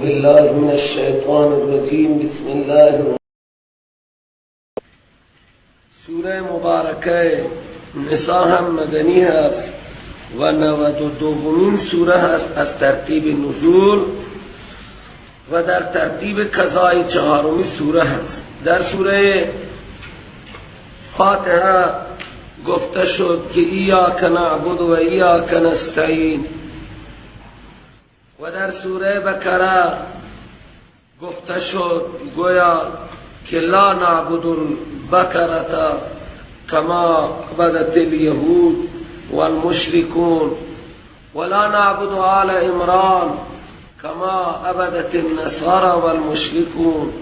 بالله من الشیطان الرجیم. بسم الله الرحمن. سوره مبارکه نساء هم مدنی هست و 92مین سوره هست از ترتیب نزول و در ترتیب قضای 4مین سوره هست. در سوره فاتحه گفته شد که ایاک نعبد و ایاک نستعین، و در سوره بقره گفته شد گویا که لا نعبد البقرة کما عبدت الیهود والمشرکون ولا نعبد آل عمران کما عبدت النصارى والمشرکون.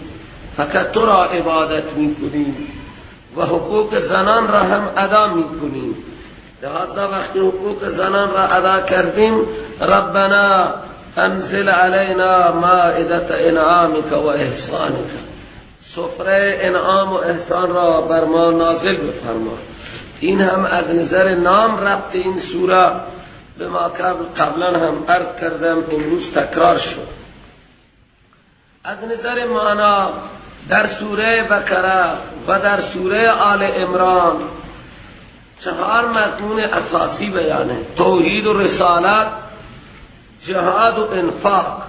فقط تو را عبادت میکنیم و حقوق زنان را هم ادا میکنیم. لہذا وقتی حقوق زنان را ادا کردیم، ربنا انزل علینا مائدة انعامک و احسانک، سفره انعام و احسان را بر ما نازل بفرما. این هم از نظر نام ربط این سوره به ما قبلا هم عرض کردم، امروز تکرار شد. از نظر معنا در سوره بقره و در سوره آل عمران 4 مضمون اساسی بیانه: توحید و رسالت، جهاد و انفاق.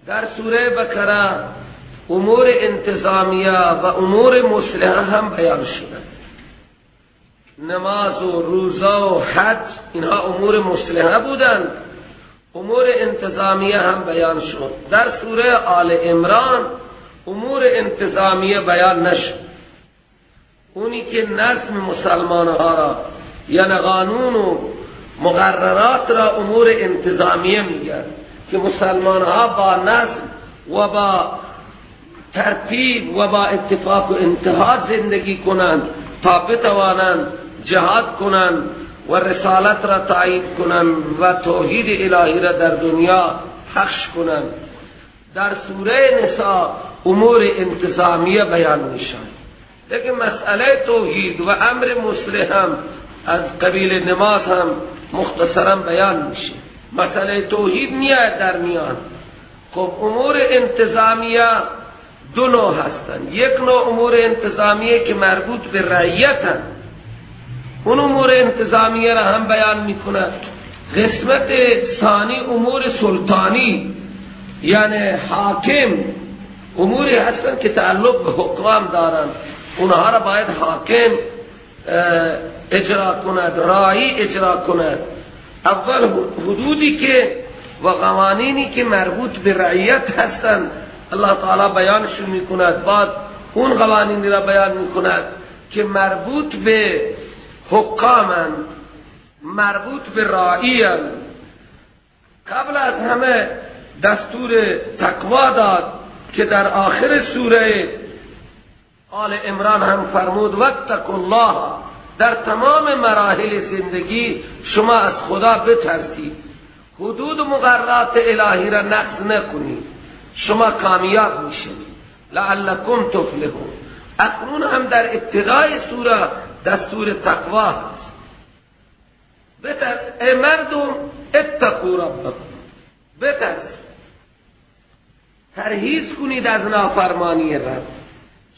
در سوره بقره امور انتظامیه و امور مصلحه هم بیان شده. نماز و روزه و حج اینها امور مصلحه بودند، امور انتظامیه هم بیان شد. در سوره آل عمران امور انتظامیه بیان نشد. اونی که نظم مسلمان ها را یعنی قانون و مقررات را امور انتظامیه میگن که مسلمان ها با نظم و با ترتیب و با اتفاق و انتهاد زندگی کنند تا بتوانند جهاد کنند و رسالت را تایید کنند و توحید الهی را در دنیا پخش کنند. در سوره نساء امور انتظامیه بیان میشن، لیکن مسئله توحید و امر مصلح هم از قبیل نماز هم مختصرا بیان میشه. مسئله توحید میاد در میان. خب امور انتظامیه دو نوع هستند. یک نوع امور انتظامیه که مربوط به رعیت هست، اون امور انتظامیه را هم بیان میکند. قسمت ثانی امور سلطانی یعنی حاکم، اموری هستند که تعلق به حکام دارند، اونها را باید حاکم اجرا کند، راعی اجرا کند. اول حدودی که و قوانینی که مربوط به رعیت هستند الله تعالی بیانشون میکند، بعد اون قوانینی را بیان میکند که مربوط به حکامند، مربوط به راعیند. قبل از همه دستور تقوا داد که در آخر سوره آل عمران هم فرمود واتقوا الله. در تمام مراحل زندگی شما از خدا بترسید، حدود مقررات الهی را نقض نکنید، شما کامیاب میشید، لعلکم تفلحون. اکنون هم در ابتدای سوره دستور تقوا هست. بترس ای مردم، اتقوا ربکم، بترس، پرهیز کنید از نافرمانی رب.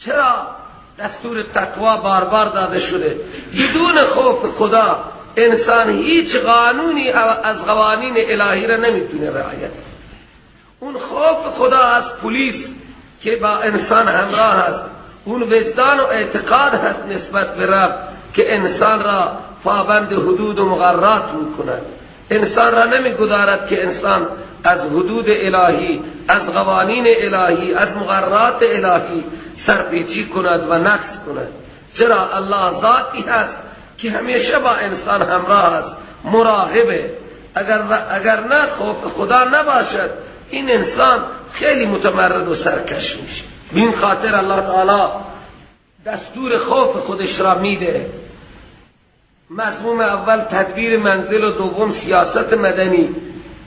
چرا دستور تقوا بار بار داده شده؟ بدون خوف خدا انسان هیچ قانونی از قوانین الهی را نمیتونه رعایت. اون خوف خدا از پلیس که با انسان همراه است، اون وجدان و اعتقاد هست نسبت به رب که انسان را پابند حدود و مقررات میکند. انسان را نمیگذارد که انسان از حدود الهی، از قوانین الهی، از مقررات الهی سرپیچی کند و نقص کند. چرا؟ الله ذاتی هست که همیشه با انسان همراه است، مراقبه. اگر نه خوف خدا نباشد، این انسان خیلی متمرد و سرکش میشه. به این خاطر الله تعالی دستور خوف خودش را میده. مضمون اول تدبیر منزل و دوم سیاست مدنی.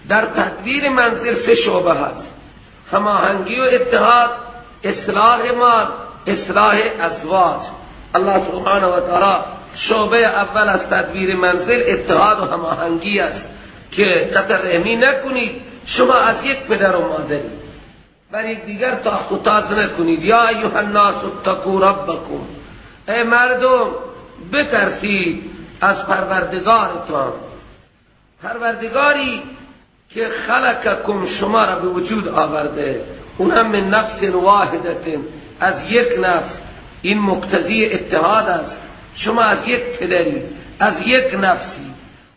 در تدبیر منزل 3 شعبه هست: هماهنگی و اتحاد، اصلاح مال، اصلاح ازواج. الله سبحانه و تعالی شعبه اول از تدبیر منزل اتحاد و هماهنگی است که قطع رحمی نکنید، شما از یک پدر و مادری، بر یک دیگر تاخت و تاز نکنید. یا ایها الناس اتقوا ربکم، ای مردم بترسید از پروردگارتان، پروردگاری که خلقکم، شما را به وجود آورده، اون هم من نفس واحدت، از یک نفس. این مقتضی اتحاد است، شما از یک پدری، از یک نفسی.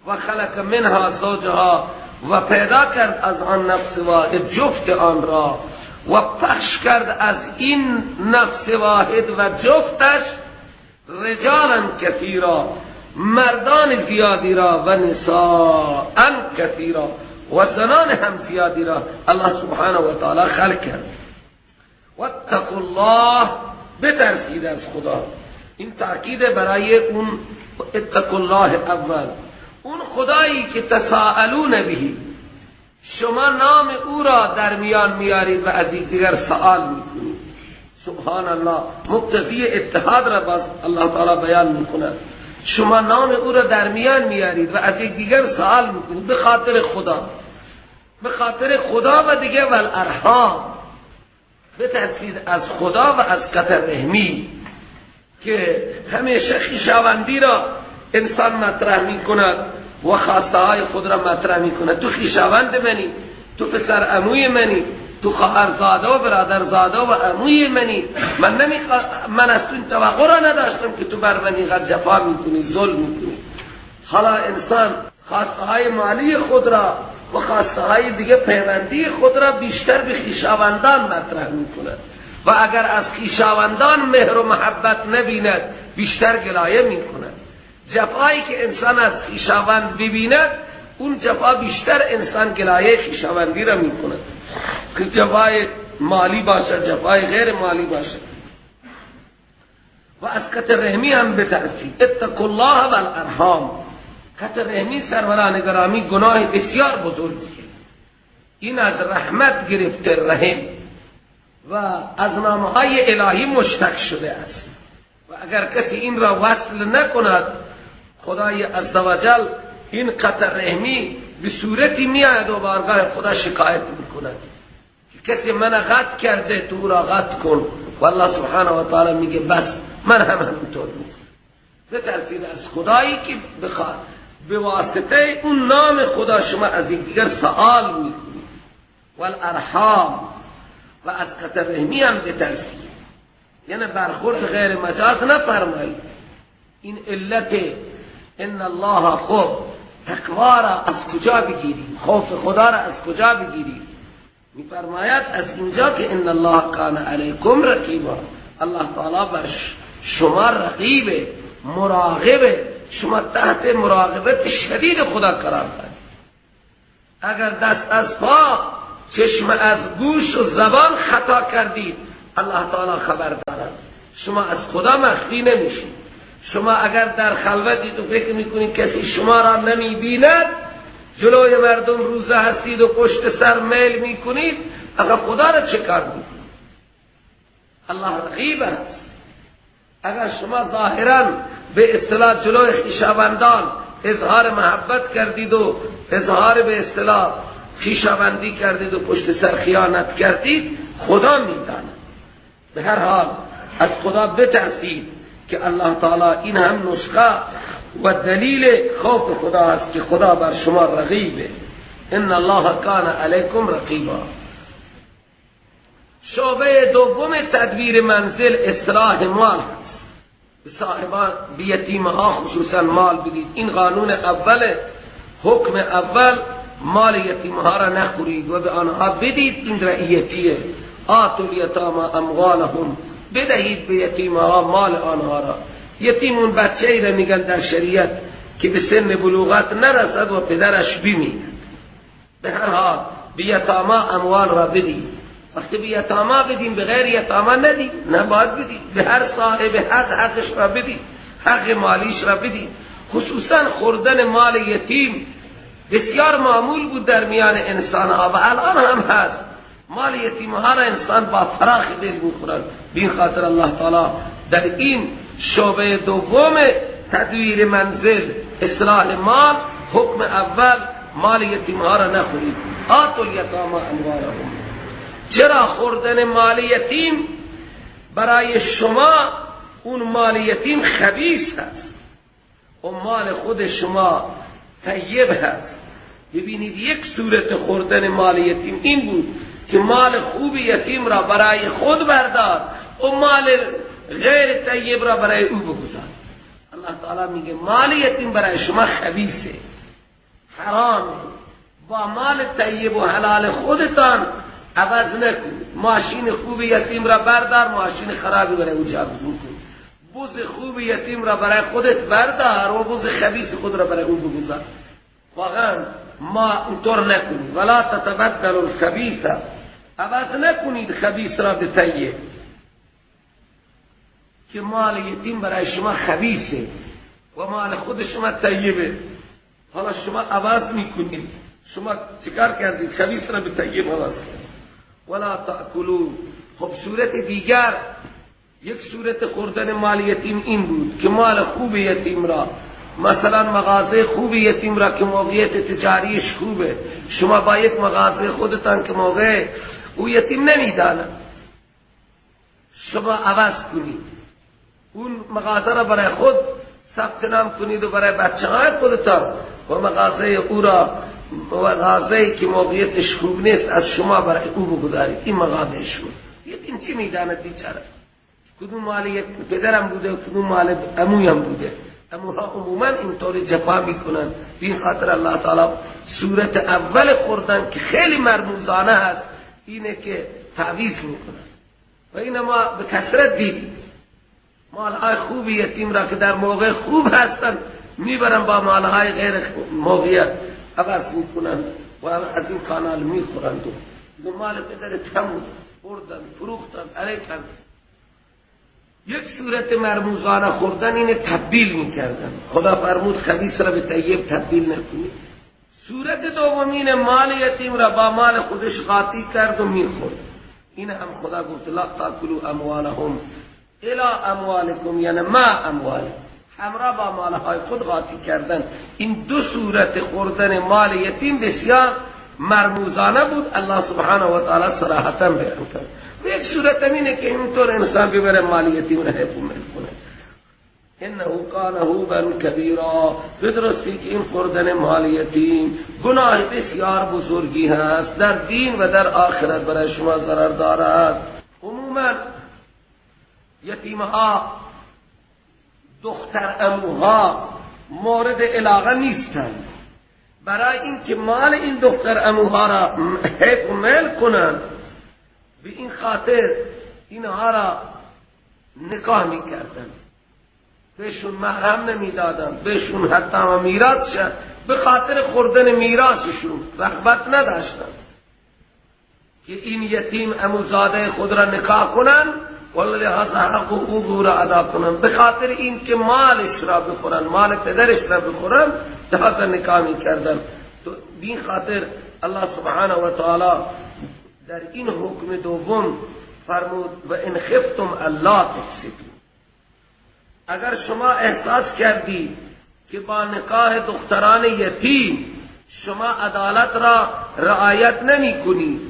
و خلق منها زوجها، و پیدا کرد از آن نفس واحد جفت آن را، و پخش کرد از این نفس واحد و جفتش رجالا کثیرا، مردان زیادی را، و نساء کثیرا، و زنان هم زیادی را الله سبحانه و تعالی خلق کرد. واتقوا الله، بترسید از خدا. این تأکید برای اون اتقوا الله اول، اون خدایی که تساءلون بهی، شما نام او را در میان میارید و از دیگر سوال میکنید. سبحان الله، مقتضی اتحاد را باز الله تعالی بیان میکند. شما نام او را در میان میارید و از دیگر سوال میکنید به خاطر خدا، به خاطر خدا و دیگه والارحام، بترسید از خدا و از قطع رحمی که همیشه خویشاوندی را انسان مطرح میکند و خواسته های خود را مطرح میکند. تو خویشاوند منی، تو پسر عموی منی، تو خواهرزاده و برادرزاده و عموی منی، من از تو این توقع را نداشتم که تو بر من اینقدر جفا میکنی، ظلم میکنی. حالا انسان خواسته های مالی خود را و خواسته های دیگه پیوندی خود را بیشتر به خویشاوندان مطرح میکند و اگر از خویشاوندان مهر و محبت نبیند بیشتر گلایه میکند. جفایی که انسان از خویشاوند ببیند، اون جفا بیشتر انسان گلایه خویشاوندی را میکند، که جفای مالی باشد، جفای غیر مالی باشد. و از قطع رحمی هم بترسید. اتقوا الله والارحام. قطع رحمی سروران گرامی گناه بسیار بزرگیه. این از رحمت گرفته رحم و از نامهای الهی مشتق شده است و اگر کسی این را وصل نکند، خدای عزوجل این قطع رحمی به صورتی میآید و بارگاه خدا شکایت میکند که کسی من قطع کرده، تو را قطع کن. و الله سبحانه و تعالی میگه بس من هم همینطور میکنم. بترسید از خدایی که بخواد به واسطه اون نام خدا شما از یکدیگر سوال میکنید. والارحام، و از قطع رحمی هم بترسید، یعنی برخورد غیر مجاز نفرمایید. این علت ان الله، خب تقوا را از کجا بگیریم؟ خوف خدا را از کجا بگیریم؟ میفرماید از اینجا که ان الله کان علیکم رقیبا، الله تعالی بر شما رقیب، مراقب، شما تحت مراقبت شدید خدا قرار دارید. اگر دست از پا، چشم از گوش و زبان خطا کردید، الله تعالی خبر دارد، شما از خدا مخفی نمیشید. شما اگر در خلوتید و فکر میکنید کسی شما را نمیبیند، جلوی مردم روزه هستید و پشت سر میل میکنید، اگر خدا را چه کار میکنید؟ الله رقیب است. اگر شما ظاهرا به اصطلاح جلوی خویشاوندان اظهار محبت کردید و اظهار به اصطلاح خویشاوندی کردید و پشت سر خیانت کردید، خدا میداند. به هر حال از خدا بترسید که الله تعالی، این هم نسخه و دلیل خوف خدا است که خدا بر شما رقیبه. ان الله کان علیکم رقیبا. شعبه دوم تدبیر منزل اصلاح مال است. به صاحبان، به یتیمها خصوصا مال بدید. این قانون اول، حکم اول، مال یتیمها را نخورید و به آنها بدید. این رعیتیه. آتوا الیتامی اموالهم، بدهید به یتیمها مال آنها را. یتیم اون بچه ای را میگن در شریعت که به سن بلوغت نرسد و پدرش بمیرد. به هر حال به یتاما اموال را بدید. وقتی به یتاما بدیم، به غیر یتاما ندیم، نه باید بدیم. به هر صاحب حق حقش را بدید، حق مالیش را بدید. خصوصا خوردن مال یتیم بسیار معمول بود در میان انسان ها و الان هم هست. مال یتیم ها را انسان با فراخ دل میخورد. بین خاطر الله تعالی در این شعبه دوم تدویر منزل اصلاح مال، حکم اول مال یتیم ها را نخورید. آتوا الیتامی اموالهم. چرا خوردن مال یتیم برای شما اون مال یتیم خبیث هست و مال خود شما طیب هست؟ ببینید یک صورت خوردن مال یتیم این بود که مال خوب یتیم را برای خود بردار و مال غیر طیب را برای او بگذار. الله تعالی میگه مال یتیم برای شما خبیثه، حرامه، با مال طیب و حلال خودتان عوض نکنید. ماشین خوب یتیم را بردار، ماشین خرابی برای او جابجا کن. بز خوب یتیم را برای خودت بردار و بز خبیث خود را برای او بگذار. واقعا ما اینطور نکنید. ولا تتبدلوا الخبیث، عوض نکنید خبیث را به طیب، که مال یتیم برای شما خبیثه و مال خود شما طیبه. حالا شما عوض میکنید، شما چیکار کردید؟ خبیث را به طیب عوض کردید. ولا تأکلوا. خب صورت دیگر، یک صورت خوردن مال یتیم این بود که مال خوب یتیم را، مثلا مغازه خوب یتیم را که موقعیت تجاریش خوبه، شما با یک مغازه خودتان که موقع او یتیم نمیداند، شما عوض کنید اون مغازه را برای خود ثبت نام کنید و برای بچه های خودتان، و مغازه او را، مغازه که موقعیتش خوب نیست، از شما برای او بگذارید. این مغازه شما یتیم چی میداند بیچاره؟ کدوم مال پدرم بوده و کدوم مال عمویم بوده؟ عموها عموما اینطور جفا میکنن. به خاطر الله تعالی صورت اول خوردن که خیلی مرموزانه هست اینه که تعویض میکنن و این ما به کثرت دیدیم. مالهای خوب یتیم را که در موقع خوب هستن میبرن با مالهای غیر موقعیت عوض میکنن و از این کانال میخورند. و مال پدر تمون خوردن، فروختن، علیکن. یک صورت مرموزانه خوردن اینه تبدیل میکردن. خدا فرمود خبیث را به طیب تبدیل نکنید. صورت دومین مال یتیم را با مال خودش قاطی کرد و میخورد. این هم خدا گفت لا تاکلوا اموالهم الی اموالکم، یعنی ما اموال، همراه با مالهای خود قاطی کردن. این دو صورت خوردن مال یتیم بسیار مرموزانه بود. الله سبحانه و تعالی صراحتا بیان کرد. یک صورت اینه که اینطور انسان ببره مال یتیم را حفظ کنه. انه کان حوبا کبیرا، بدرستی که این خوردن مال یتیم گناه بسیار بزرگی هست، در دین و در آخرت برای شما ضرر دارد. عموما یتیمها، دختر عموها مورد علاقه نیستند. برای اینکه مال این دختر عموها را حفظ میل کنند، به این خاطر اینها را نکاح میکردند، بهشون محرم نمیدادند، بهشون حتی میراث شد، به خاطر خوردن میراثشون رغبت نداشتند که این یتیم عموزاده خود را نکاح کنند ولی لحاظ حق و حقوق را ادا کنند. به خاطر این که مالش را بخورند، مال پدرش را بخورند، لحاظ نکاح میکردند. تو این خاطر الله سبحانه و تعالی در این حکم دوم فرمود و ان خفتم الا تقسطوا. اگر شما احساس کردید که با نکاح دختران یتیم شما عدالت را رعایت نمی کنید،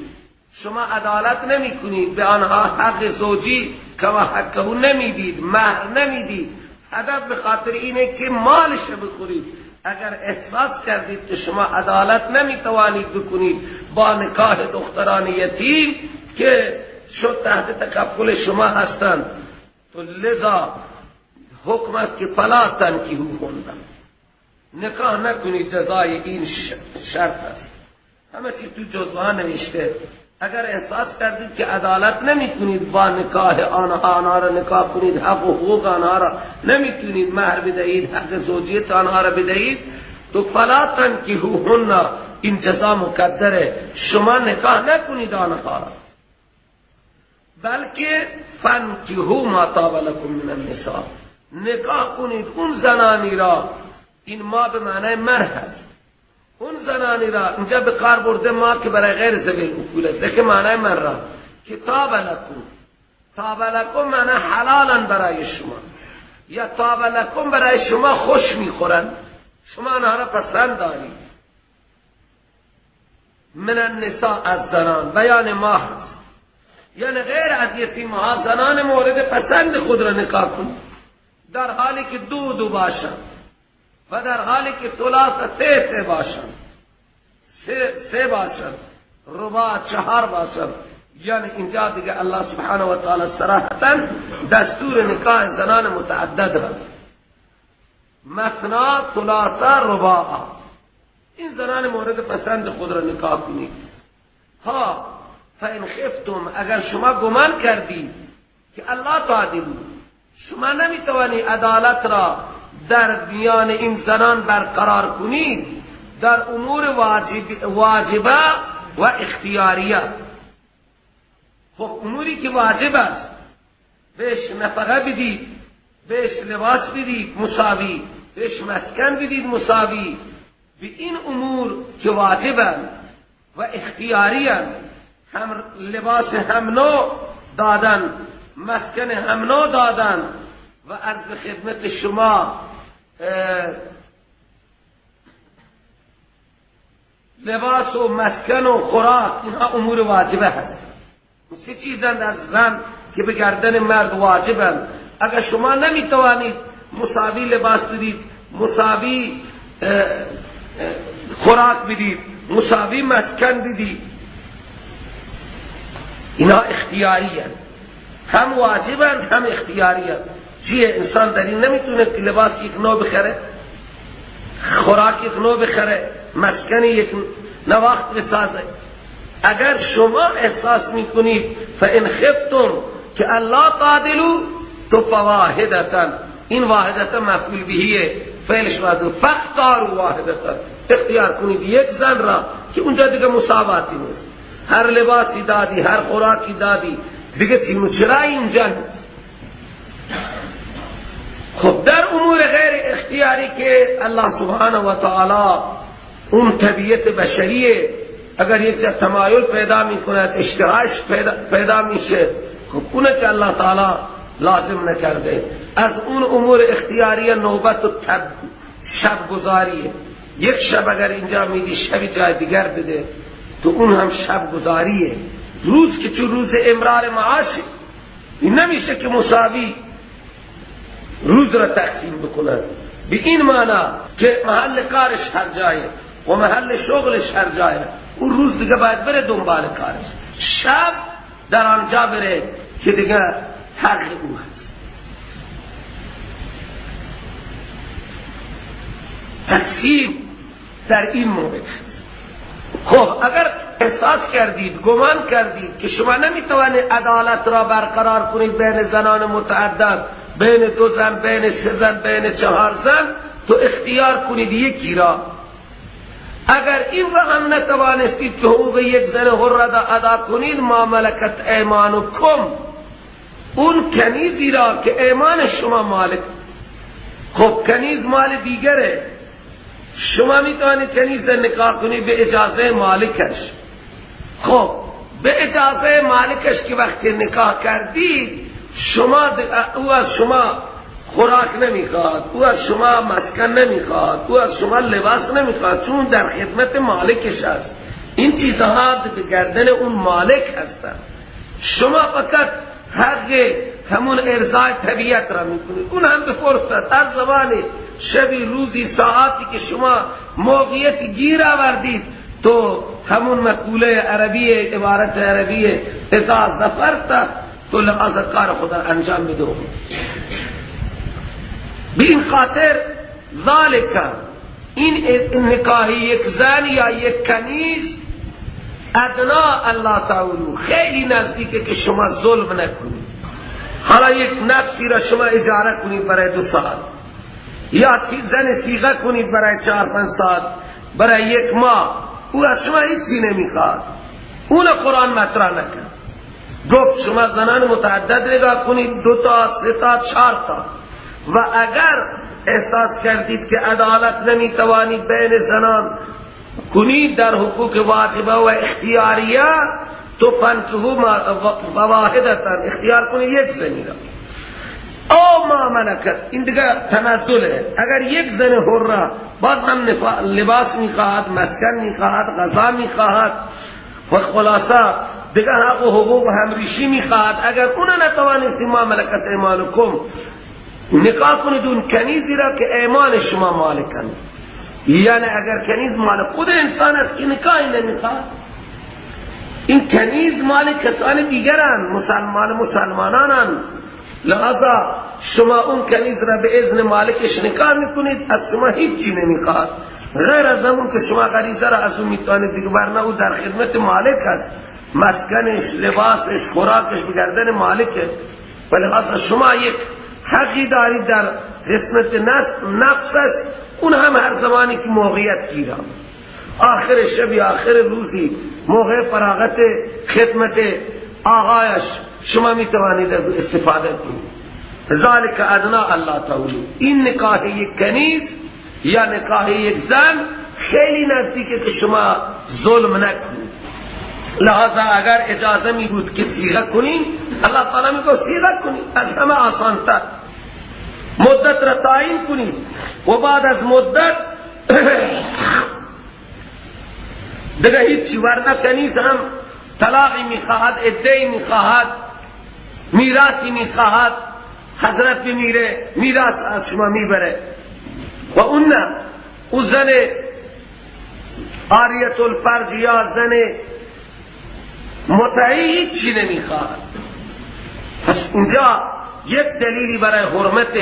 شما عدالت نمی کنید، به آنها حق زوجی که حقه نمیدید، مهر نمیدید، هدف به خاطر اینه که مالش بخورید، اگر احساس کردید که شما عدالت نمیتوانید بکنید با نکاح دختران یتیم که شد تحت تکفل شما هستند، تو لذا حکم است که فلا تنکحوهن، نکاح نکنید، جزای این شرط است. همه چیز تو جزوه نوشته. اگر احساس کردید که عدالت نمیتونید با نکاح آنها را نکاح کنید، حق و حقوق آنها را نمیتونید مهر بدهید، حق زوجیت آنها را بدهید، تو فلا تنکحوهن، این جزا مقدره، شما نکاح نکنید آنها را، بلکه فانکحوا ما طاب لکم من النساء، نکاح کنید اون زنانی را. این ما به معنای مر هست، اون زنانی را اینجا به کار برده ما که برای غیر ذوی العقول است، که معنای من را که طاب لکم، طاب لکم معنی حلالا برای شما، یا طاب لکم برای شما خوش میخورن، شما آنها را پسند دارید. من النساء، از زنان، بیان ما هست، یعنی غیر از یتیمها زنان مورد پسند خود را نکاح کنید، در حالی که دو دو باشند و در حالی که ثلاث سه سه باشند، سه سه باشند، رباع چهار باشند. یعنی اینجا دیگه الله سبحانه و تعالی صراحتا دستور نکاح زنان متعدد را، مثنا ثلاثه رباع، این زنان مورد پسند خود را نکاح کنید. ها فإن خفتم، اگر شما گمان کردید که الله تعدلوا، شما نمیتوانی عدالت را در میان این زنان برقرار کنید در امور واجبه و اختیاریه. خب اموری که واجب است بهش نفقه بدید، بهش لباس بدید مساوی، بهش مسکن بدید مساوی، به این امور که واجبند و اختیاری هستند، هم لباس هم نوع دادن، مسکن هم نوع دادن و عرض خدمت شما لباس و مسکن و خوراک، اینها امور واجبه هست. سه چیزند از زن که به گردن مرد واجبند. اگر شما نمیتوانید مساوی لباس بدید، مساوی خوراک بدید، مساوی مسکن بدید، اینا اختیاری هست، هم واجبند هم اختیاری هست. چیه؟ انسان در این نمیتونه که لباس یک نوع بخره، خوراک یک نوع بخره، مسکن یک نواخت بسازه. اگر شما احساس میکنید فان خفتم که الله تعدلوا تو فواحدتا، این واحدتا مفعول بهیه، فعلش واحد، فاختاروا واحدتا، اختیار کنید یک زن را که اونجا دیگه مساواتی نیست، هر لباسی دادی، هر خوراکی دادی، دیگه چی چرا اینجا. خب در امور غیر اختیاری که الله سبحانه و تعالی اون طبیعت بشریه، اگر یک جا تمایل پیدا میکند، اشتهاش پیدا میشه، خب اونه که الله تعالی لازم نکرده. از اون امور اختیاری نوبت و شب گذاریه. یک شب اگر اینجا میدی، شبی جای دیگر بده، تو اون هم شب گذاریه. روز که چون روز امرار معاشه، این نمیشه که مساوی روز را تقسیم بکنن، به این معنا که محل کارش هر جایه و محل شغلش هر جایه، اون روز دیگه باید بره دنبال کارش، شب در آنجا بره که دیگه حق او هست. تقسیم در این مورد. خب اگر احساس کردید، گمان کردید که شما نمیتوانید عدالت را برقرار کنید بین زنان متعدد، بین دو زن، بین سه زن، بین چهار زن، تو اختیار کنید یکی را. اگر این را هم نتوانستید که حقوق یک زن حر را ادا کنید، ما ملکت ایمانکم، اون کنیزی را که ایمان شما مالک. خب کنیز مال دیگره، شما میتوانید کنیز نکاح کنید به اجازه مالکش. خب به اجازه مالکش که وقتی نکاح کردید، شما او از شما خوراک نمیخواد، او از شما مسکن نمیخواد، او از شما لباس نمیخواد، چون در خدمت مالکش است. این چیزها به گردن اون مالک هستند. شما فقط حق همون ارضای طبیعت را میکنید، اون هم به فرصت، هر زمانی، شبی، روزی، ساعتی که شما موقعیت گیر آوردید، تو همون مقوله عربی، عبارت عربی اذا ظفرت، تو لحاظ کار خدا انجام بده. به این خاطر ذالک، این نکاحی یک زن یا یک کنیز، ادنا الله تعالی، خیلی نزدیکه که شما ظلم نکنید. حالا یک نفسی را شما اجاره کنید برای 2 ساعت، یا زن صیغه کنید برای 4-5 ساعت، برای 1 ماه، او از شما هیچی نمیخواد. اون قرآن مطرح نکرد، گفت شما زنان متعدد نگاه کنید، 2 تا، 3 تا، 4 تا، و اگر احساس کردید که عدالت نمیتوانید بین زنان کنید در حقوق واجبه و اختیاریه، تو فانکحوا واحدتا، اختیار کنید یک زنی را. او ما ملکت، این دیگه تنزله. اگر یک زن حره باز هم لباس میخواهد، مسکن میخواهد، غذا میخواهد و خلاصه دیگه حق و حقوق همریشی میخواهد، اگر اون نتوانستی ما ملکت ایمانکم نکاح کنید اون کنیزی را که ایمان شما مالکن. یعنی اگر کنیز مال خود انسان است که نکاحی نمیخواهد، این کنیز مال کسان دیگرن، مسلمان مسلمانانن، لذا شما اون کنیز را به اذن مالکش نکاح میکنید، از شما هیچی نمیخواد غیر از اون که شما غریزه را از اون میتونید دیگه، ورنه او در خدمت مالک است، مسکنش، لباسش، خوراکش به گردن مالکه. ولهذا شما یک حقی دارید در قسمت نفسش، اون هم هر زمانی که موقعیت گیرم، آخر شب یا آخر روزی موقع فراغت خدمت آقایش شما میتوانید استفاده کنید. ذالک ادنا الله تعالی. این نکاح یک کنیز یا نکاح یک زن خیلی نزدیکه که شما ظلم نکنید. لہذا اگر اجازه می بود که صیغه کنید، الله تعالی میگه صیغه کنید، از همه آسانتر. مدت را تعیین کنید و بعد از مدت دیگه هیچی، ورنه کنیز هم طلاقی میخواهد، عده‌ای میخواهد، میراثی میخواهد، حضرت بمیره میراث از شما میبره. و اون نه، او زن عاریة الفرج یا زن متعی هیچی نمیخواهد. پس اینجا یک دلیلی برای حرمت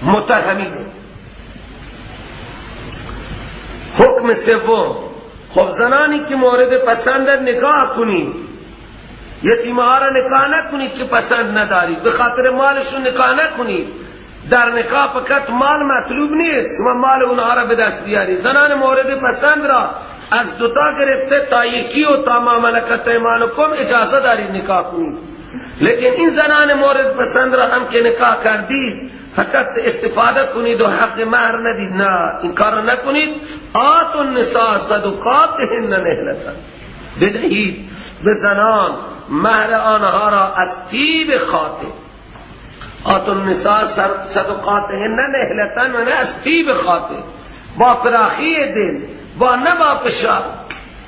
متهمینه. حکم سوم، خب زنانی که مورد پسند نکاح کنید، یتیم‌ها را نکاح نکنید که پسند ندارید، به خاطر مالشون نکاح نکنید. در نکاح فقط مال مطلوب نیست، شما مال اونها را به دست بیارید. زنان مورد پسند را از دوتا گرفته تا یکی و تا ما ملکت ایمانکم اجازه دارید نکاح کنید. لیکن این زنان مورد پسند را هم که نکاح کردید فقط استفاده کنید و حق مهر ندید، نه، این کار را نکنید. آتوا النساء صدقاتهن نهلة، بدهید به زنان مهر آنها را از طیب خاطر. آتوا النساء صدقاتهن نهلة و نه از طیب خاطر، با فراخی دل، با نه با فشار.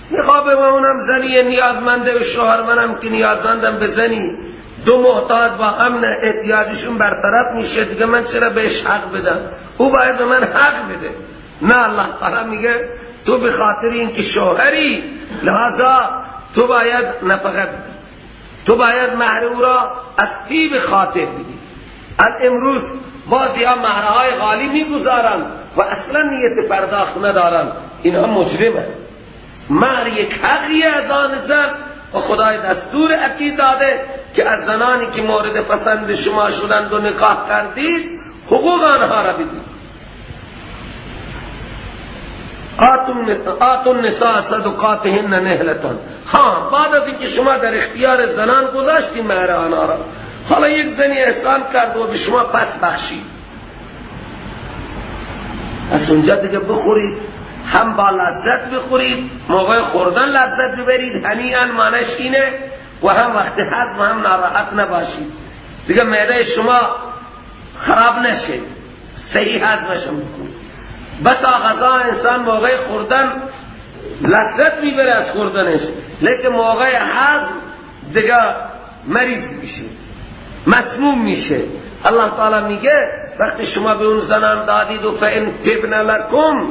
میخواه به اونم زنی نیازمنده و شوهر منم که نیازمندم به زنی، دو محتاج با امن احتیاجشون برطرف میشه، دیگه من چرا بهش حق بدم؟ او باید به من حق بده. نه، الله تعالی میگه تو به خاطر اینکه شوهری، لذا تو باید نفقه بدی، تو باید مهر او را از طیب خاطر بدی. از امروز بعضی ها مهرهای غالی میگذارن و اصلا نیت پرداخت ندارن، اینها مجرمه. مهر یک حقیه از آن زن و خدای دستور اکید داده که از زنانی که مورد پسند شما شدند و نکاح کردید حقوق آنها را بدید. آتوا النساء صدقاتهن نهلة. ها، بعد از اینکه شما در اختیار زنان گذاشتی مهر آنها را، حالا یک زنی احسان کرد و به شما پس بخشید، پس اونجا دیگه بخورید، هم با لذت بخورید، موقع خوردن لذت ببرید، هنیئا معنیش اینه، و هم وقت هضم هم ناراحت نباشید، دیگه معده شما خراب نشه، صحیح هضمش بکنید. بس غذا انسان موقع خوردن لذت میبره از خوردنش، لیکن موقع هضم دیگه مریض میشه، مسموم میشه. الله تعالی میگه وقتی شما به اون زنان دادید و فان تبن لکم،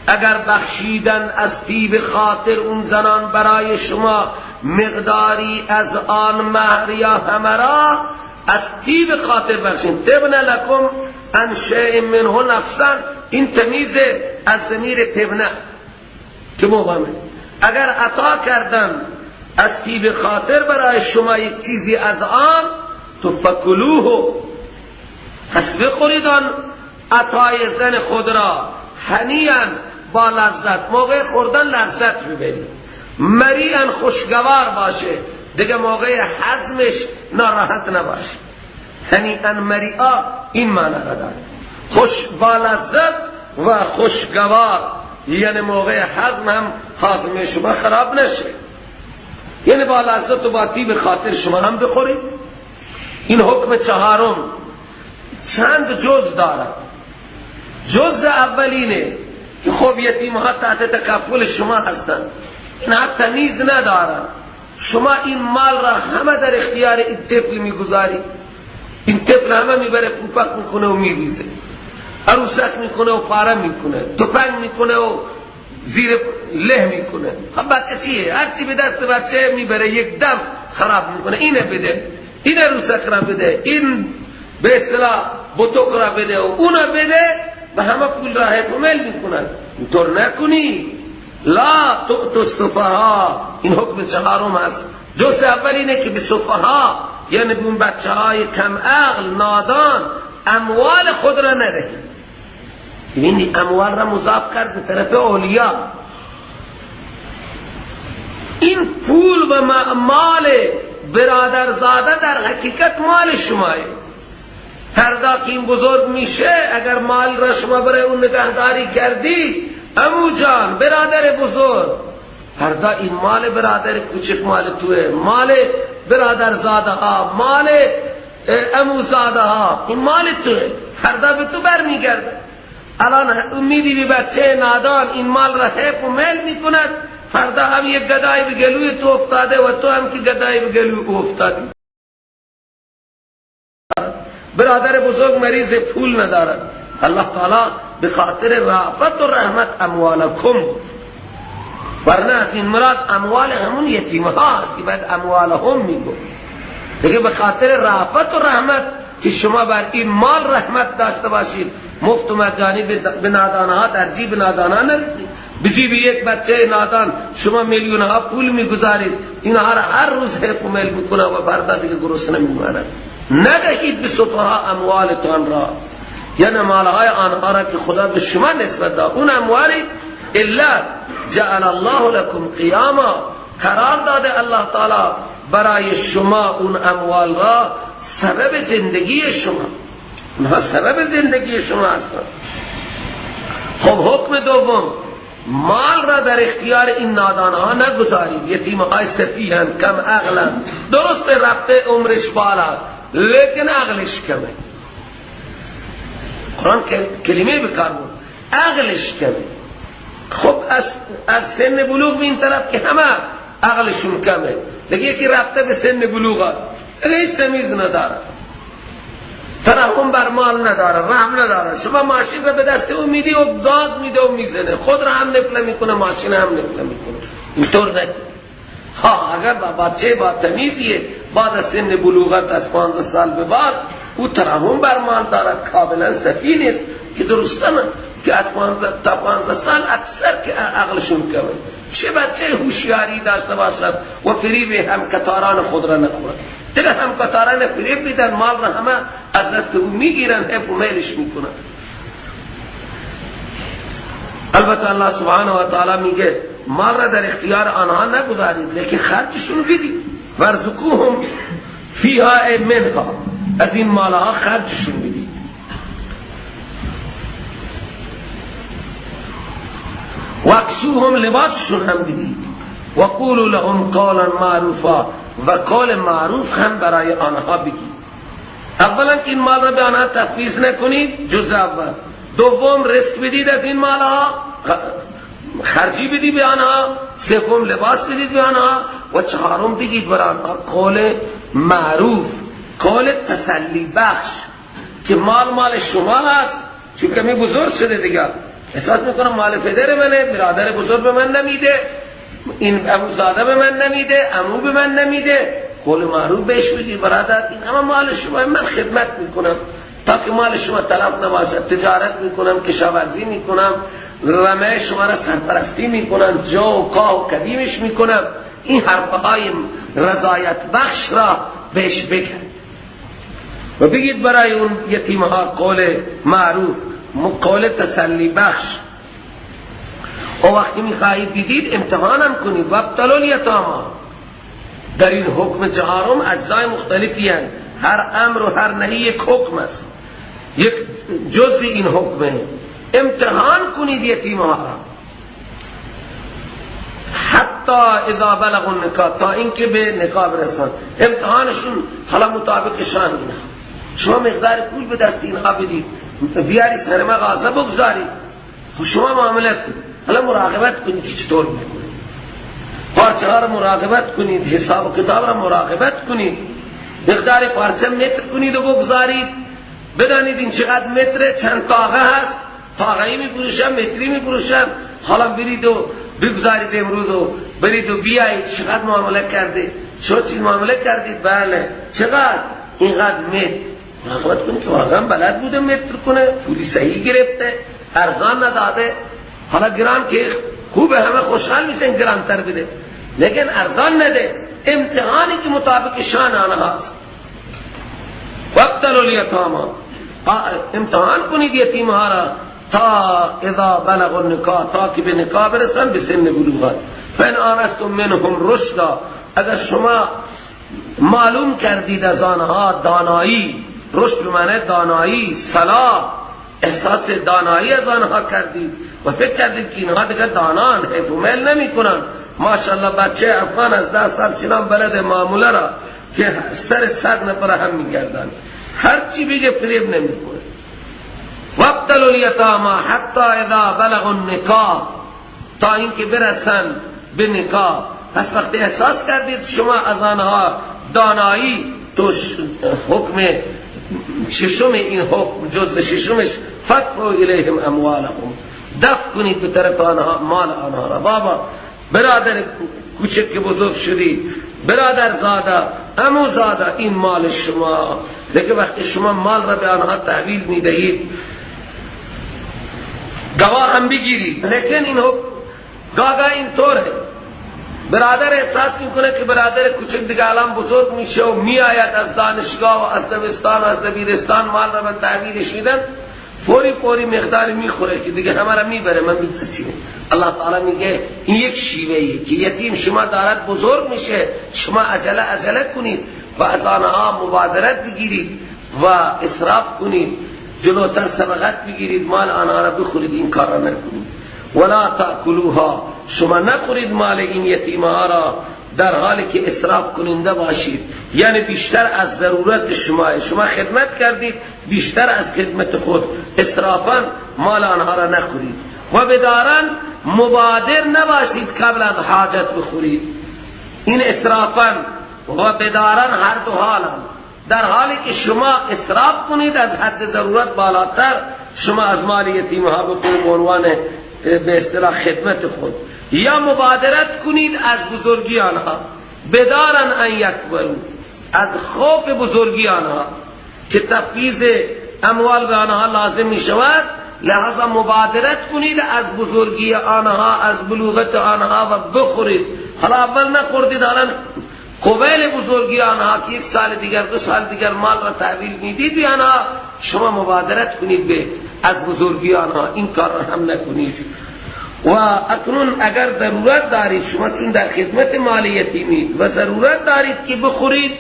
اگر بخشیدن از طیب خاطر اون زنان برای شما مقداری از آن مهر یا همه را از طیب خاطر بخشید، تبن لکم ان شیء منه نفسا، این تمیز از ضمیر تبنه که مبهمه. اگر عطا کردن از طیب خاطر برای شما یک چیزی از آن، تو فکلوه، پس بخورید آن عطای زن خود را هنیئا، با لذت، موقع خوردن لذت ببرید، مریئا خوشگوار باشه، دیگه موقع هضمش ناراحت نباشه. هنیئا مریئا این معنی را داره، خوش با لذت و خوشگوار، یعنی موقع هضم هم هاضمه شما خراب نشه، یعنی با لذت و با طیب خاطر شما هم بخورید. این حکم چهارم. چند جز دارد. جز اولینه که خب یتیم ها تحت تکفل شما هستند، اینها تمیز ندارند، شما این مال را همه در اختیار این طفل میگذاری، این طفل همه میبره پوپک میکنه و میریزه، عروسک میکنه و پاره میکنه، تفنگ میکنه و زیر له میکنه. خب بچه چیه؟ هرچی به دست بچه میبره یک دم خراب میکنه. اینه بده، این عروسک را بده، این به اصطلاح بتوک را بده و اونو بده و همه پول را حیف و میل میکنن. اینطور نکنی. لا تؤتوا السفهاء، این حکم چهارم است. جز اول اینه که به سفها، یعنی به اون بچه های کم عقل نادان، اموال خود را ندهید. ببینید اموال را مضاف کرد به طرف اولیا. این پول و مال برادرزاده در حقیقت مال شماه. فردا که این بزرگ میشه، اگر مال را شما برای اون نگهداری کردی، عمو جان برادر بزرگ، فردا این مال برادر کوچک مال توه، مال برادرزاده ها، مال عموزاده ها، این مال توه، فردا به تو برمیگرده. الان امیدی به بچه نادان این مال را حیف و میل میکند، فردا هم یک گدای به گلوی تو افتاده و تو هم که گدای به گلوی او افتادی. برادر بزرگ مریض پول ندارد، الله تعالی به خاطر رأفت و رحمت اموالکم، ورنه از این مراد اموال همون یتیم ها که بعد اموالهم میگو دیگه، به خاطر رأفت و رحمت که شما بر این مال رحمت داشته باشید، مفت و مجانی به نادانها در جیب نادانها نرسید. به جیب یک بچه نادان شما میلیون ها پول میگذارید، اینها را هر روز حیف و میل میکنه و فردا دیگه گرسنه میماند. ندهید به سفها اموالتان را، یعنی مالهای آنها را که خدا به شما نسبت داد، اون اموالی الا جعل الله لكم قیاما، قرار داده الله تعالی برای شما اون اموال را سبب زندگی شما، اونها سبب زندگی شما هستند. خب حکم دوم، مال را در اختیار این نادانها نگذارید. یتیم های سفیهن، کم عقلن، درست رفته عمرش بالا لیکن عقلش کمه. قرآن کلمه بکار بود، عقلش کمه. خب از سن بلوغ به این طرف که همه عقلشون کمه، لیکن یکی رفته به سن بلوغ هیچ تمیز نداره، ترحم بر مال نداره، رحم نداره. شما ماشین را به دست او میدی و گاز میده و میزنه، خود را هم نفله میکنه، ماشین هم نفله میکنه. اینطور نکنه. ها اگر با بچه با تمیزیه، بعد از سن بلوغت از 15 سال به بعد او ترحم بر مال دارد، کاملا سفیه نیست که درسته نه که از 15 تا 15 سال اکثر که عقلشون کمه. چه بچه هوشیاری داشته باشد و فریب هم قطاران خود را نخورد. دیگه هم قطاران فریب میدن، مال را همه از دست او میگیرن، حیف و میلش میکنن. البته الله سبحانه و تعالی میگه مال را در اختیار آنها نگذارید، لیکن خرجشون بدید. ورزقوهم فیها منها، از این مالها خرجشون بدید. واکسوهم، لباسشون هم بدید. وقولوا لهم قولا معروفا، و قول معروف هم برای آنها بگید. اولا که این مال را به آنها تفویض نکنید، جز اول. دوم رزق بدید از این مالها، خرجی بدید به آنها. سوم لباس بدید به آنها. و چهارم بگید برای آنها قول معروف، قول تسلی بخش که مال مال شما هست، چون کمی بزرگ شده دیگه احساس میکنم مال پدر منه، برادر بزرگ به من نمیده، این عموزاده به من نمیده، عمو به من نمیده. قول معروف بهش بدید برادر این همه مال شما، من خدمت میکنم تا که مال شما تلف نباشد، تجارت میکنم، کشاورزی میکنم، رمه شما را سرپرستی میکنم، جو و کاه و قدیمش میکنم. این حرفهای رضایت بخش را بهش بگن و بگید برای اون یتیمها قول معروف، قول تسلی بخش. و وقتی میخواهید بدید امتحانم کنید. وابتلوا الیتاما، در این حکم چهارم اجزای مختلفی هستند، هر امر و هر نهی یک حکم است، یک جزء این حکمه. امتحان کنید یتیمها را حتی اذا بلغوا النکاح، تا اینکه به نکاح برسند. امتحانشون حالا مطابق شان اینا. شما مقدار پول به دست اینها بدید، بیاری سر مغازه بگذارید، شما معامله کنید. حالا مراقبت کنید که چطور میکنید، پارچه ها را مراقبت کنید، حساب و کتاب را مراقبت کنید، مقدار پارچه متر کنید و بگذارید، بدانید این چقدر متره، چند تاغه هست، تاغه‌ای میفروشم، متری میفروشم. حالا برید و بگذارید امروز و برید و بیایید، چقدر معامله کرده، چه چیز معامله کردید؟ بله چقدر؟ اینقدر متر. مراقبت کنید که واقعا بلد بوده متر کنه، پولی صحیح گرفته، ارزان نداده. حالا گران که خوبه، همه خوشحال میشن گرانتر بده، لیکن ارزان نده. امتحانی که مطابق شان آنهاست. وابتلوا الیتاما، امتحان کنید یتیم ها را تا اذا بلغوا النکاح، تا که به نکاح برسن، به سن بلوغت. فان آنستم منهم رشدا، اگر شما معلوم کردید از آنها دانایی، رشد به معنی دانایی، صلاح، احساس دانایی از آنها کردید و فکر کردید که اینها دیگه دانان، حیف و میل نمی کنن. ماشاءالله بچه افغان از 10 سال چنان بلد معامله را که سر 100 نفر هم میگردن، هر چی بگه فریب نمیکنه. وابتلوا الیتاما حتی اذا بلغوا النکاح، تا اینکه برسن به نکاح. پس وقتی احساس کردید شما از آنها دانایی، تو حکم ششم، این حکم جزء ششمش، فدفعوا الیهم اموالهم، دفع کنید به طرف آنها مال آنها را. بابا برادر کوچک که بزرگ شدی، برادر زاده، عمو زاده، این مال شما. لیکن وقتی شما مال را به آنها تحویل میدهید، گواه هم بگیرید. لیکن این حکم گاگا اینطوره، برادر احساس میکنه که برادر کوچک دیگه الان بزرگ میشه و میآید از دانشگاه و از دبستان و از دبیرستان، مال را به تحویلش میدن، فوری فوری مقدار میخوره که دیگه همه را میبره. من میگم الله تعالی میگه این یک شیوهیه که یتیم شما دارد بزرگ میشه، شما عجله عجله کنید و از آنها مبادرت بگیرید و اسراف کنید، جلوتر سبقت بگیرید، مال آنها را بخورید. این کار را نکنید. ولا تاکلوها، شما نخورید مال این یتیم ها را در حالی که اسراف کننده باشید، یعنی بیشتر از ضرورت شما، شما خدمت کردید بیشتر از خدمت خود، اسرافا مال آنها را نخورید. و بدارن مبادر نباشید قبل از حاجت بخورید. این اسرافا و بدارن هر دو حالا، در حالی که شما اسراف کنید از حد ضرورت بالاتر، شما از مال یتیم ها بخورید به عنوان به اصطلاح خدمت خود، یا مبادرت کنید از بزرگی آنها. بدارن ان یکبرو، از خوف بزرگی آنها که تفویض اموال به آنها لازم می شود، لہذا مبادرت کنید از بزرگی آنها، از بلوغت آنها و بخورید. حالا اول نخوردید، الان قبیل بزرگی آنها که 1 سال دیگر 2 سال دیگر مال را تحویل میدید به آنها، شما مبادرت کنید به از بزرگی آنها، این کار را هم نکنید. و اکنون اگر ضرورت دارید، شما چون در خدمت مال یتیمید و ضرورت دارید که بخورید،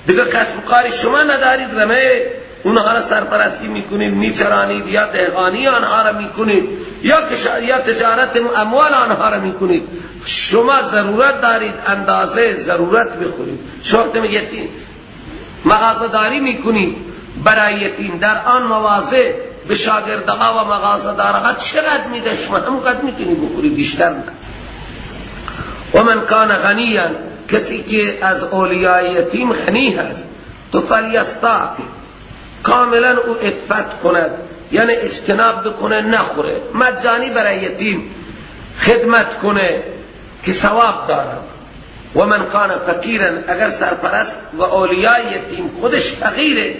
دیگه کسب و کار شما ندارید، رمه اونها را سرپرستی میکنید، میچرانید، یا دهقانی آنها را میکنید، یا تجارت اموال آنها را میکنید، شما ضرورت دارید اندازه ضرورت بخورید. شما وقتی یتیم مغازه داری میکنید برای یتیم، در آن مواضع به شاگردها و مغازه‌دارها چقدر میده، شما همونقدر میتونی بخوری، بیشتر نه. و من کان غنیا، کسی که از اولیای یتیم غنی هست، تو فلیستعفف، کاملا او عفت کند، یعنی اجتناب بکنه، نخوره، مجانی برای یتیم خدمت کنه که ثواب دارد. و من کان فقیرا، اگر سرپرست و اولیای یتیم خودش فقیره،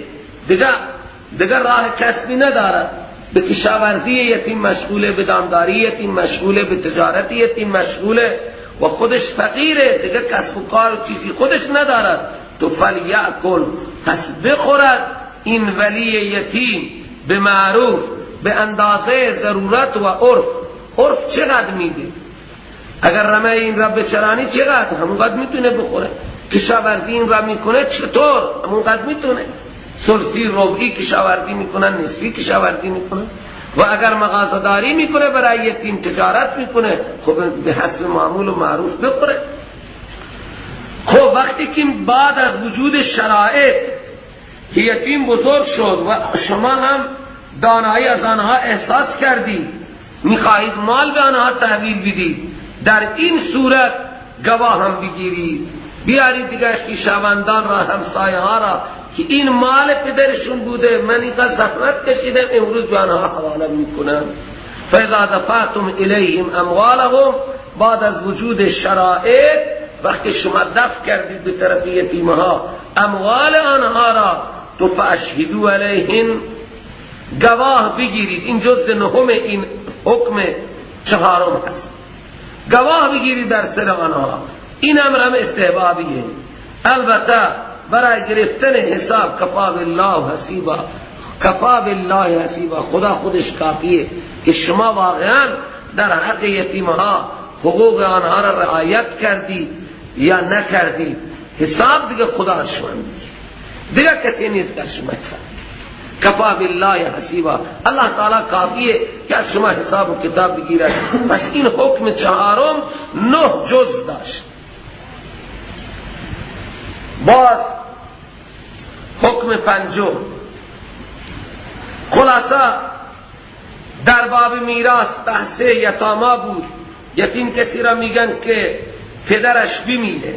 دیگر راه کسبی ندارد، به کشاورزی یتیم مشغوله، به دامداری یتیم مشغوله، به تجارت یتیم مشغوله و خودش فقیره، دیگر کسب و کار چیزی خودش ندارد، تو فلیأکل، پس بخورد این ولی یتیم به معروف، به اندازه ضرورت و عرف. عرف چقدر میده؟ اگر رمه این را بچرانی چقدر، همونقدر میتونه بخوره. کشاورزی این را میکنه چطور، همونقدر میتونه. ثلثی ربعی کشاورزی میکنن، نصفی کشاورزی میکنن. و اگر مغازه‌داری میکنه برای یتیم، تجارت میکنه، خب به حسب معمول و معروف بخوره. خب وقتی که بعد از وجود شرایط که یتیم بزرگ شد و شما هم دانایی از آنها احساس کردید، میخواهید مال به آنها تحویل بدید، در این صورت گواه هم بگیرید، بیارید دیگر خویشاوندان را، همسایه ها را که این مال پدرشون بوده، من اینقدر زحمت کشیدم، امروز به آنها حواله میکنم. فاذا دفعتم الیهم اموالهم، بعد از وجود شرایط وقتی شما دفع کردید به طرف یتیمها اموال آنها را، تو فاشهدوا علیهم، گواه بگیرید. این جزء نهم این حکم چهارم هست. گواه بگیرید در سر آنها. این امر هم استحبابیه. البته برای گرفتن حساب کفا بالله حسیبا، کفا بالله حسیبا، خدا خودش کافیه که شما واقعا در حق یتیمها حقوق آنها را رعایت کردید یا نکردید. حساب دیگه خدا از شما میگیره، دیگه کسی نیست که شما حساب. کفا بالله حسیبا، الله تعالی کافیه که از شما حساب و کتاب بگیرد. پس این حکم چهارم 9 جز داشت. باز حکم پنجم، خلاصه در باب میراث بحث یتاما بود. یتیم کسی را میگن که پدرش بمیره،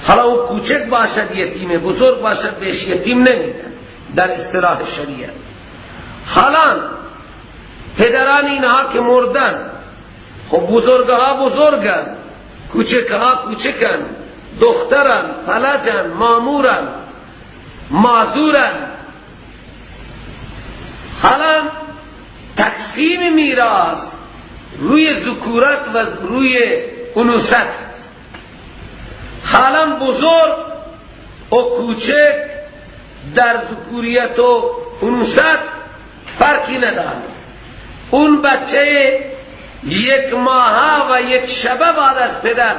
حالا او کوچک باشد یتیمه، بزرگ باشد بهش یتیم نمیدن در اصطلاح شریعت. حالا پدران اینها که مردن، خب بزرگها بزرگن، کوچکها کوچکن، دخترن، فلجن، مامورن، معذورن. حالا تقسیم میراث روی ذکورت و روی انوثت. حالا بزرگ و کوچک در ذکوریت و انوثت فرقی نداره. اون بچه 1 ماهه و 1 شبه بعد از پدر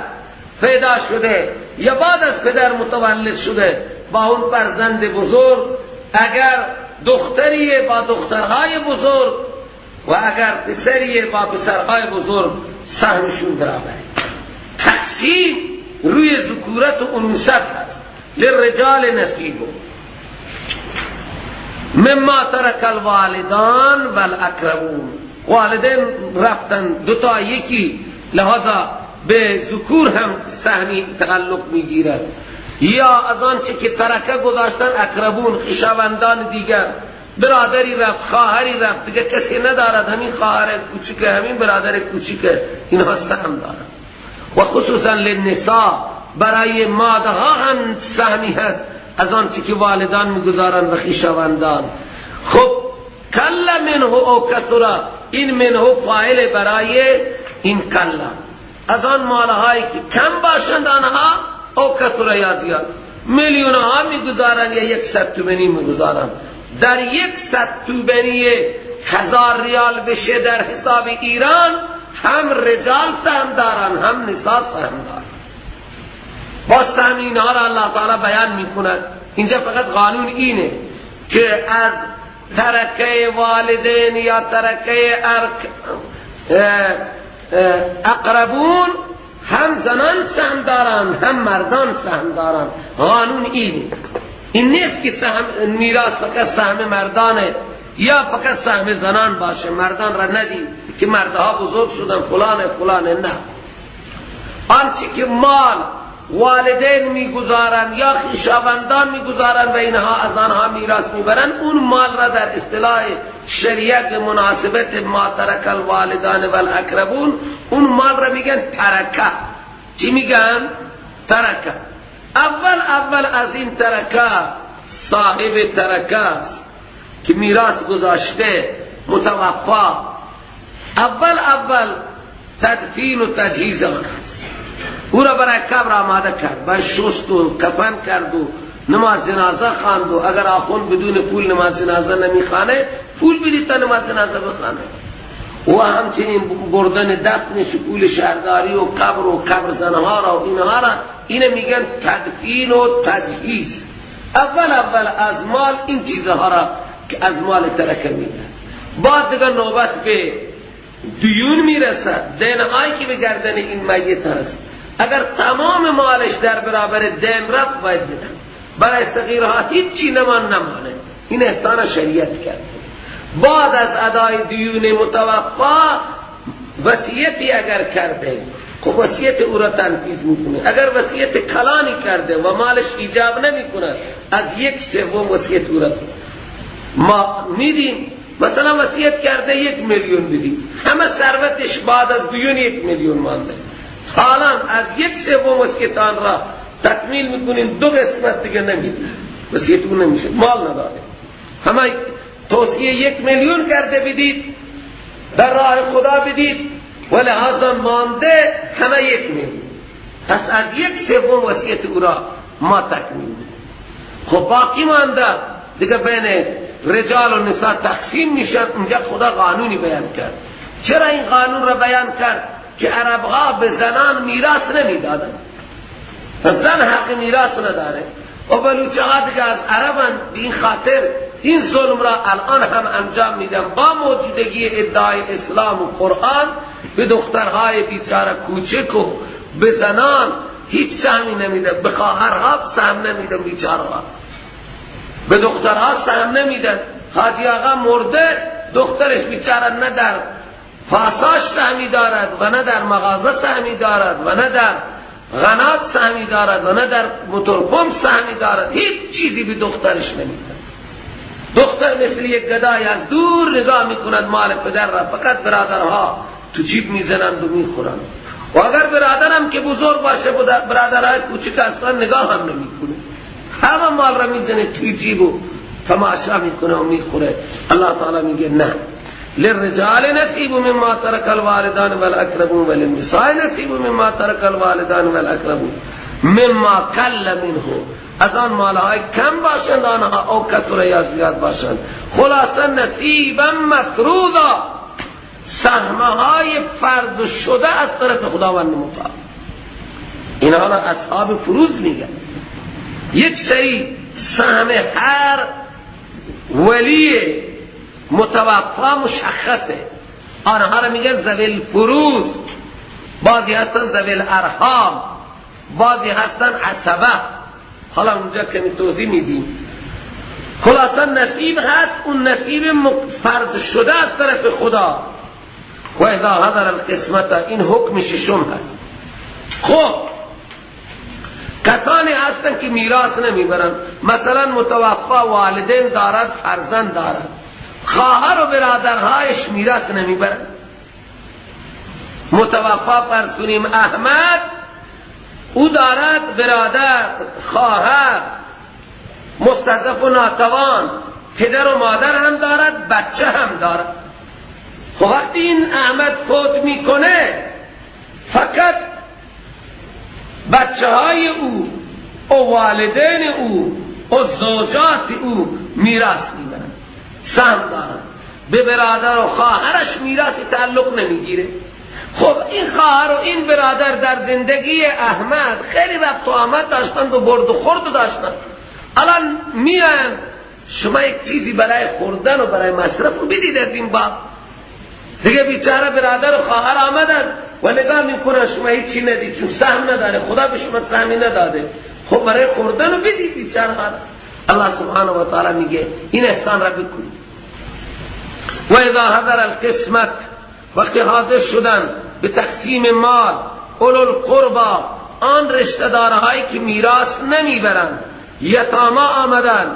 پیدا شده یا بعد از پدر متولد شده با اون فرزند بزرگ، اگر دختریه با دخترهای بزرگ و اگر پسریه با پسرهای بزرگ سهمشون برابره. تقسیم روی ذکورت و انوثت هست. للرجال نصیب مما ترک الوالدان والاقربون. والدین رفتن دوتا یکی، لہذا به ذکور هم سهمی تعلق میگیرد، یا از آنچه که ترکه گذاشتن اقربون، خویشاوندان دیگر، برادری رفت، خواهری رفت، دیگه کسی ندارد، همین خواهر کوچیکه، همین برادر کوچیکه، اینها سهم دارند. و خصوصا للنساء، برای ماده ها هم سهمی هست از آنچه که والدان میگذارند و خویشاوندان. خب کل منه او کثر، این منه فاعل برای این کل، از آن مالهایی که کم باشند آنها او کثر یا زیاد، میلیون ها میگذارند یا 100 تومانی میگذارند. در 100 تومانی 1000 ریال بشه در حساب ایران، هم رجال سهم دارن هم نساء سهم دارن. با سهم اینها را الله تعالی بیان میکند. اینجا فقط قانون اینه که از ترکه والدین یا ترکه اقربون هم زنان سهم دارن هم مردان سهم دارن. قانون اینه، این نیست که سهم میراث فقط سهم مردانه یا فقط سهم زنان باشه، مردان را ندید که مردها بزرگ شدن فلانه فلانه. نه، آنچه که مال والدین میگذارن یا خویشاوندان میگذارن و اینها از آنها میراث میبرن، اون مال را در اصطلاح شریعت مناسبت ما ترک الوالدان والاقربون، اون مال را میگن ترکه. چی میگن؟ ترکه. اول از این ترکه صاحب ترکه که میراث گذاشته متوفا، اول تدفین و تجهیز آن، او را برای قبر آماده کرد، برای شست و کفن کرد و نماز جنازه خواند و اگر آخوند بدون پول نماز جنازه نمیخوانه، پول بدید تا نماز جنازه بخوانه. و همچنین بردن دفنش، پول شهرداری و قبر و قبر زنها را و اینها را، اینه میگن تدفین و تجهیز. اول از مال این چیزها را که از مال ترکه میدن. بعد دیگر نوبت به دیون میرسد، دینهایی که به گردن این میت هست، اگر تمام مالش در برابر دین رفت باید بدن. برای صغیرها هیچی نمانه. این احسان شریعت کرد. بعد از ادای دیون متوفا وصیتی اگر کرده، خب وصیت او را تنفیذ میکنه. اگر وصیت کلانی کرده و مالش ایجاب نمیکنه، از 1/3 وصیت او را ما میدیم. مثلا وصیت کرده 1 میلیون بدیم، همه ثروتش بعد از دیون 1 میلیون مانده. حالا از 1/3 وصیت آن را تکمیل میکنیم، 2 قسمت دیگه نمیدیم، وصیت او نمیشه، مال نداره. همه توصیه 1 میلیون کرده بدید، در راه خدا بدید، و لحاظا مانده همه 1 میلیون. پس از 1/3 وصیت او را ما تکمیل میکنیم. خب باقی مانده دیگه بین رجال و نساء تقسیم میشن. اونجا خدا قانونی بیان کرد. چرا این قانون را بیان کرد؟ که عربها به زنان میراث نمیدادن، زن حق میراث نداره، و بلوچه ها دیگه از عربن، به این خاطر این ظلم را الان هم انجام میدن. با موجودگی ادعای اسلام و قرآن به دخترهای بیچاره کوچک و به زنان هیچ سهمی نمیدن، به خواهرها سهم نمیدن، بیچاره‌ها به دخترها سهم نمیدن. حاجی آقا مرده، دخترش بیچاره نه در پاساژ سهمی دارد و نه در مغازه سهمی دارد و نه در غنات سهمی دارد و نه در موتور پمپ سهمی دارد، هیچ چیزی به دخترش نمیدن. دختر مثل یک گدای از دور نگاه میکند مال پدر را، فقط برادرها تو جیب میزنند و میخورند. و اگر برادرم که بزرگ باشه، برادرهای کوچک اصلا نگاه هم نمیکنه، همه مال را میزنه توی جیب و تماشا میکنه و میخوره. الله تعالی میگه نه، للرجال نصیب مما ترک الوالدان والاقربون وللنساء نصیب مما ترک الوالدان والاقربون مما قل منه. از آن مالهای کم باشند آنها او کثر یا زیاد باشند، خلاصه نصیبا مفروضا، سهمهای فرض شده از طرف خداوند متعال. اینها را اصحاب فروض میگن. یک سری سهم هر ولی متوفا مشخصه، آنها را میگن ذوی الفروض. بعضی هستن ذوی الارحام، بعضی هستن عصبه. حالا اونجا که توضیح میدیم. خلاصا نصیب هست، اون نصیب فرض شده از طرف خدا. و اذا حضر القسمت، این حکم ششم هست. خب کسانی هستن که میراث نمیبرن. مثلا متوفا والدین دارد، فرزند دارد، خواهر و برادرهایش میراث نمیبرن. متوفا فرض کنیم احمد، او دارد برادر، خواهر، مستضعف و ناتوان، پدر و مادر هم دارد، بچه هم دارد. خب وقتی این احمد فوت میکنه، فقط بچه های او و والدین او و زوجات او میراث میبرن، سهم دارن. به برادر و خواهرش میراث تعلق نمیگیره. خب این خواهر و این برادر در زندگی احمد خیلی رفت و آمد داشتند و برد و خورد داشتند. الان میان شما یک چیزی برای خوردن و برای مصرف رو بدید از این باب. دیگه بیچاره برادر و خواهر آمدن و نگاه میکنن شما هیچی ندید، چون سهم نداره، خدا به شما سهمی نداده. خب برای خوردن رو بدید بیچاره. الله سبحانه و تعالی میگه این احسان را بکنید. و اذا حضر القسمت، وقتی حاضر شدن به تقسیم مال، اولو القربا، آن رشته دارهایی که میراث نمیبرند، یتاما آمدن.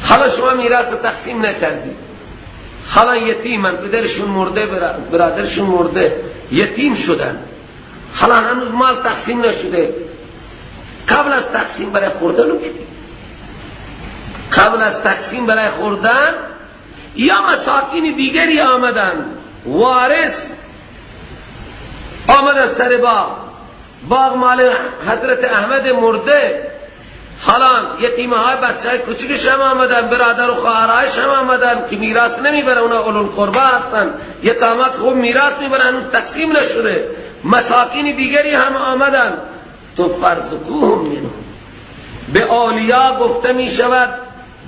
حالا شما میراث رو تقسیم نکردید، حالا یتیمن، پدرشون مرده، برادرشون مرده، یتیم شدن، حالا هنوز مال تقسیم نشده. قبل از تقسیم برای خوردن رو بدید، قبل از تقسیم برای خوردن. یا مساکین دیگری آمدن، وارث آمدن سر باغ، باغ مال حضرت احمد مرده، حالا یتیمه های بچه های کوچکش هم آمدن، برادر و خواهرهایش هم آمدن که میراث نمیبره، اونا اولو القربا هستن، یتامات خوب میراث میبرن، هنوز تقسیم نشده. مساکین دیگری هم آمدن، تو فرزقوهم منه، به اولیا گفته میشود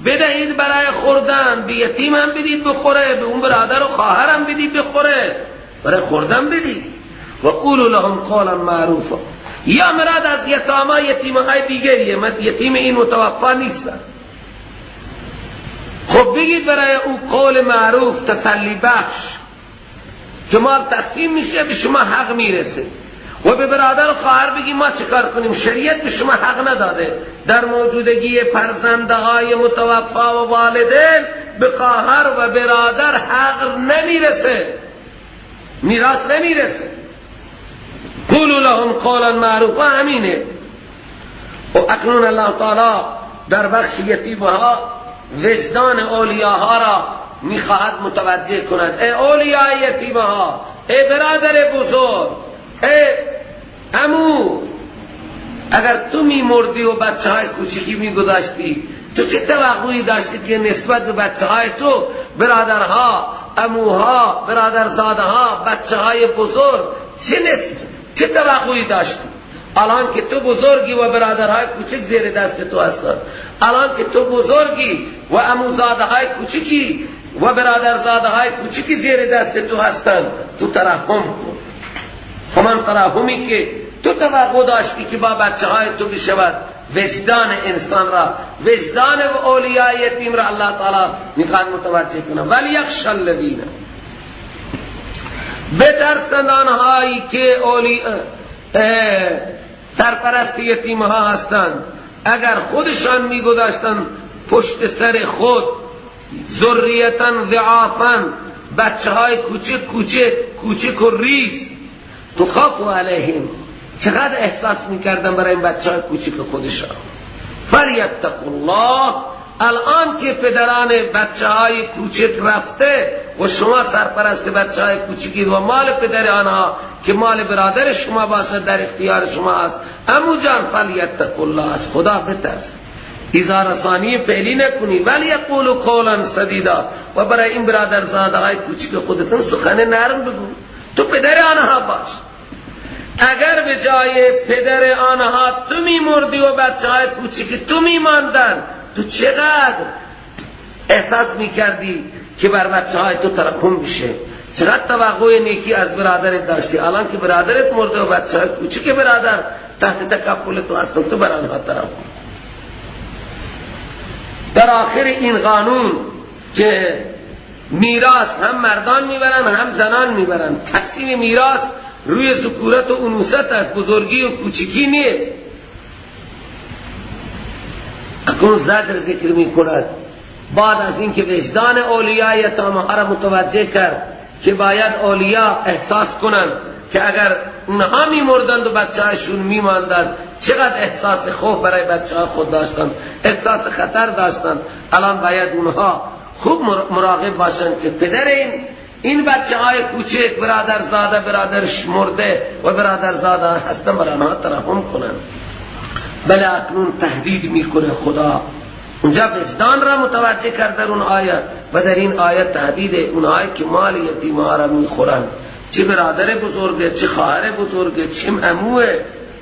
بدهید برای خوردن، به یتیم هم بدید بخوره، به اون برادر و خواهر هم بدید بخوره، برای خوردن بدید. و قولوا لهم قولا معروفا، یا مراد از یتاما یتیمهای دیگریه، یتیم این متوفا نیستن. خب بگید برای او قول معروف تسلی بخش که مال تقسیم میشه، به شما حق میرسه، و به برادر و خواهر بگیم ما چیکار کنیم، شریعت به شما حق نداده در موجودگی فرزندهای متوفا و والدین به خواهر و برادر حق نمیرسه، میراث نمیرسه. قولوا لهم قولا معروفا همینه. و اکنون الله تعالی در بخش یتیمها وجدان اولیاها را میخواهد متوجه کند. ای اولیای یتیمها، ای برادر بزرگ، ای عمو، اگر تو میمردی و بچه های کوچکی میگذاشتی، تو چه توقعی داشتی که نسبت به بچه های تو برادرها، عموها، برادرزادها، بچه های بزرگ چه توقعی داشتی؟ الان که تو بزرگی و برادرهای کوچک زیر دست تو هستند، الان که تو بزرگی و عموزادهای کوچکی و برادرزادهای کوچکی زیر دست تو هستند، تو ترحم کن. همان ترحمی که تو توقع داشتی که با بچه های تو بشود، وجدان انسان را، وجدان و اولیاء یتیم را الله تعالی میخواد متوجه کنه. ولی یخشى الذین، بترسند آنهایی که سرپرست یتیم ها هستند، اگر خودشان میگذاشتند پشت سر خود ذریتا ضعافا، بچه های کوچک کوچک کوچک و ریز، تخاف علیهم، چقدر احساس میکردن برای این بچه های کوچک خودشان. فلیتقوا الله، الان که پدران بچه های کوچک رفته و شما سرپرست بچه های کوچکی و مال پدر آنها که مال برادر شما باشد در اختیار شما است، عمو جان فلیتقوا الله، از خدا بترس، ایذا رسانی فعلی نکنی، ولی یقولوا قولا سدیدا، و برای این برادر زاده های کوچک خودتون سخن نرم بگو، تو پدر آنها باش. اگر به جای پدر آنها تو میمردی و بچه های کوچک تو میماندن، تو چقدر احساس میکردی که بر بچه های تو ترحم میشه، چقدر توقع نیکی از برادرت داشتی. الان که برادرت مرده و بچه های کوچک برادر تحت تکفل تو هستن، تو بر آنها ترحم. در آخر این قانون که میراث هم مردان میبرن هم زنان میبرن، تقسیم میراث روی ذکورت و انوثت است، بزرگی و کوچکی نیست. اکنون زجر ذکر میکند بعد از اینکه وجدان اولیاء یتامه را متوجه کرد که باید اولیا احساس کنند که اگر اونها میمردند و بچه‌هاشون میماندند، چقدر احساس خوف برای بچه‌ها خود داشتند، احساس خطر داشتند. الان باید اونها خوب مراقب باشند که پدر این بچه های کوچک، برادر زاده، برادرش مرده و برادر زاده هستن، برای آنها ترحم کنند. بله اکنون تهدید میکنه خدا، اونجا وجدان را متوجه کرد در اون آیه، و در این آیه تهدید اونهایی که مال یتیم ها را میخورند، چه برادر بزرگه، چه خواهر بزرگه، چه عموه،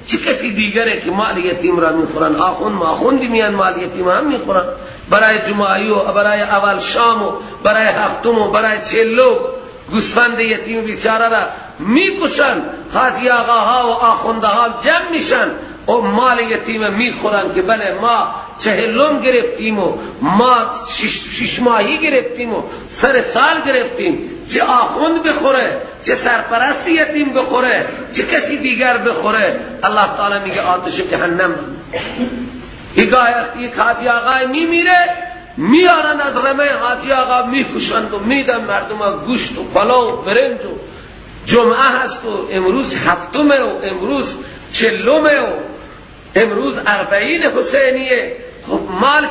چه کسی دیگره که مال یتیم را میخورن. آخوند ماخوندی میان مال یتیم هم میخورن، برای جمعی و برای اول شام و برای هفتم و برای چلو گوسفند یتیم بیچاره را میکشن. حاجی آقاها و آخوندها جمع میشن و مال یتیم میخورن که بله ما چهلم گرفتیم و ما شش ماهی گرفتیم و سر سال گرفتیم. چه آخوند بخوره، چه سرپرست یتیم بخوره، چه کسی دیگر بخوره، الله تعالی میگه آتش جهنم. یک حاجی آقای میمیره، میارن از رمه حاجی آقا میکشند و میدن مردم گوشت و پلو و برنج و جمعه هست و امروز هفتمه و امروز چلمه و امروز اربعین حسینیه. خب مال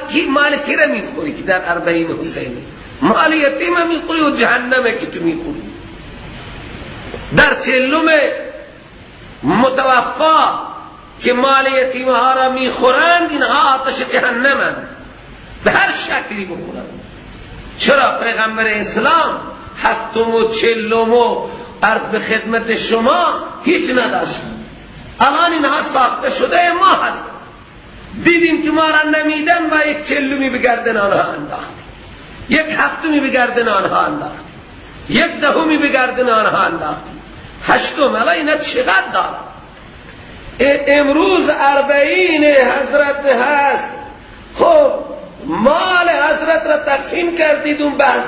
کی را میخوری که در اربعین حسینی؟ مال یتیم میخوری و جهنمه که تو میخوری. در چلم متوفا که مال یتیم ها را میخورند، اینها آتش جهنمند، به هر شکلی بخورند. چرا پیغمبر اسلام هفتم و چلم و عرض به خدمت شما هیچ نداشت؟ الان اینها ساخته شده ما هست، دیدیم که ما را نمیدن و یک چلمی به گردن آنها انداخت، یک هفتمی به گردن آنها انداخت، یک دهمی به گردن آنها انداخت، هشتم. الان اینا چقدر دارن؟ امروز 40 حضرت هست، خب مال حضرت را تقسیم کردید، اون بحث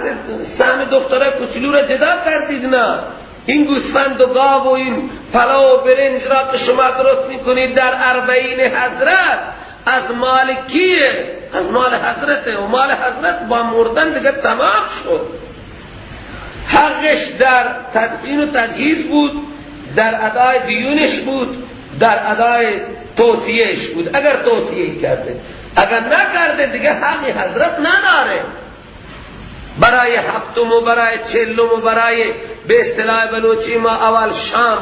سهم دختره کوچولو را جدا کردید، نه این گوسفند و گاو و این پلاو و برنج را که شما درست میکنید در 40 حضرت از مال کیه؟ از مال حضرته، و مال حضرت با مردن دیگه تمام شد. حقش در تدفین و تجهیز بود، در ادای دیونش بود، در ادای توصیهش بود، اگر توصیه کرده. اگر نکرده دیگه حق حضرت نداره. برای هفتم و برای چهلم و برای به اصطلاح بلوچی ما اول شام،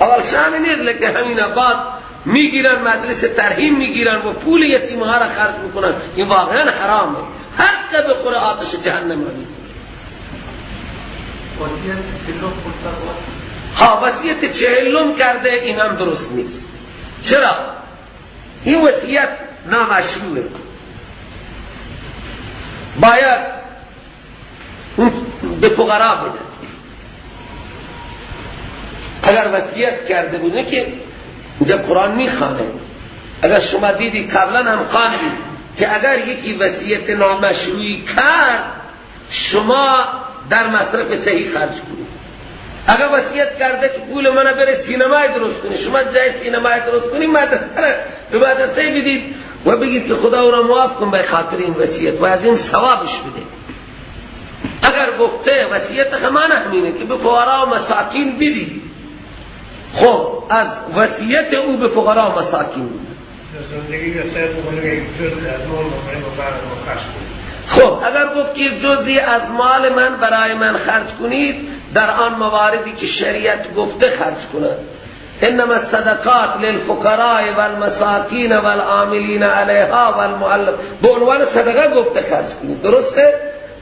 اول شام نیست لیکن همین بعد میگیرن مجلس ترحیم میگیرن و پول یتیم ها را خرج میکنن. این واقعا حرامه، حق بخوره آتش جهنم را میکنه. ها وصیت چهلم کرده، این هم درست نیست. چرا؟ این وصیت نامشروعه، باید اون به فقرا بده. اگر وصیت کرده بوده که اینجا قرآن میخوانه، اگر شما دیدی قبلا هم خواندید که اگر یکی وصیت نامشروعی کرد شما در مصرف صحیح خرج کنید. اگر وصیت کرده که پول من بره سینمای درست کنی، شما جای سینمای درست کنی مدرسه به مدرسه بدید و بگید که خدا او را معاف کن به خاطر این وصیت و از این ثوابش بده. اگر گفته وصیت همان همینه که به فقرا و مساکین بدید، خب از وصیت او به فقرا و مساکین بدید. خب اگر گفت که جزئی از مال من برای من خرج کنید، در آن مواردی که شریعت گفته خرج کنند. انما الصدقات للفقراء والمساکین والعاملین علیها والمؤلف، به عنوان صدقه گفته خرج کنید، درسته؟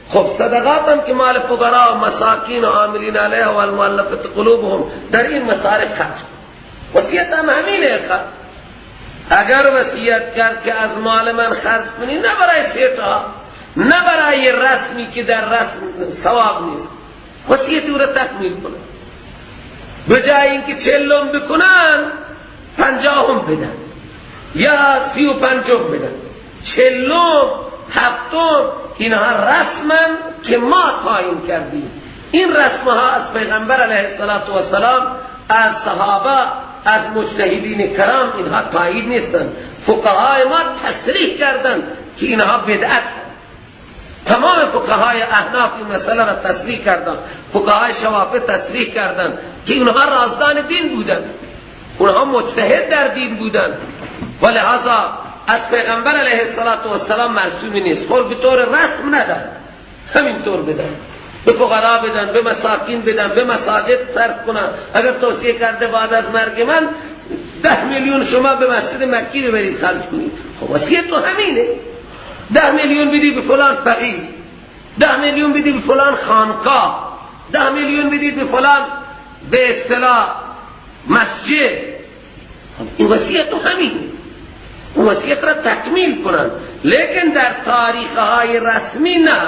خب صدقات هم که مال فقراء و مساکین و عاملین علیها والمؤلفة قلوبهم در این مصارف خرج کنید. وصیت هم همینه. اگر وصیت کرد که از مال من خرج کنید، نه برای سیتا، نه برای رسمی که در رسم ثواب نیست، وصیت او را تکمیل کنه. به جای اینکه 40 بکنن 50 بدن یا 35 بدن، 40 7 اینها رسما که ما تعیین کردیم. این رسمها از پیغمبر علیه السلام، از صحابه، از مجتهدین کرام اینها تایید نیستن. فقهای ما تصریح کردن که اینها بدعت. تمام فقهای احناف این مسئله را تصریح کردن، فقهای شوافع تصریح کردن که اینها رازدان دین بودن، اونها مجتهد در دین بودن و لهذا از پیغمبر علیه السلام مرسومی نیست. خب به طور رسم ندن، همینطور بدن، به فقرا بدن، به مساکین بدن، به مساجد صرف کنن. اگر توصیه کرده بعد از مرگ من 10 میلیون شما به مسجد مکی ببرید خرج کنید، خب وصیت تو همینه. 10 میلیون بدی به فلان فقیر، 10 میلیون بدی به فلان خانقاه، 10 میلیون بدی به فلان به اصطلاح مسجد. این وصیت تو همینه. اون وصیت را تکمیل کنن، لیکن در تاریخ های رسمی نه.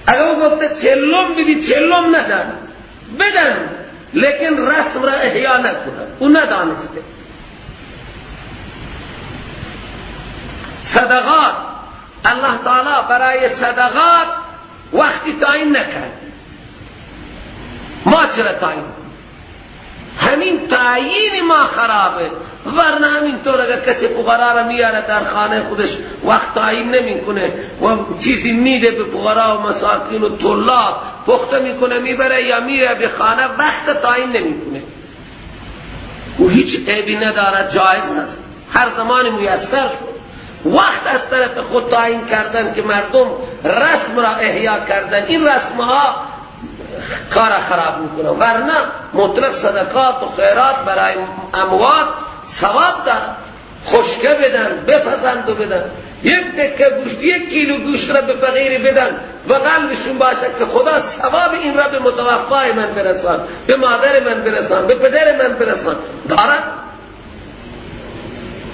اگر او گفته 40 بدی 40 ندن، بدن، لیکن رسم را احیا نکنن، او ندانسته. صدقات الله تعالی برای صدقات وقتی تعیین نکرد، ما چرا تعیین؟ همین تعیین ما خرابه، ورنه همینطور اگر کسی فقرا را میاره در خانه خودش وقت تعیین نمیکنه و چیزی میده به فقرا و مساکین و طلاب، پخته میکنه میبره یا میره به خانه، وقت تعیین نمیکنه، او هیچ عیبی نداره، جایز است، هر زمان میسر شد. وقت از طرف خود تعیین کردن که مردم رسم را احیا کردن، این رسمها کار خراب میکنه، ورنه مطلق صدقات و خیرات برای اموات ثواب دارد. خشکه بدن، بپزند و بدن، یک تکه گوشت، 1 کیلو گوشت را به فقیری بدن و قلبشون باشه که خدا ثواب این را به متوفای من برسان، به مادر من برسان، به پدر من برسان. دارد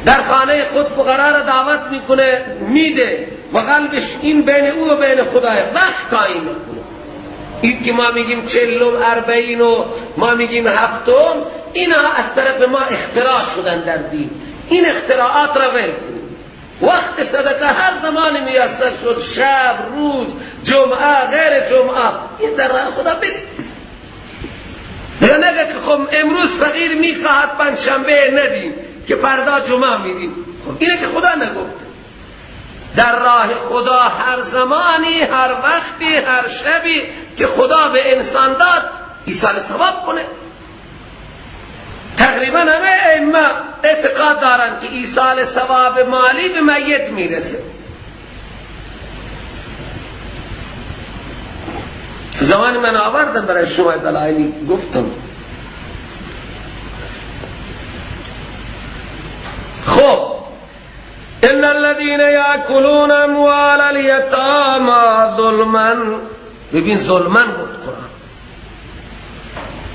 در خانه خود فقرا را دعوت میکنه، میده و قلبش این بین او و بین خدای، وقت تعیین میکنه. این که ما میگیم 40 40 و ما میگیم 7، اینا از طرف ما اختراع شدن در دین. این اختراعات را ول کنید. وقت صدقه هر زمان میسر شد، شب، روز، جمعه، غیر جمعه، این در راه خدا بدید. یا نگه که خب امروز فقیر میخواهد پنجشنبه ندیم که فردا جمعه میدیم. خب اینه که خدا نگفت. در راه خدا هر زمانی، هر وقتی، هر شبی که خدا به انسان داد ایصال ثواب کنه. تقریبا همه ائمه اعتقاد دارن که ایصال ثواب مالی به میت میرسه. زمان من آوردم برای شما دلایلی گفتم. خب ان الذين ياكلون اموال اليتامى ظلما، ببین ظلما گفت قرآن.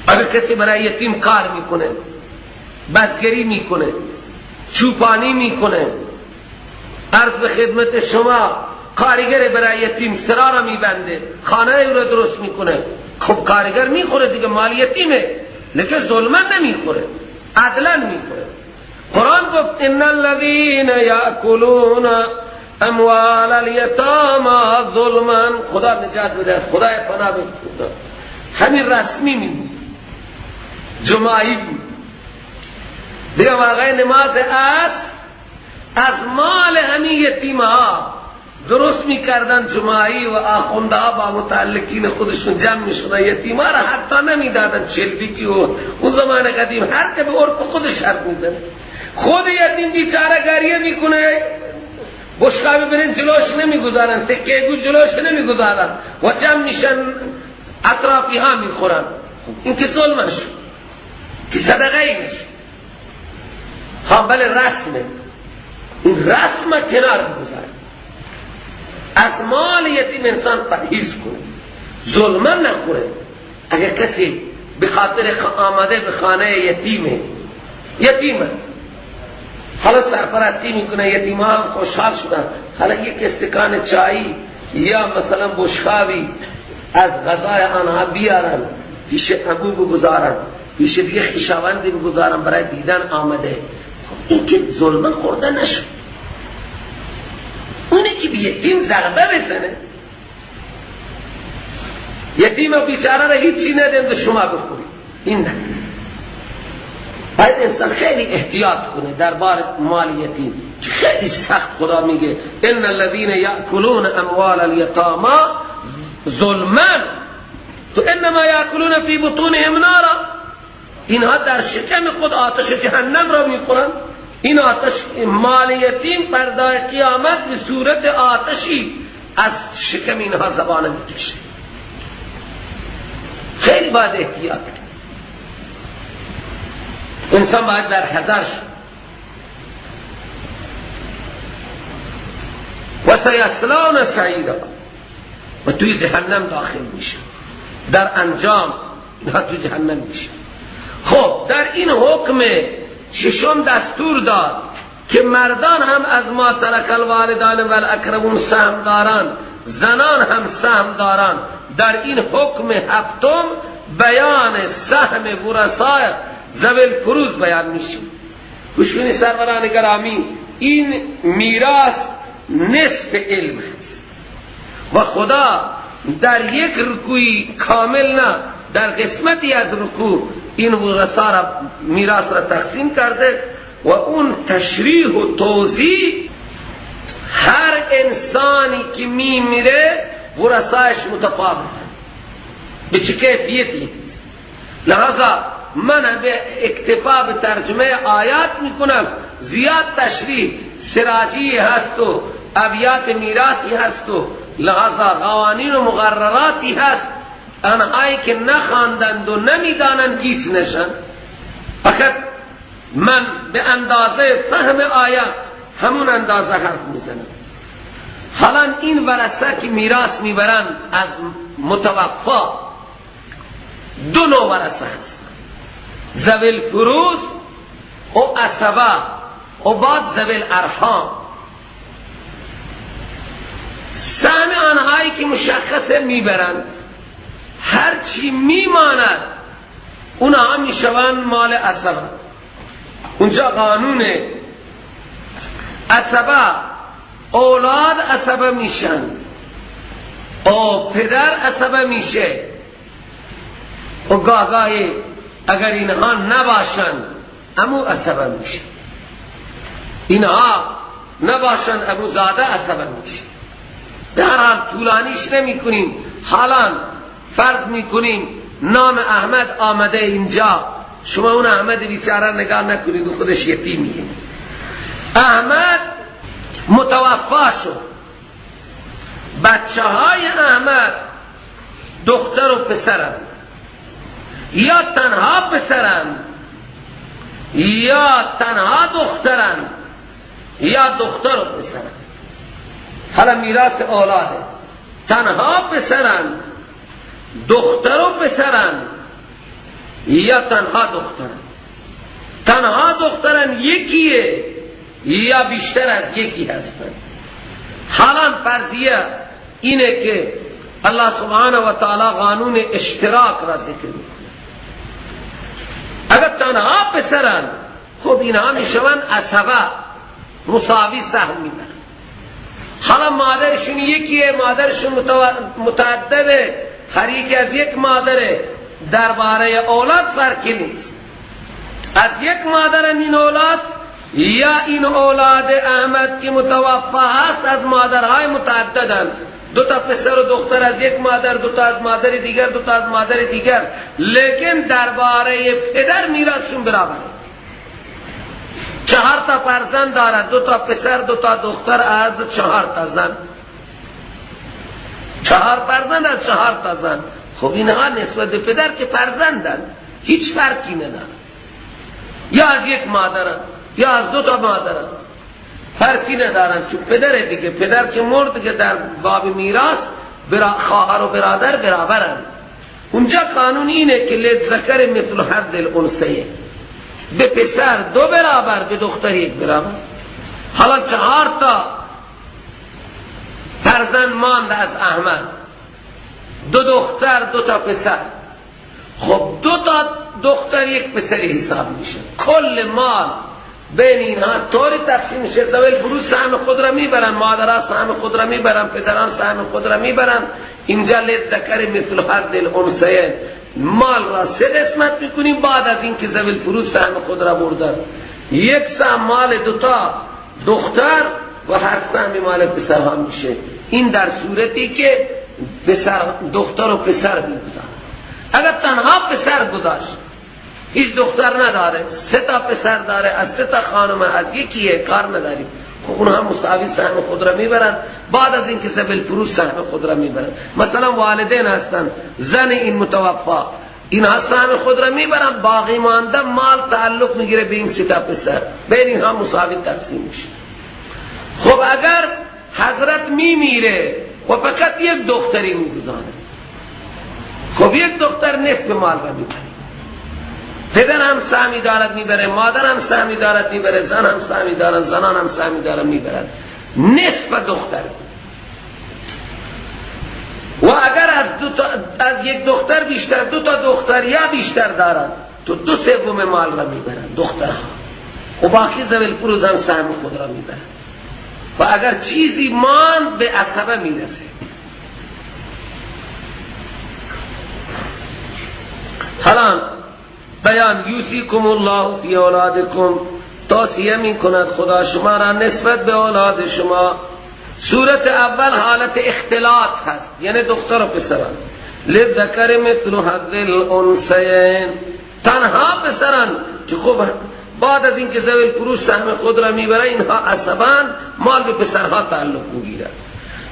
اگر کسی برای یتیم کار میکنه، بزگری میکنه، چوپانی میکنه، عرض به خدمت شما کارگر برای یتیم سرا را میبنده، خانه او را درست میکنه، خب کارگر میخوره دیگه، مال یتیمه، لیکن ظلما نمیخوره، عدلا میخوره. قرآن گفت ان الذين ياكلون اموال اليتامى ظلما، خدا نجات بده، خدای پناه بده. همین رسمی می بود، جماعی بود دیگه. واقعا نماز از مال همین یتیم ها درست میکردن جماعی و آخونده ها با متعلقین خودشون جمع میشدن، یتیم ها را حتی نمیدادن چلبیکی و اون زمان قدیم هر که به عرف خودش حرف میزنه. خود یتیم بیچاره گریه میکنه، بشقابه برین جلوش نمیگذارن، تکه گو جلوش نمیگذارن و جمع میشن اطرافی ها میخورن. این که ظلمش که صدقه ای میشه. ها بله رسمه، این رسم کنار بگذاره. از مال یتیم انسان پرهیز کنه، ظلما نخوره. اگر کسی به خاطر آمده به خانه یتیمه، یتیمه حالا سرپرستی میکنه، یتیم ها هم خوشحال شدن، حالا یک استکان چای یا مثلا بشقابی از غذای آنها بیارن، پیش ابو بگذارن، پیش دیگه خویشاوندی بگذارن برای دیدن آمده، این که ظلم خورده نشد. اونه که به یتیم ضربه بزنه، یتیم و بیچاره را هیچی ندیم که شما بخورید، این نه. باید انسان خیلی احتیاط کنه در بار مال یتیم. خیلی سخت خدا میگه ان الذين یاکلون اموال الیتاما ظلما تو انما یاکلون فی بطونهم نارا، اینها در شکم خود آتش جهنم را میخورند. این آتش مال یتیم فردای قیامت به صورت آتشی از شکم اینها زبانه میکشه. خیلی باید احتیاط کنه انسان، باید در حذر شد. و سیصلون سعیرا، و توی جهنم داخل میشه، در انجام اینها توی جهنم میشه. خب در این حکم ششم دستور داد که مردان هم از ما ترک الوالدان و الاقربون سهم داران، زنان هم سهم داران. در این حکم هفتم بیان سهم ورثای ذوی الفروض بیان میشه. گوش کنید سروران گرامی، این میراث نصف علم است و خدا در یک رکوعی کامل نه، در قسمتی از رکوع این ورثا را میراث را تقسیم کرده و اون تشریح و توضیح هر انسانی که میمیره ورثایش متفاوت به چه کیفیتی. لذا من به اکتفا به ترجمه آیات میکنم، زیاد تشریح سراجی هست و ابیات میراثی هست و لذا قوانین و مقرراتی هست. آنهایی که نخواندند و نمیدانند گیج نشن. فقط من به اندازه فهم آیات همون اندازه حرف میزنم. حالا این ورثه که میراث میبرند از متوفا دو نوع ورثه هست، ذوی الفروض و عصبه و بعد ذوی الارحام. سهم آنهایی که مشخصه میبرند، هرچی میماند اونها میشوند مال عصبه. اونجا قانون عصبه، اولاد عصبه میشن، او پدر عصبه میشه، و گاه گاهی اگر اینها نباشن امو عصبه میشه، اینها نباشن ابو زاده عصبه میشه. به هر حال طولانیش نمی کنیم. حالا فرض می کنیم نام احمد آمده اینجا، شما اون احمد بیچاره نگاه نکنید، و خودش یتیمیه. احمد متوفا شد، بچه های احمد دختر و پسرم، یا تنها پسرم یا تنها دخترم یا دختر و پسرم. حالا میراث اولاده، تنها پسرم، دختر و پسرم یا تنها دخترم. تنها دخترم یکیه یا بیشتر از یکی هستن. حالا فرضیه اینه که الله سبحانه و تعالی قانون اشتراک را ذکر میکنه. اگر تنها پسرن، خب اینها میشون عصبه، مساوی سهم میبرن. حالا مادرشون یکیه، مادرشون متعدده، هر یکی از یک مادره، درباره اولاد فرقی نیست. از یک مادرن این اولاد، یا این اولاد احمد که متوفا هست از مادرهای متعددن، دو تا پسر و دختر از یک مادر، دو تا از مادر دیگر، دو تا از مادر دیگر، لیکن درباره پدر میراثشون برابره. 4 تا فرزند دارد، 2 تا پسر، 2 تا دختر از 4 تا زن، 4 فرزند از 4 تا زن. خب اینها نسبت به پدر که فرزندن هیچ فرقی ندارن، یا از یک مادرن یا از 2 تا مادرن، فرقی ندارن، چون پدر دیگه، پدر که مرد که در باب میراث خواهر و برادر برابرن. اونجا قانون اینه که لذکر مثل حظ الانثیین، به پسر 2 برابر، به دختر 1 برابر. حالا 4 تا فرزند ماند از احمد، 2 دختر 2 تا پسر. خب 2 تا دختر 1 پسری حساب میشه. کل مال بین اینها طوری تقسیم میشه، ذوی الفروض سهم خود را میبرن، مادرها سهم خود را میبرن، پدران سهم خود را میبرن. اینجا لذکر مثل حظ الانثیین، مال را 3 قسمت میکنیم. بعد از اینکه ذوی الفروض سهم خود را بردن، 1 سهم مال 2 تا دختر و هر سهم مال پسرها میشه. این در صورتی که پسر، دختر و پسر میگذارن. اگر تنها پسر گذاشت، هیچ دختر نداره، 3 تا پسر داره، از 3 تا خانم، از یکیه، کار نداریم، خب اونها مساوی سهم خود را میبرن. بعد از اینکه ذوی الفروض سهم خود را میبرن، مثلا والدین هستن، زن این متوفا، اینها سهم خود را میبرن، باقی مانده مال تعلق میگیره به این 3 تا پسر، بین اینها مساوی تقسیم میشه. خب اگر حضرت میمیره و فقط یک دختری میگذاره، خب یک دختر نصف مال را میبره، پدر هم سهمی دارد میبره، مادر هم سهمی دارد میبره، زن هم سهمی دارد، زنان هم سهمی دارد میبرد، نصف دختر. و اگر از یک دختر بیشتر، 2 تا دختر یا بیشتر دارد، تو 2/3 مال را میبرند دخترها، و باقی ذوی الفروض هم سهم خود را میبرند. و اگر چیزی ماند به عصبه میرسه. حالا بیان یوصیکم الله فی اولادکم، توصیه می کند خدا شما را نسبت به اولاد شما. صورت اول حالت اختلاط هست، یعنی دختر و پسران، لذکر مثل حظ الانثیین، تنها پسران که خب بعد از اینکه ذوی الفروض سهم خود را میبره، اینها عصبان، مال به پسرها تعلق میگیرد.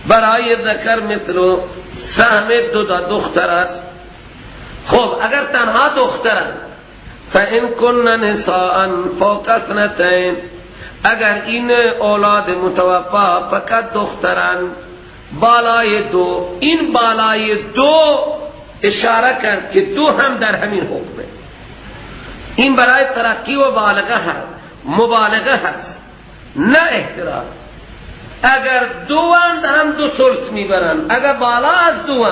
برای ذکر مثل سهم 2 تا دختر است. خب اگر تنها دخترن، فَإِن كُنَّ نِسَاءً فَوْقَ اثْنَتَيْنِ، اگر این اولاد متوفا فقط دخترن بالای 2، این بالای 2 اشاره کرد که 2 هم در همین حکمه. این برای ترقی و بالغه هست، مبالغه هست، نه احتراز. اگر 2 هم 2 ثلث میبرن، اگر بالا از 2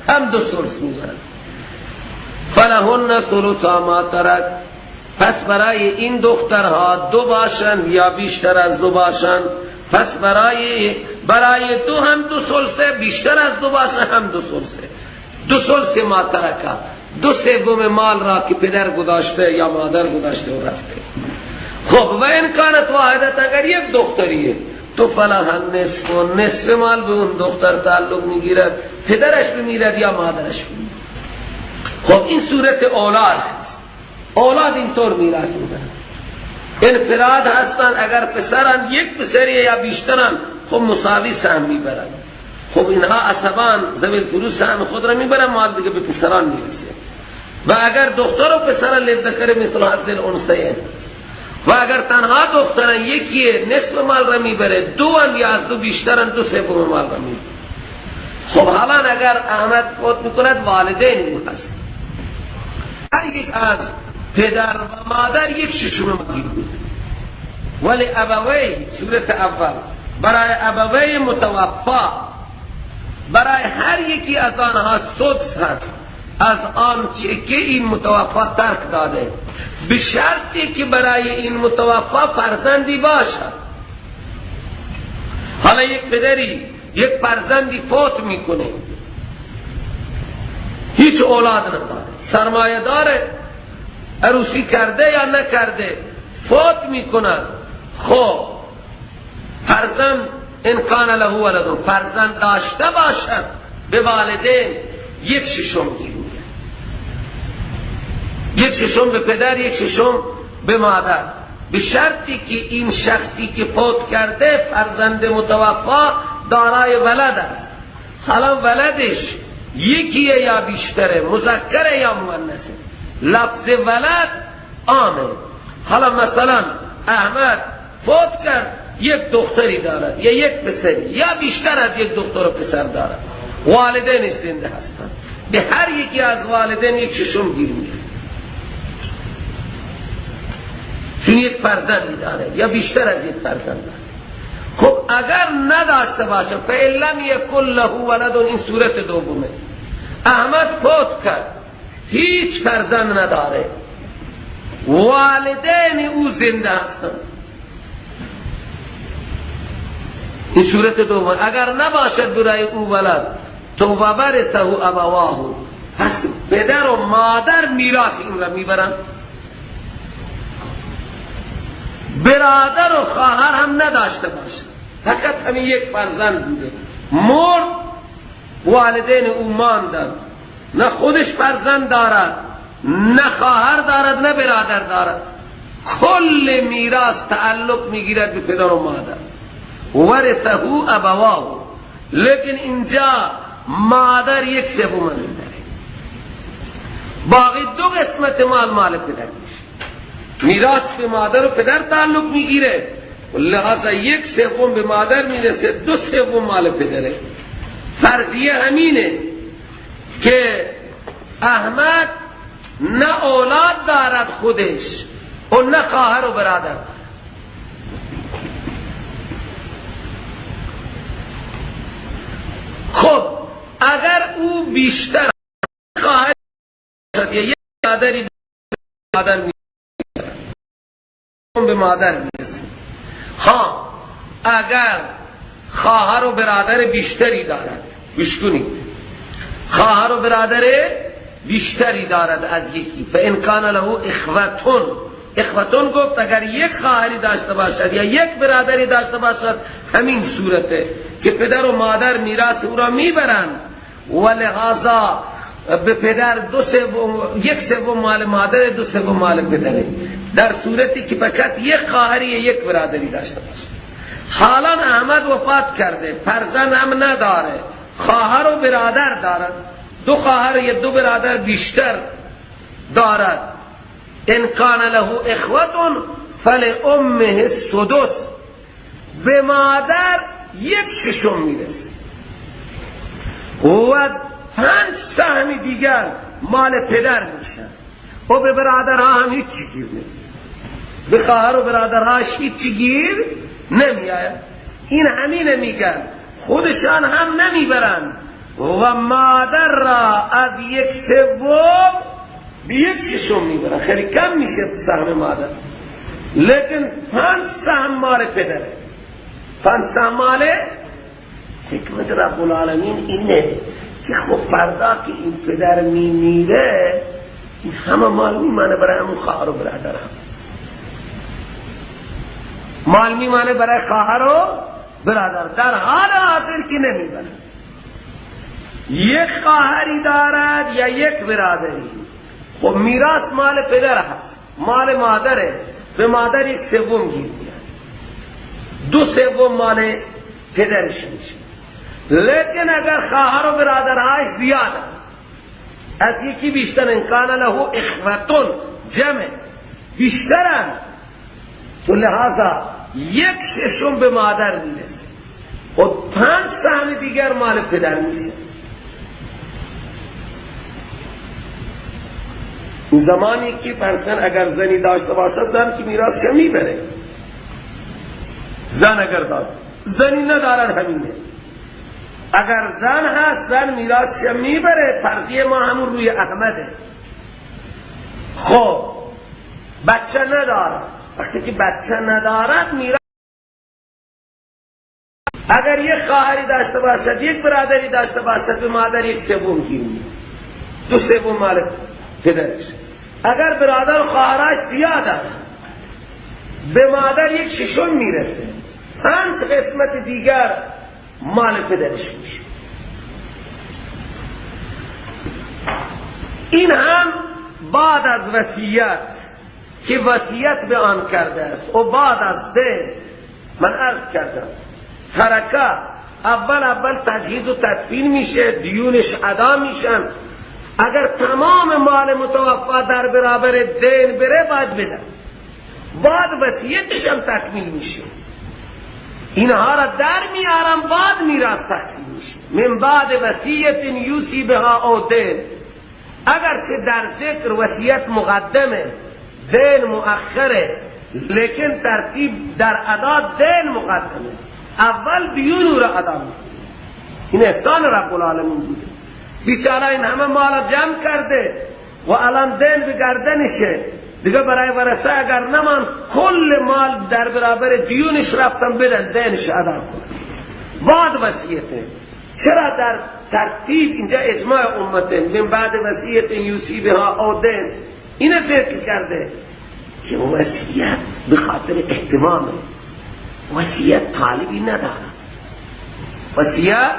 هم 2 ثلث میبرن. فلهن ثلثا ما ترک، پس برای این دخترها دو باشن یا بیشتر از دو باشن، پس برای دو هم دو ثلثه، بیشتر از دو باشن هم دو ثلثه. دو ثلث ما ترکه، دو سوم مال را که پدر گذاشته یا مادر گذاشته و رفته. خب و این کانت واحدت، اگر یک دختریه تو فلها نصف، نصف مال به اون دختر تعلق میگیرد، پدرش بمیرد یا مادرش بمیرد. خب این صورت اولاد، اولاد اینطور میراث میبرند، انفراد هستند، اگر پسرن یک پسریه یا بیشترن خب مساوی سهم میبرند. خب اینها عصبان زمین فروز سهم خود را میبرن، مال دیگه به پسران میرسه. و اگر دختر و پسرن لذکر مثل حظ الانثیین، و اگر تنها دخترن یکیه نصف مال را میبره، دو هم یا از دو بیشترن دو سوم مال را میبره. خب حالا اگر احمد فوت میکند والدین او هست، هر یک از پدر و مادر یک ششم مال بود. ولی ابوی، صورت اول برای ابوی متوفا، برای هر یکی از آنها سدس هست از آنچه که این متوفا ترک داده، به شرطی که برای این متوفا فرزندی باشد. حالا یک پدری یک فرزندی فوت میکنه، هیچ اولاد نداره، سرمایه داره، عروسی کرده یا نکرده، فوت میکند. خب فرزند ان کان له ولد، فرزند داشته باشد به والدین یک ششم گیر میده، یک ششم به پدر، یک ششم به مادر، به شرطی که این شخصی که فوت کرده فرزند متوفا دارای ولد است. حالا ولدش یکیه یا بیشتره، مذکره یا مؤنثه، لفظ ولد عامه. حالا مثلا احمد فوت کرد، یک دختری دارد یا یک پسری یا بیشتر از یک دختر و پسر دارد، والدینش زنده هستند، به هر یکی از والدین یک ششم گیر میده، چون یک فرزندی داره یا بیشتر از یک فرزند داره. خب اگر نداشته باشه، فإن لم یکن له ولد، این صورت دومه، احمد فوت کرد، هیچ فرزند نداره، والدین او زنده هستند، این صورت دوم. اگر نباشد برای او ولد تو ورثه ابواه، پس پدر و مادر میراث این را میبرند، برادر و خواهر هم نداشته باشه، فقط همین یک فرزند بوده، مرد، والدین او ماندند، نه خودش فرزند دارد، نه خواهر دارد، نه برادر دارد، کل میراث تعلق میگیرد به پدر و مادر، ورثه ابواه. لیکن اینجا مادر یک سوم میبره، باقی دو قسمت مال مال پدر میشه، میراث به مادر و پدر تعلق میگیره، لہذا یک سوم به مادر میرسه، دو سوم مال پدره. فرضیه همینه که احمد نه اولاد دارد خودش و نه خواهر و برادر. خب اگر او بیشتر خواهر یا یک برادری مادر به مادر میرسه، ها اگر خواهر و برادر بیشتری دارد، گوش کنید، خواهر و برادر بیشتری دارد از یکی، فان کان له اخوتون، اخوتون گفت اگر یک خواهری داشته باشد یا یک برادری داشته باشد، همین صورته که پدر و مادر میراث او را میبرند و لهذا به پدر دو سوم، یک سوم مال مادر، دو سوم مال پدره، در صورتی که فقط یک خواهری یک برادری داشته باشه. حالا احمد وفات کرده، فرزند هم نداره، خواهر و برادر دارد، دو خواهر یا دو برادر بیشتر دارد. ان کان له اخوة فلامه السدس، به مادر یک ششم میرسه و 5 سهم دیگر مال پدر میشن و به برادرها هم هیچ گیر نمیاد، به خواهر و برادرهاش هیچ گیر نمیآید. این همین میگن، خودشان هم نمیبرند و مادر را از یک سوم به یک ششم میبرن، خیلی کم میشه سهم مادر، لیکن 5 سهم مال پدره، 5 سهم مال. حکمت رب العالمین اینه که خب فردا که این پدر میمیره این همه مال میمانه برای همون خواهر و برادر، هم مال میمانه برای خواهر و برادر. در حال حاضر که نمیبره، یک خواهری دارد یا یک برادری، خب میراث مال پدر هست، مال مادره، به مادر 1/3 گیر میاد، 2/3 مال پدرش میشه. لیکن اگر خواهر و برادرهایش زیاد از یکی بیشتر، انکان له اخوتون جمع بیشترن، تو لحاظا 1/6 به مادر میده و 5 سهم دیگر مال پدر میشه. زمانی که فرضاً اگر زنی داشته باشد، زن که میراث میبره، زن اگر داشت، زنی ندارد همینه. اگر زن هست زن میراث میبره، فرضیه ما همون روی احمده. خب بچه ندارد، وقتی که بچه ندارد میراث، اگر یک خواهری داشته باشد، یک برادری داشته باشد، به مادر 1/3 گیر میده، 2/3 مال پدرش. اگر برادر و خواهرش زیاد است به مادر 1/6 میرسه، 5 قسمت دیگر مال پدرش میشه. این هم بعد از وصیت که وصیت به آن کرده است و بعد از ده من عرض کردم ترکه اول تجهیز و تدفین میشه، دیونش ادا میشن. اگر تمام مال متوفا در برابر دین بره باید بدن، بعد وصیتش هم تکمیل میشه. اینها را در میارم بعد میراث تقسیم میشه، من بعد وصیت یوسی بها او دین. اگر که در ذکر وصیت مقدمه، دین مؤخره، لیکن ترتیب در ادا دین مقدمه، اول دیون را ادا میکنه. این احسان رب العالمین بوده. بیچاره این همه مال جمع کرده و الان دین به گردنشه دیگه، برای ورثه اگر نمان کل مال در برابر دیونش رفتن بدن، دینش ادا کنن، بعد وصیته. چرا در ترتیب اینجا اجماع امته من بعد وصیت یوسی بها او دین، اینه ذکر کرده که وصیت به خاطر اهتمامه، وصیت طالبی ندارد، وصیت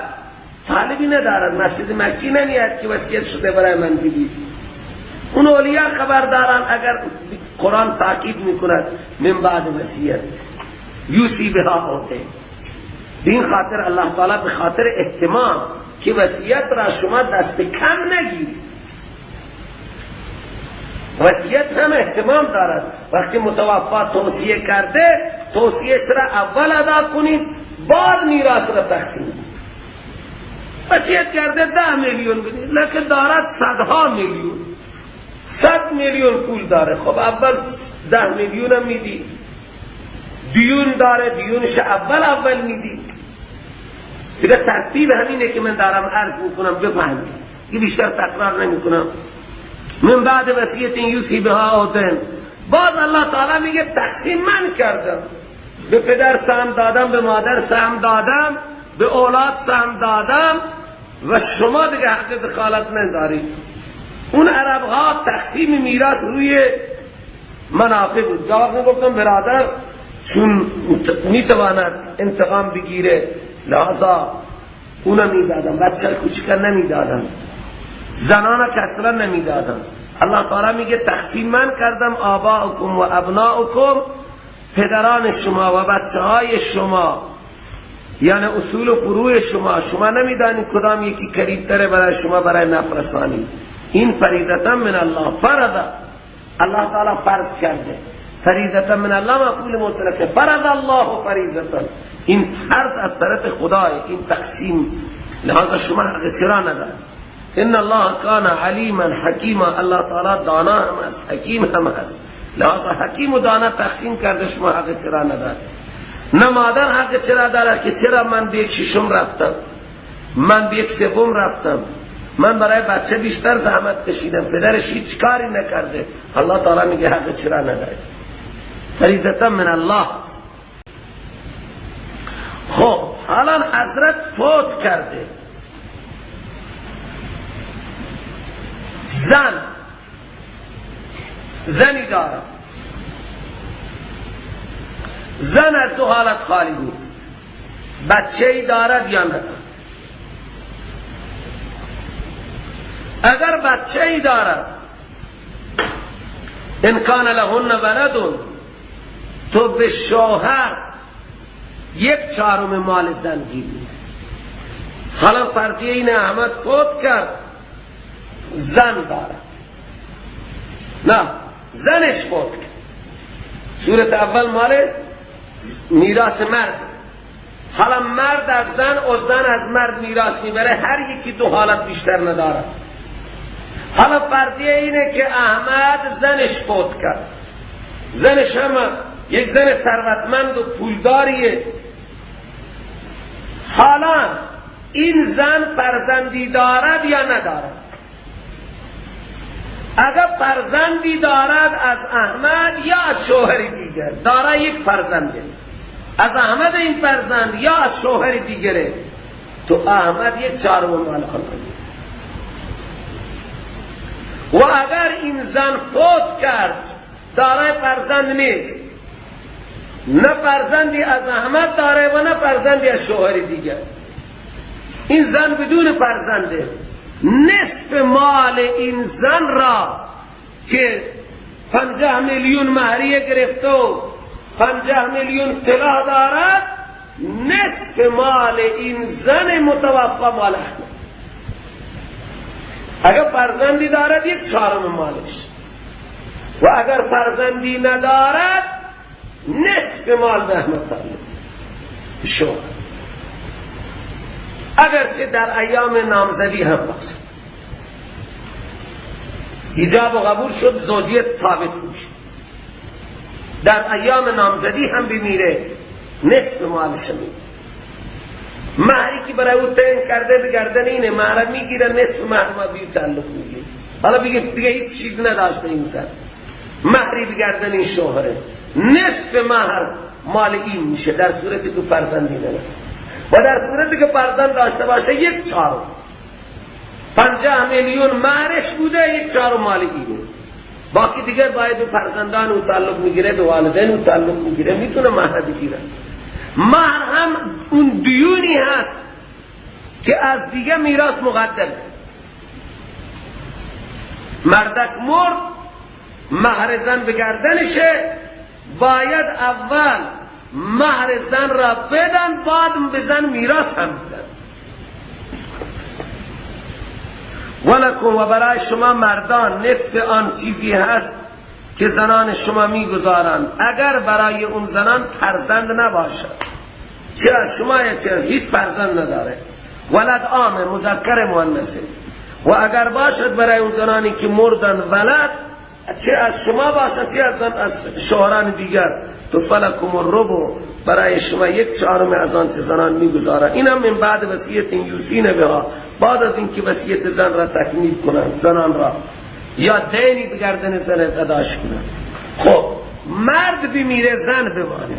طالبی ندارد. مسجد مکی نمیاد که وصیت شده برای من بدید. اون اولیاء خبر دارن، اگر قرآن تاکید میکند من بعد وصیت یوسی بها او دین، این خاطر الله تعالی به خاطر اهتمام که وصیت را شما دست کم نگیرید، وصیت هم اهتمام دارد. وقتی متوفا توصیه کرده، توصیه را اول ادا کنید، بعد میراث را تقسیم. وصیت کرده 10 میلیون بدید، لیکن دارد صدها میلیون، 100 میلیون پول داره. خب اول 10 میلیون هم میدی، دیون داره، دیونش اول میدی. دیگه ترتیب همینه که من دارم عرض میکنم، بفهمید که بیشتر تکرار نمیکنم. من بعد وصیت یوسی بها او دین، باز الله تعالی میگه تقسیم من کردم، به پدر سهم دادم، به مادر سهم دادم، به اولاد سهم دادم و شما دیگه حق دخالت ندارید. اون عرب ها تقسیم میراث روی منافع بود. جواب میگفتم برادر چون میتواند انتقام بگیره، لحاظا اونم میدادم، بچه کوچیک نمیدادم، زنان کسرا نمیدادم. الله تعالی میگه تقسیم من کردم آباءکم و ابناءکم، پدران شما و بچه های شما، یعنی اصول و فروع شما، شما نمیدانید کدام یکی قریب تره برای شما برای نفرسانی. این فریضه من الله، فرض الله تعالی فرض کرده، فریضه من الله مفعول مطلقه، فرض الله فریضه، این فرض از طرف خدای، این تقسیم، لہذا شما حق چرا ندارید. ان الله کان علیما حکیما، الله تعالی دانا هم است، حکیم هم است، لہذا حکیم و دانا تقسیم کرده، شما حق چرا ندارید. نه مادر حق چرا دارد که چرا من به 1/6 رفتم، من به 1/3 رفتم، من برای بچه بیشتر زحمت کشیدم، پدرش هیچ کاری نکرده. الله تعالی میگه حق چرا نداری؟ فریضة من الله. خب حالا حضرت فوت کرده، زنی داره، زن از دو حالت خالی بود، بچه ای دارد یا ندارد. اگر بچه ای دارد، ان کان لهن ولد، تو به شوهر 1/4 مال زن گیری. حالا فرضیه این احمد فوت کرد، زن دارد، نه زنش فوت کرد، صورت اول مال میراث مرد، حالا مرد از زن و زن از مرد میراث میبره، هر یکی دو حالت بیشتر ندارد. حالا فرضیه اینه که احمد زنش فوت کرد، زنش هم یک زن ثروتمند و پولداریه، حالا این زن فرزندی دارد یا ندارد؟ اگر فرزندی دارد از احمد یا از شوهر دیگر، داره یک فرزنده از احمد این فرزند یا از شوهر دیگره، تو احمد 1/4 مال خود. و اگر این زن فوت کرد، دارای فرزند نیست، نه فرزندی از احمد داره و نه فرزندی از شوهر دیگر، این زن بدون فرزنده، نصف مال این زن را که 50 میلیون مهریه گرفته و 50 میلیون طلا دارد، نصف مال این زن متوفا مال احمد. اگر فرزندی دارد 1/4 مالش، و اگر فرزندی ندارد نصف مال به احمد تعلق شو. اگر که در ایام نامزدی هم باشه، ایجاب و قبول شد، زوجیت ثابت میشه، در ایام نامزدی هم بمیره نصف مالش میگیره. مهری که برای او تعیین کرده به گردن اینه، مهر میگیره، نصف مهر ما به تعلق میگیره. حالا بگه دیگه هیچ چیز نداشته این سر، مهری به گردن این شوهره، نصف مهر مال این میشه در صورتی که فرزندی نداره، و در صورتی که فرزند داشته باشه 1/4، 50 میلیون مهرش بوده، 1/4 مال اینه، باقی دیگر باید به فرزندان او تعلق میگیره، به والدین او تعلق میگیره، میتونه مهر بگیره. مهر هم اون دیونی هست که از دیگه میراث مقدم. مردک مرد، مهر زن به گردنشه، باید اول مهر زن را بدن، بعد به زن میراث هم بدن. ولکم، و برای شما مردان نصف آن چیزی هست که زنان شما میگذارند، اگر برای اون زنان فرزند نباشد. چرا شما هیچ فرزند نداره، ولد عام مذکر مؤنثه، و اگر باشد برای اون زنانی که مردن ولد، چه از شما باشد چه از شوهران دیگر، تو فلکم الربع، برای شما 1/4 از آن که زنان میگذارند. اینم من بعد وصیت یوصین بها، بعد از اینکه وصیت زن را تکمیل کنند، زنان را یا دینی به گردن زن اداش کنند. خب مرد بمیره زن بمانه،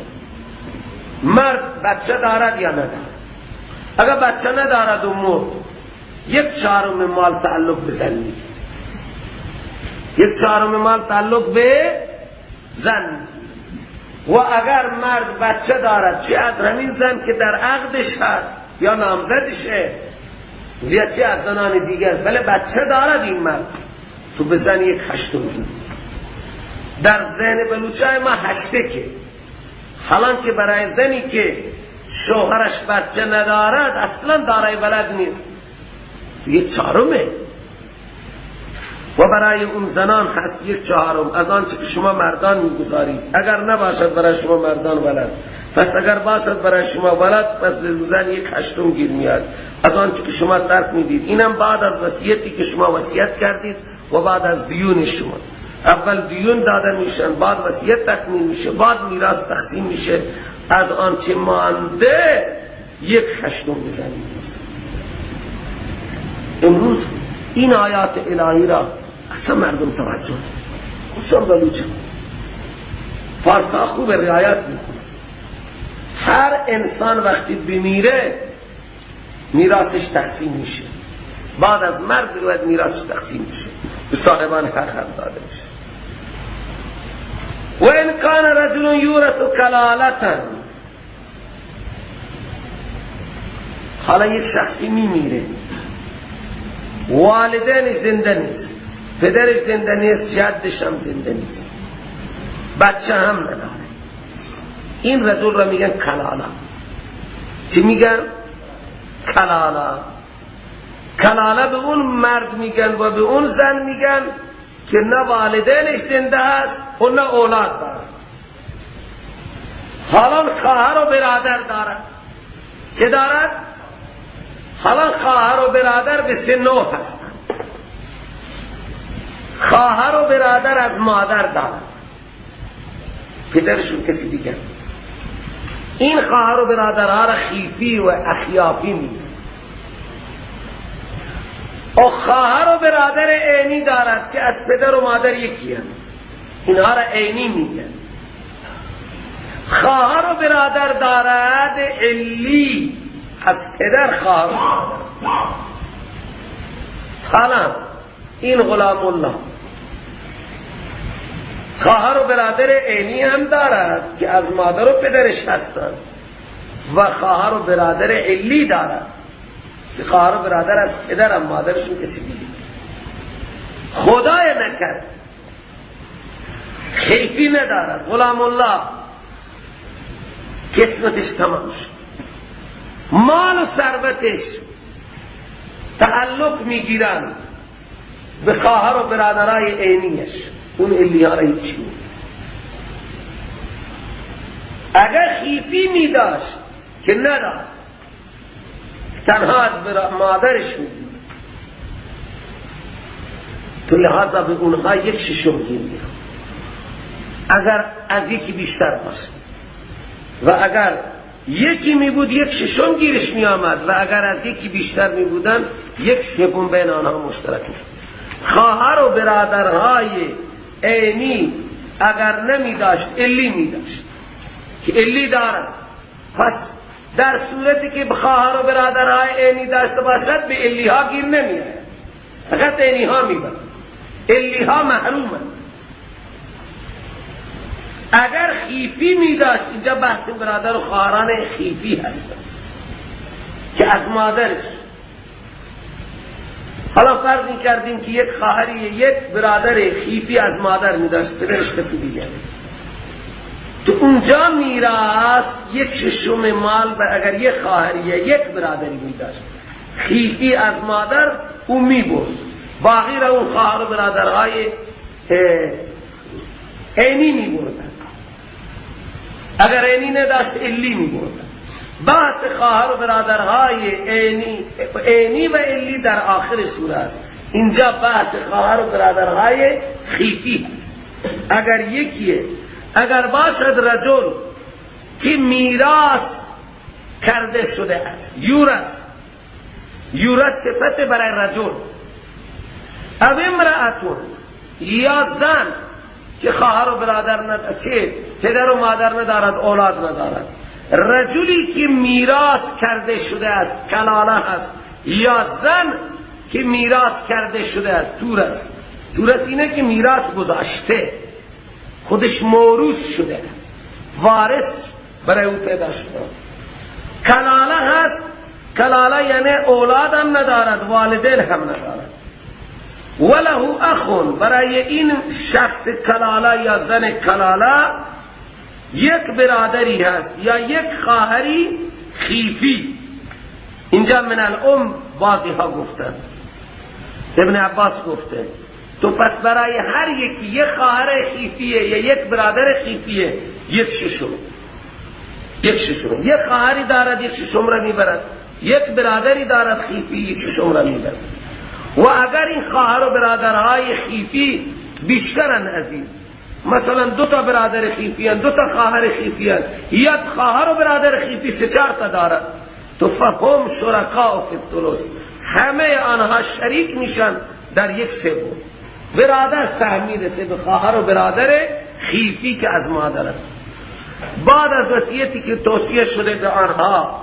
مرد بچه دارد یا ندارد؟ اگر بچه ندارد و مرد، 1/4 مال تعلق به زن میگیره، 1/4 مال تعلق به زن. و اگر مرد بچه دارد، چه از همین زن که در عقدش هست یا نامزدشه یا چه از زنان دیگر، بله بچه دارد این مرد، تو به زن 1/8 میگیری. در ذهن بلوچای ما 8 که، حالان که برای زنی که شوهرش بچه ندارد اصلا دارای ولد نیست، 1/4. و برای اون زنان هست 1/4 از آنچه که شما مردان میگذارید، اگر نباشد برای شما مردان ولد، پس اگر باشد برای شما ولد، پس زن 1/8 گیر میاد از آنچه که شما ترک میدید. اینم بعد از وصیتی که شما وصیت کردید و بعد از دیون شما. اول دیون داده میشن، بعد وصیت تکمیل میشه، بعد میراث تقسیم میشه، از آنچه مانده 1/8 میزنید. امروز این آیات الهی را اصلا مردم توجه، خصوصا بلوچ فارسا خوب رعایت میکنه. هر انسان وقتی بمیره میراثش تقسیم میشه، بعد از مرگ باید میراثش تقسیم میشه، به صاحبان هر هم داده میشه. و ان کان رجل یورث کلالة، حالا یک شخصی میمیره، والدین زنده نیست، پدرش زنده نیست، جدش هم زنده نیست، بچه هم نداره، این رجل را میگن کلاله. چی میگن؟ کلاله. کلاله به اون مرد میگن و به اون زن میگن که نه والدینش زنده هست و نه اولاد داره. حالا خواهر و برادر دارد، چه دارد؟ حالا خواهر و برادر به سه نوع هستند. خواهر و برادر از مادر دارد، پدرشون کسی دیگر. این خواهر و برادرها را خیفی و اخیافی میگن. و خواهر و برادر عینی دارد که از پدر و مادر یکی هست، اینها را عینی میگن. خواهر و برادر دارد علی، از پدر خواهر و برادر. حالا این غلام الله خواهر و برادر عینی هم دارد که از مادر و پدرش هستند، و خواهر و برادر علی دارد که خواهر و برادر از پدر هم مادرشون کسی دیگه. خدای نکرد خیفی ندارد، غلام الله قسمتش تمام شد، مال و ثروتش تعلق میگیرن به خواهر و برادرای عینیش، اون علی ها را هیچی. اگر خیفی می داشت که نداشت، تنها از مادرش می دید، تو لحاظا به اونها یک ششم گیر میاد اگر از یکی بیشتر باشه، و اگر یکی می بود یک ششم گیرش می آمد، و اگر از یکی بیشتر می بودن یک سوم بین آنها مشترک می شد. خواهر و برادرهای عینی اگر نمی داشت علی می داشت که علی دارد. پس در صورتی که خواهر و برادرهای عینی داشته باشد به علی ها گیر نمی آید، فقط عینی ها می برد، علی ها محرومند. اگر خیفی می داشت، اینجا بحث برادر و خواهران خیفی هست که از مادرش. حالا فرض می کردیم که یک خواهری یک برادر خیفی از مادر می داشت، پدرش کسی دیگر، تو اونجا میراث یک ششم مال و اگر یک خواهریه یک برادری می داشت خیفی از مادر، او می برد، باقی را اون خواهر و برادرهای عینی می بردن. اگر عینی نداشت علی می بردن. بحث خواهر و برادرهای عینی و علی در آخر سوره است. اینجا بحث خواهر و برادرهای خیفی. اگر یکیه، اگر باشد رجل که میراث کرده شده است، یورث، یورث صفت برای رجل، او امرأتون یا زن که خواهر و برادر ندارد، که پدر و مادر ندارد، اولاد ندارد، رجلی که میراث کرده شده است، کلاله است، یا زن که میراث کرده شده است، تورث. تورث اینه که میراث گذاشته، خودش موروث شده، وارث برای او پیدا شده. کلاله هست، کلاله یعنی اولاد هم ندارد، والدین هم ندارد. وله اخ، برای این شخص کلاله یا زن کلاله یک برادری هست یا یک خواهری خیفی. اینجا من الام بعضی ها گفتن، ابن عباس گفته تو پس برای هر یکی یک خواهر خیفیه یا یک برادر خیفیه یک ششم، یک ششم. یک خواهری دارد یک ششم را میبرد، یک برادری دارد خیفی یک ششم را میبرد. و اگر این خواهر و برادرهای خیفی بیشترن از این، مثلا دو تا برادر خیفی هن، دو تا خواهر خیفی هن، یک خواهر و برادر خیفی سه چهار تا دارد، تو فهم شرکاء فی الثلث، همه آنها شریک میشن در یک سوم. برادر سهم میرسه به خواهر و برادر خیفی که از مادر است. بعد از وصیتی که توصیه شده به آنها،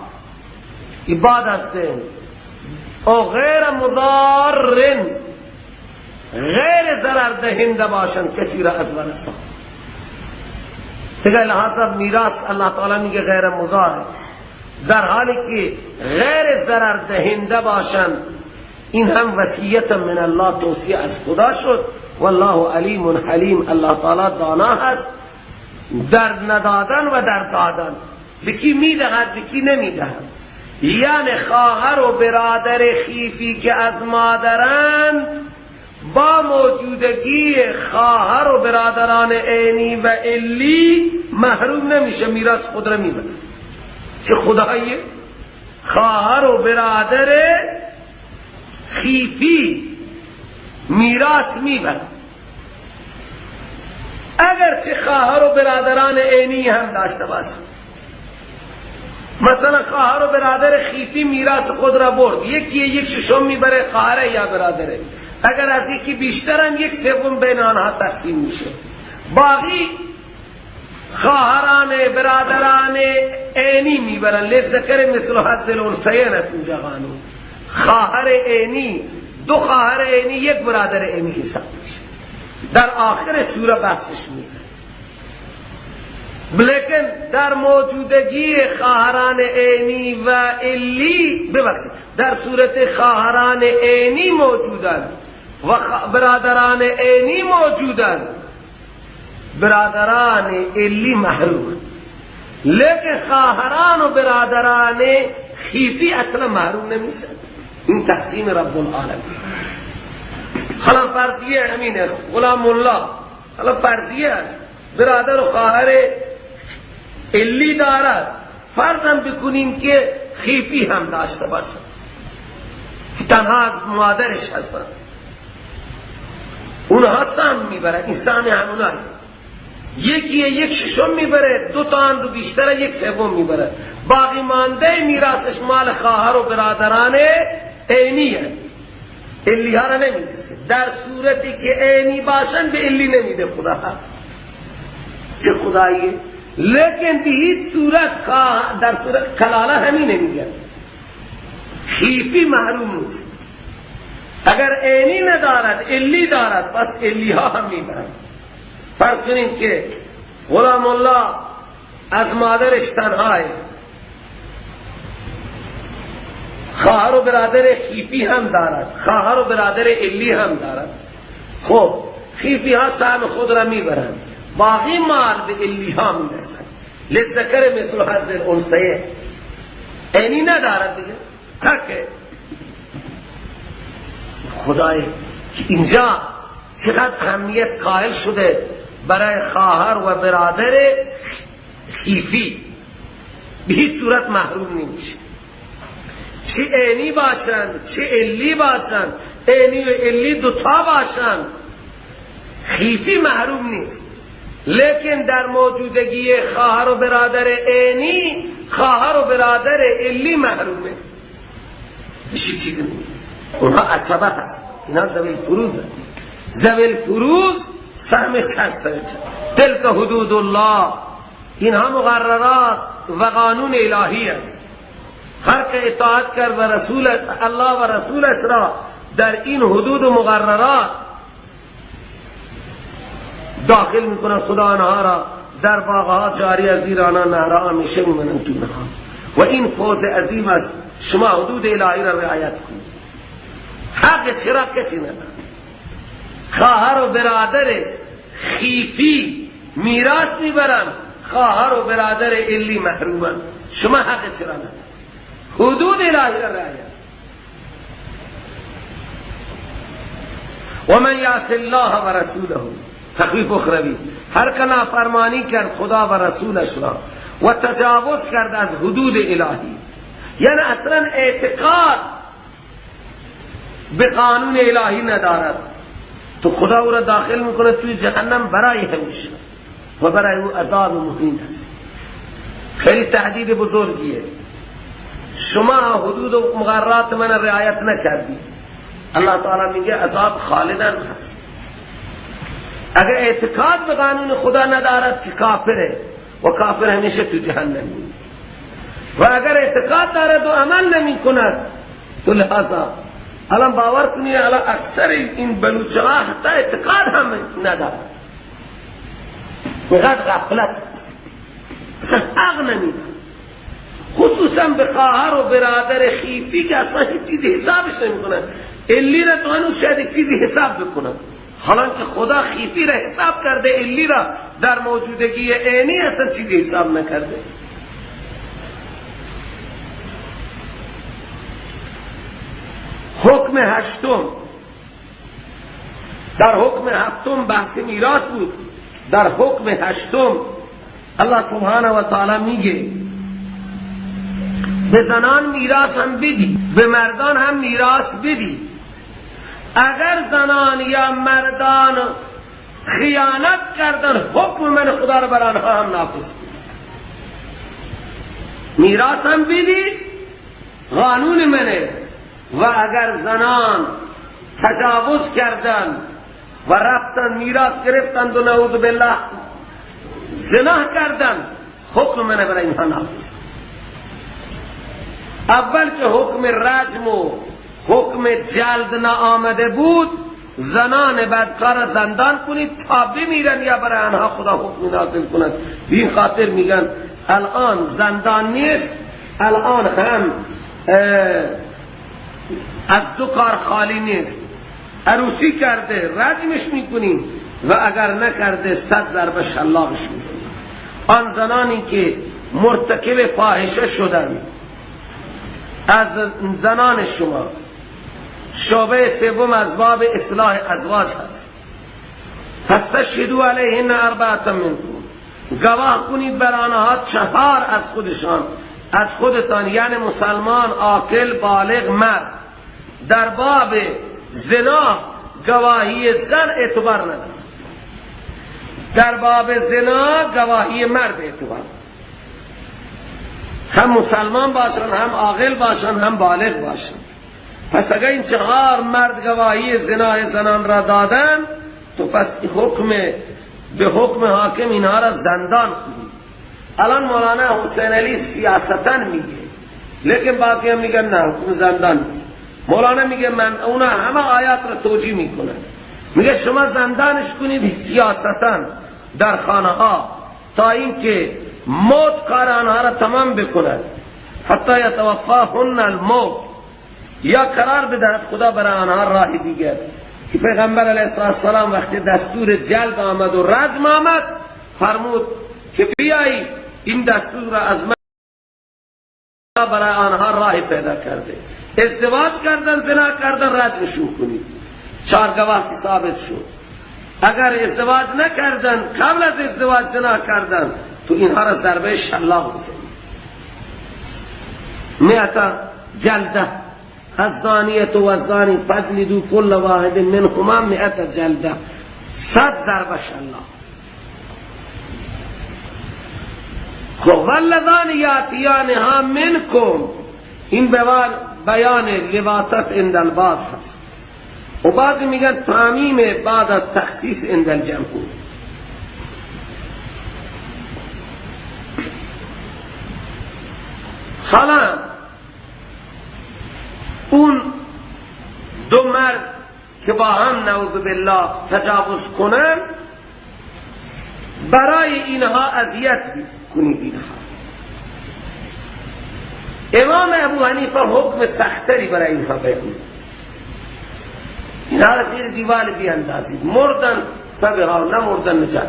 بعد از او غیر مضار، غیر ضرر دهنده باشند کسی را از ورثه. دیگه لحاظ میراث الله تعالی میگه غیر مضار، در حالی که غیر ضرر دهنده باشند. این هم وصیت من الله، توصیه از خدا شد. والله علیم حلیم، الله تعالی دانا هست در ندادن و در دادن، به کی میدهد به کی نمیدهد. یعنی خواهر و برادر خیفی که از مادرند با موجودگی خواهر و برادران عینی و علی محروم نمیشه، میراث خود را میبره. چه خداییه؟ خواهر و برادر خیفی میراث میبره، اگر چه خواهر و برادران عینی هم داشته باشه. مثلا خواهر و برادر خیفی میراث خود را برد، یکی یک ششم میبره خواهر یا برادره، اگر از یکی بیشترن یک سوم بین آنها تقسیم میشه. باقی خواهران برادران عینی میبرن، لذکر مثل حظ الانثیین است اینجا قانون. خواهر عینی، دو خواهر عینی یک برادر عینی حساب میشه. در آخر سوره بحثش میشه. لیکن در موجودگی خواهران عینی و علی، ببخشید، در صورت خواهران عینی موجودند و برادران عینی موجودند، برادران علی محروم، لیکن خواهران و برادران خیفی اصلا محروم نمیشن. این تقسیم رب العالمین. حالا فرضیه همینه، غلام الله حالا فرضیه برادر و خواهر علی دارد، فرضم بکنیم که خیفی هم داشته باشد که تنها از مادرش هستند، اونها سهم میبره، این سهم همونها یکی یک ششم میبره، دو تا هم رو بیشتره یک سوم میبره، باقی مانده میراثش مال خواهر و برادران عینیه، علی ها را نمیده. در صورتی که عینی باشن به علی نمیده خدا، چه خداییه. لیکن به هیچ صورت در صورت کلاله همین نمیگه، خیفی محروم نیست. اگر عینی ندارد علی دارد، پس علی ها هم میبرند. فرض کنیم که غلام الله از مادرش تنهاه، خواهر و برادر خیفی هم دارد، خواهر و برادر علی هم دارد. خب خیفی ها سهم خود را میبرند، باقی مال به علی ها میرسد. لذکر مثل حظ الانثیین، عینی ندارد دیگه، تکه. خدای اینجا چقدر اهمیت قائل شده برای خواهر و برادر خیفی، به هیچ صورت محروم نمیشه، چه عینی باشند چه علی باشند، عینی و علی دوتا باشند، خیفی محروم نیست. لیکن در موجودگی خواهر و برادر عینی، خواهر و برادر علی محرومه. چیزی اونها عتبه هست، اینا ذوی الفروض، ذوی الفروض سهم کسب. تلک حدود الله، اینها مقررات و قانون الهی است. هر که اطاعت کرد و رسول الله و رسولش را در این حدود و مقررات داخل میکنه، خدا آنها را در باغها جاری از زیر آنها نهرها همیشه میمانند تو نها. و این فوز عظیم است. شما حدود الهی را رعایت کنید، حق چرا کسی ندارد. خواهر و برادر خیفی میراث میبرند، خواهر و برادر علی محرومند. شما حق چرا ندارید؟ حدود الهی را رعایت. و من یعص الله و رسوله، تخویف اخروی، هر که نافرمانی کرد خدا و رسولش را و تجاوز کرد از حدود الهی، یعنی اصلا اعتقاد به قانون الهی ندارد، تو خدا او را داخل میکنه توی جهنم برای همیشه و برای او عذاب مهین است. خیلی تهدید بزرگیه. شما حدود و مقررات من رعایت نکردی. الله تعالی میگه عذاب خالدن هست. اگر اعتقاد به قانون خدا ندارد که کافره و کافر همیشه تو جهنم میره، و اگر اعتقاد دارد و عمل نمی کند تو لحاظا الان باور کنید الان اکثر این بلوچ ها حتی اعتقاد هم ندارد، اینقدر غفلت حق نمیدن، خصوصا به خواهر و برادر خیفی که اصلا هیچ چیزی حسابش نمی کنن. علی را تو هنوز شاید چیزی حساب بکنن، حالا که خدا خیفی را حساب کرده، علی را در موجودگی عینی اصلا چیزی حساب نکرده. حکم هشتم، در حکم هفتم بحث میراث بود. در حکم هشتم الله سبحانه و تعالی میگه به زنان میراث هم بدی، به مردان هم میراث بدی. اگر زنان یا مردان خیانت کردن حکم من خدا را بر آنها هم نافذ. میراث هم بدی، قانون منه. و اگر زنان تجاوز کردن و رفتن میراث گرفتن و نعوذ بالله زنا کردن، حکم منه برای اینها نافذ. اول که حکم رجم و حکم جلد نآمده بود، زنان بدکار زندان کنید تا بمیرن یا برای آنها خدا حکم نازل کند. به این خاطر میگن الان زندان نیست، الان هم از دو کار خالی نیست. عروسی کرده رجمش میکنیم و اگر نکرده 100 ضربه شلاقش میکنیم. آن زنانی که مرتکب فاحشه شدن از زنان شما، شعبه سوم از باب اصلاح ازواج هست. فاستشهدوا علیهن اربعة منکم، گواه کنید بر آنها 4 از خودشان، از خودتان، یعنی مسلمان، عاقل، بالغ، مرد. در باب زنا گواهی زن اعتبار ندارد، در باب زنا گواهی مرد اعتبار. هم مسلمان باشن، هم عاقل باشن، هم بالغ باشن. پس اگر این 4 مرد گواهی زنای زنان را دادن، تو پس حکم به حکم حاکم اینها را زندان کنید. الان مولانا حسین علی سیاستاً میگه، لیکن بعضی هم میگن نه حکم زندان. مولانا میگه من اونا همه آیات را توجیه میکنن، میگه شما زندانش کنید سیاستاً در خانه ها تا اینکه موت کار آنها را تمام بکند، حتی یتوفاهن الموت، یا قرار بدهد خدا برای آنها راه دیگر. که پیغمبر علیه السلام وقتی دستور جلد آمد و رجم آمد، فرمود که بیایی این دستور را از من برای آنها راه پیدا کرده. ازدواج کردن، زنا کردن، رجمشون کنید. 4 گواه ثابت شد. اگر ازدواج نکردن، قبل از ازدواج زنا کردن، تو اینها را ضربه شلاق بزنید. 100 جلده، الزانیة والزانی فاجلدوا كل واحد منهما 100 جلده، 100 ضربه شلاق. خب واللذان یاتیانها منکم، این بیان لواطت عند البعض هست و بعضی میگن تعمیم بعد از تخصیص عند الجمهور. حالا اون دو مرد که با هم نعوذ بالله تجاوز کنن، برای اینها اذیت کنید. اینها امام ابو حنیفه حکم سختری برای اینها بیان، اینها را زیر دیوار بیاندازید، مردن فبها، نمردن نجات.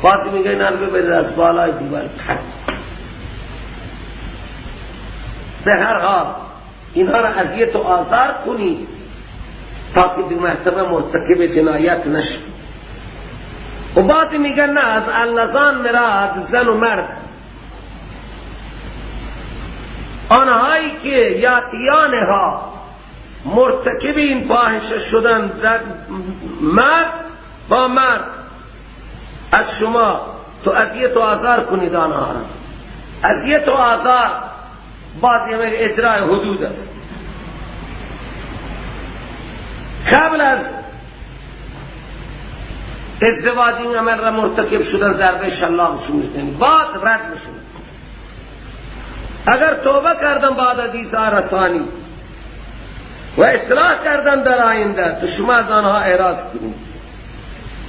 بعضی میگه اینا رو ببرید از بالای دیوار پرت. به هر حال اینها را اذیت و آزار کنید تا که دو مرتبه مرتکب جنایت نشه. و بعضی میگن نه، از اللذان مراد زن و مرد، آنهایی که یاتیانها مرتکب این فاحشه شدن، مرد با مرد، از شما تو اذیت و آزار کنید آنها را. اذیت و آزار، بعضی میگه اجرای حدود است. قبل از ازدواج این عمل را مرتکب شدن ضربه شلاقشون میزنی، بعد رد میشن. اگر توبه کردن بعد از ایذا رسانی و اصلاح کردن در آینده، تو شما از آنها اعراض کنید.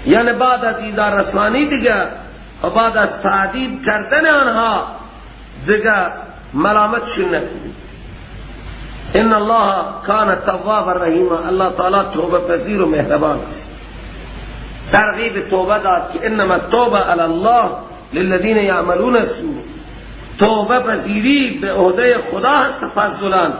یعنی بعد از ایذا رسانی دیگه و بعد از تعذیب کردن آنها دیگه ملامتشون نکنید. ان الله کان توابا رحیما، الله تعالی توبه پذیر و مهربان است. ترغیب توبه داد که انما التوبه علی الله للذین یعملون السوء. توبه پذیری به عهده خدا هست تفضلا،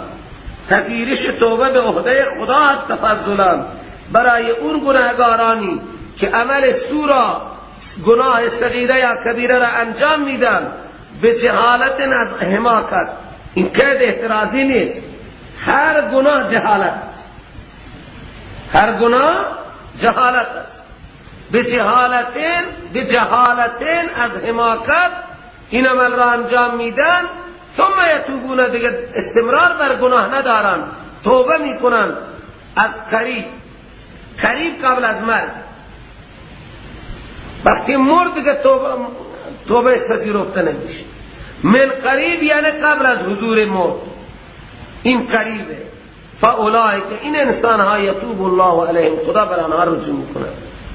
پذیرش توبه به عهده خدا هست تفضلا برای اون گناهگارانی که عمل سو را، گناه صغیره یا کبیره را انجام میدن به جهالت از حماقت. این قید احترازی نیست، هر گناه جهالت، هر گناه جهالت است. به جهالتین از حماقت این عمل را انجام میدن، ثم یتوبون، دیگه استمرار بر گناه ندارن، توبه میکنن از قریب، قریب قبل از مرگ. وقتی مرد دیگه توبه پذیرفته نمیشه. من قریب یعنی قبل از حضور موت، این قریبه. فاولئک، این انسان ها یتوب الله علیهم، خدا بر آنها رجوع میکنه.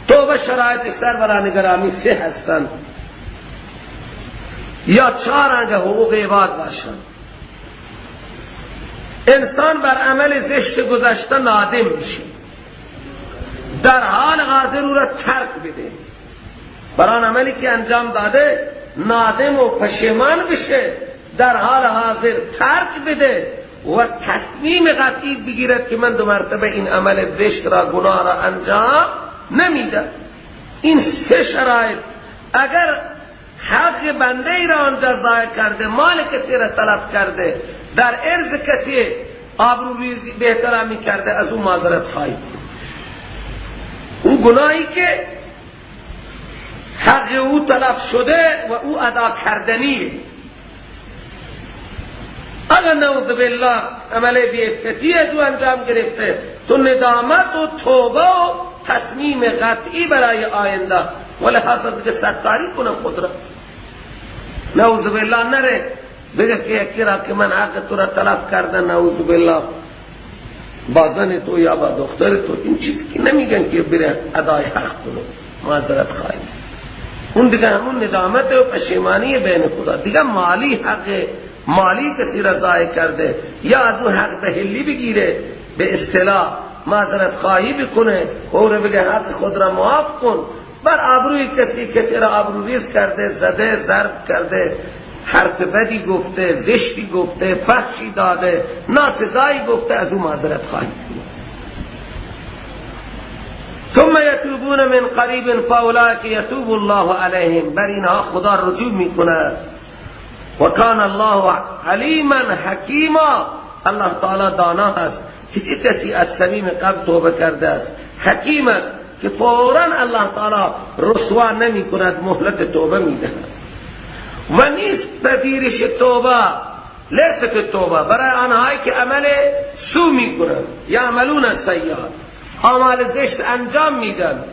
توبه شرایط سروران گرامی سه هستند یا چهار انگه حقوق عباد باشند. انسان بر عمل زشت گذشته نادم میشه، در حال حاضر او را ترک بده، بر آن عملی که انجام داده نادم و پشیمان بشه، در حال حاضر ترک بده و تصمیم قطعی بگیرد که من دو مرتبه این عمل زشت را، گناه را انجام نمیدم. این سه شرایط اگر حق بنده ای را آنجا ضایع کرده، مال کسی را تلف کرده، در عرض کسی آبروریزی بهترامی کرده، از او معذرت خواهی. اون گناهی که حق او تلف شده و او ادا کردنیه، اگر نعوذ بالله عمل بی‌عفتی از او انجام گرفته، تو ندامت و توبه و تصمیم قطعی برای آینده، ولهذا دیگه ستاری کنم خود را، نعوذ بالله نره بگه که یکی را که من حق تو را تلف کرده، نعوذ بالله با زن تو یا با دختر تو، این چیزی که نمیگن که بره ادای حق کنه، معذرت خواهی. اون دیگه همون ندامت و پشیمانی بین خدا. دیگه مالی حق مالی کسی را ضایع کرده یا از اون حق تحلی بگیره، به اصطلاح معذرت خواهی بکنه، او رو بگه حق خود را معاف کن. بر آبروی کسی کسی را آبروریز کرده، زده، ضرب کرده، حرف بدی گفته، زشتی گفته، فحشی داده، ناسزایی گفته، از او معذرت خواهی کنه. ثم یتوبون من قریب فاولئک یتوب الله علیهم، بر اینها خدا رجوع میکنه. و کان الله علیما حکیما، الله تعالی دانا است که چه کسی از صمیم قلب توبه کرده است، حکیم است که فوراً الله تعالی رسوا نمی کند، مهلت توبه میدهد. و نیست پذیرش توبه، لیست توبه برای آنهایی که عمل سو میکنند، یعملون السیئات، اعمال زشت انجام میدن،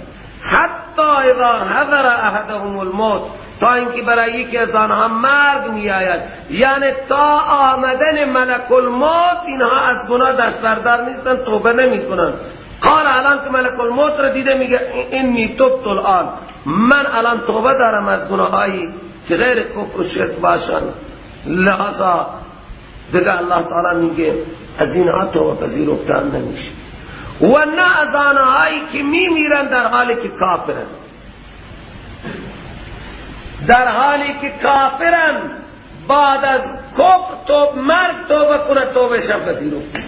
حتی اذا حضر احدهم الموت، تا اینکه برای یکی از آنها مرگ میآید، یعنی تا آمدن ملک الموت اینها از گناه دست بردار نیستن، توبه نمیکنن. قال الان که ملک الموت را دیده میگه انی تبت الان، من الان توبه دارم از گناهایی که غیر کفر و شرک باشن. لہذا دیگه الله تعالی میگه از اینها توبه پذیرفتن نمیشه. و نه از آنهایی که میمیرن در حالی که کافرن، در حالی که کافرن بعد از کفر توب مرگ توبه کنه، توبه شب پذیرفته.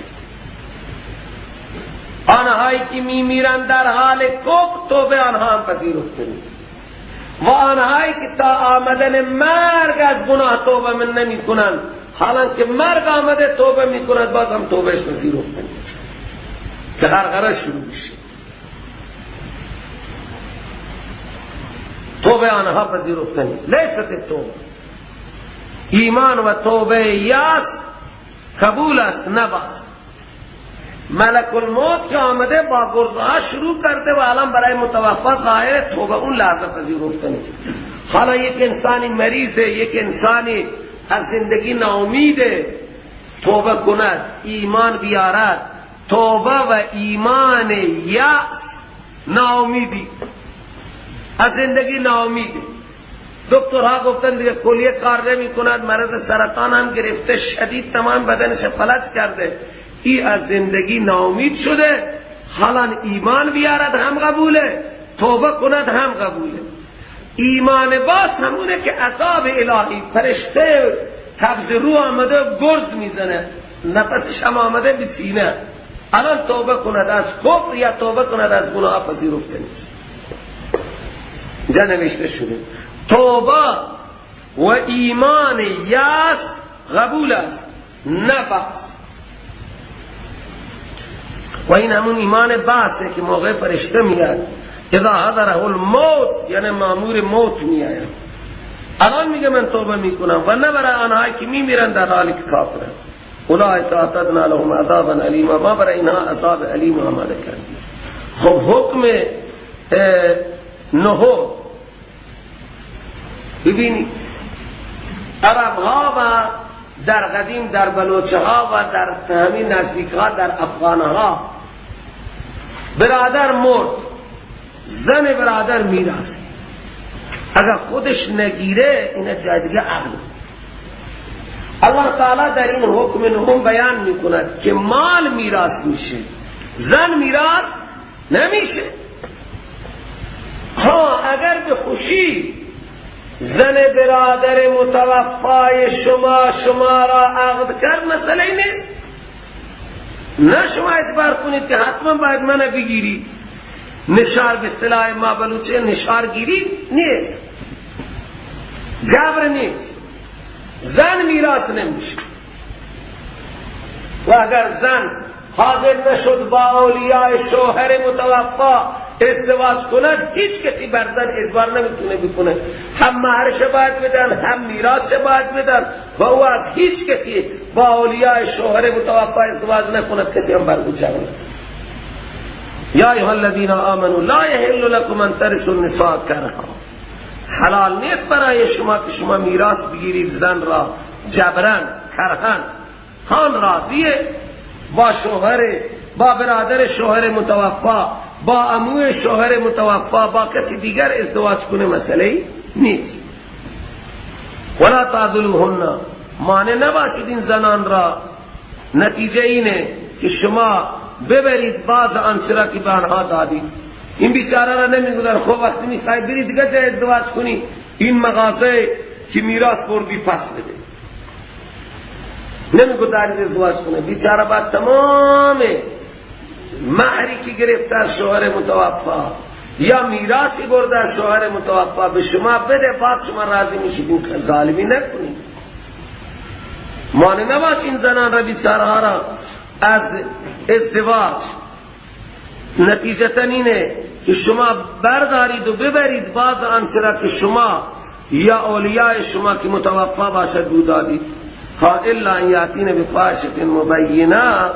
آنهایی که میمیرن در حال کفر توبه آنها هم پذیرفته نیست. و آنهایی که تا آمدن مرگ از گناه توبه من نمی کنند، حالا که مرگ آمده توبه می کند، باز هم توبهش پذیرفته نیست که غرغره شروع میشه. توبه آنها پذیرفته نیست، لیست توبه. ایمان و توبه یاس قبول است، نه باز. ملک الموت که آمده با گرزها شروع کرده و الان برای متوفا ظاهر توبه اون لحظه پذیرفته نیست. حالا یک انسانی مریضه، یک انسانی از زندگی ناامیده، توبه کند، ایمان بیارد، توبه و ایمان یا ناامیدی، از زندگی ناامیده. دکترها گفتن دیگه کلیه کار نمی کند، مرض سرطان هم گرفته شدید، تمام بدنش فلج کرده، ای از زندگی ناامید شده. حالا ایمان بیارد هم قبوله، توبه کند هم قبوله. ایمان باز همونه که عذاب الهی، فرشته قبض روح آمده گرز میزنه، نفسش هم آمده به سینه، الان توبه کند از کفر یا توبه کند از گناه پذیرفته نیست. اینجا نوشته شده توبه و ایمان یاس قبول است، نه باز. و این همون ایمان باسه که موقع فرشته میاد، اذا حضره الموت، یعنی مامور موت میآید، الان میگه من توبه میکنم. و نه برای آنهایی که میمیرن در حالی که کافرن، اولئک اعتدنا لهم عذابا الیما، ما برای اینها عذاب الیم آماده کردیم. خب حکم نهم ببینید، عرب ها و در قدیم در بلوچه ها و در همین نزدیک ها در افغان ها، برادر مرد، زن برادر میراث، اگر خودش نگیره این جای دیگه عقل. الله تعالی در این حکم نهم بیان میکند که مال میراث میشه، زن میراث نمیشه. ها اگر به خوشی زن برادر متوفای شما شما را عقد کرد، مسئله نیست، نه شما اعتبار کنید که حتما باید من بگیری، نشار به اصطلاح ما بلوچه نشار گیری نیست، جبر نیست، زن میراث نمیشه. و اگر زن حاضر نشد با اولیاء شوهر متوفا ازدواج کند، هیچ کسی بر زن اجبار نمیتونه بکنه، هم مهرش باید بدن، هم میراث باید بدن، و او از هیچ کسی با اولیاء شوهر متوفا ازدواج نکند، کسی هم بر او جبر نکند. یا ایها الذین آمنوا لا یحل لکم ان ترثوا النساء کرها، حلال نیست برای شما که شما میراث بگیرید زن را جبران، کرهن. خان راضیه با شوهر، با برادر شوهر متوفا، با عموی شوهر متوفا، با کسی دیگر ازدواج کنه، مسئله نیست. ولا تعذلوهن، مانع نباشید این زنان را. نتیجه اینه که شما ببرید بعض آنچه را که به آنها دادید. این بیچاره را نمیگذار، خب وقتی میخوای بری دیگه جای ازدواج کنی، این مغازه که میراث بردی پس بده، نمیگذاری ازدواج کنه. بیچاره باید تمام مهری که گرفته از شوهر متوفا یا میراثی برده از شوهر متوفا به شما بده، بعد شما راضی میشید. ظالمی نکنید، مانع نباش این زنان را بیچاره را از ازدواج. نتیجتا اینه که شما بردارید و ببرید بعض آنچه را که شما یا اولیاء شما که متوفا باشد بود دادید. ها الا ان یاتین بفاحشة مبینه،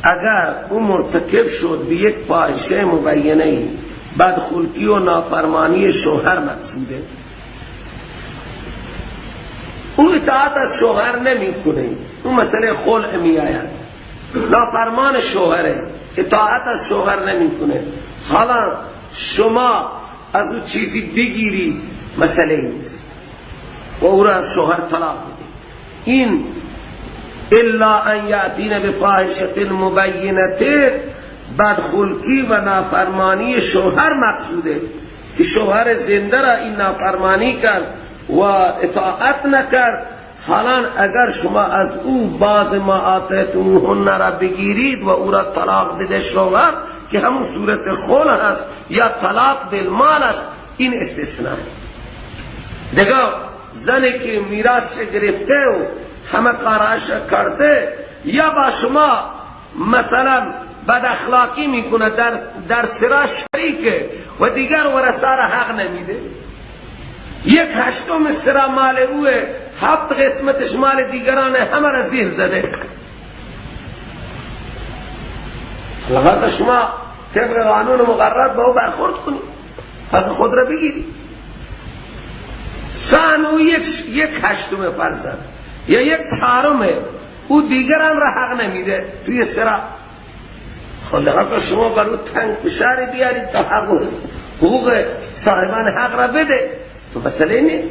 اگر او مرتکب شد به یک فاحشه مبینه، بدخلقی و نافرمانی شوهر مقصوده، او اطاعت از شوهر نمیکنه، او مسئله خلع می آید، نافرمان شوهره، اطاعت از شوهر نمیکنه، حالا شما از او چیزی بگیری مسئله نیست و او را از شوهر طلاق بدی. این الا ان یاتین بفاحشة مبینة، بدخلقی و نافرمانی شوهر مقصوده که شوهر زنده را این نافرمانی کرد و اطاعت نکرد. حالا اگر شما از او بعض ما آتیتموهن را بگیرید و او را طلاق بده شوهر، که همون صورت خلع هست یا طلاق بالمال است، این استثناء. دیگه زنی که میراث گرفته و همه کاراش کرده یا با شما مثلا بد اخلاقی میکنه، در سرا شریکه و دیگر ورثه را حق نمیده، 1/8 سرا مال اوه، 7 قسمتش مال دیگرانه، همه را زیر زده. لذا شما طبق قانون مقرر با او برخورد کنید، حق خود را بگیرید. سان 1/8 فرزند یا 1/4 او دیگران را حق نمیده توی سرا. لذا شما بر او تنگ فشاری بیارید تا حق حقوق صاحبان حق را بده، تو مسئله نیست.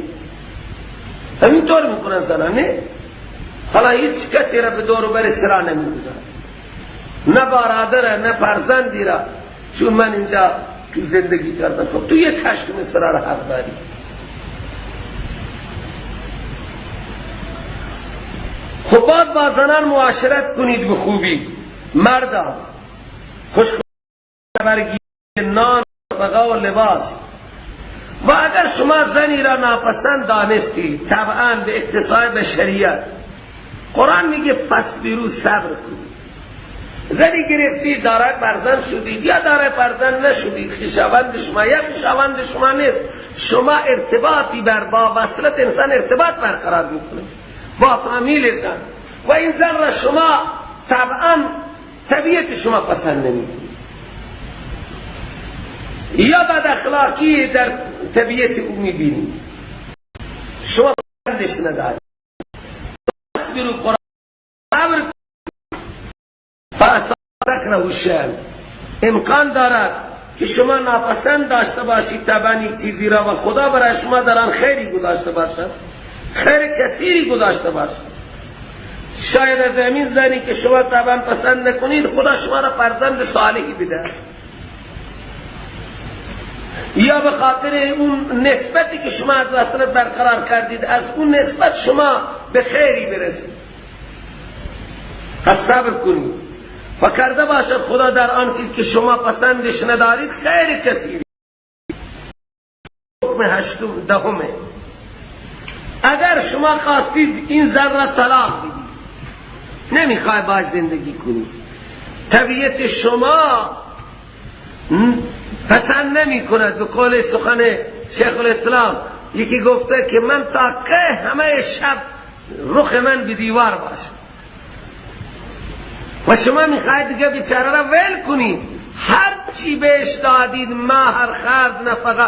همینطور میکنن زنان، نه؟ حالا هیچ کسی را به دور و بر سرا نمیگذارن، نه برادر نه فرزندی را، چون من اینجا تو زندگی کردم. خب تو 1/8 سرا را حق داری. خب باید با زنان معاشرت کنید به خوبی. مردا خوش برگی نان و لباس. و اگر شما زنی را ناپسند دانستی، طبعا به اقتصای به شریعت، قرآن میگه فاصبروا، صبر کنید. زنی گرفتی، دارای فرزند شدید یا دارای فرزند نشدید، خویشاوند شما یا خویشاوند شما نیست، شما ارتباطی بر با وصلت انسان ارتباط برقرار میکنه با فامیل زن، و این زن را شما طبعا طبیعت شما پسند نمیکنید یا بد اخلاقی در طبیعت او میبینید، شما پسندش ندارید. امکان دارد که شما ناپسند داشته باشید طبعا یک چیزی را و خدا برای شما در آن خیری گذاشته باشد، خیر کثیری گذاشته باشد. شاید از همین زنی که شما طبعا پسند نکنید، خدا شما را فرزند صالحی بده، یا به خاطر اون نسبتی که شما از وصلت برقرار کردید، از اون نسبت شما به خیری برسید. پس صبر کنید و کرده باشد خدا در آن چیز که شما پسندش ندارید خیر کثیری. حکم 10، اگر شما خواستید این زن را طلاق بدید، نمیخوای باش زندگی کنید، طبیعت شما پسند نمی کند. به قول سخن شیخ الاسلام یکی گفته که من تا که همه شب رخ من به دیوار باشه و شما میخواید دیگه بیچاره را ول کنید، هر چی بهش دادید، مهر، خرج، نفقه،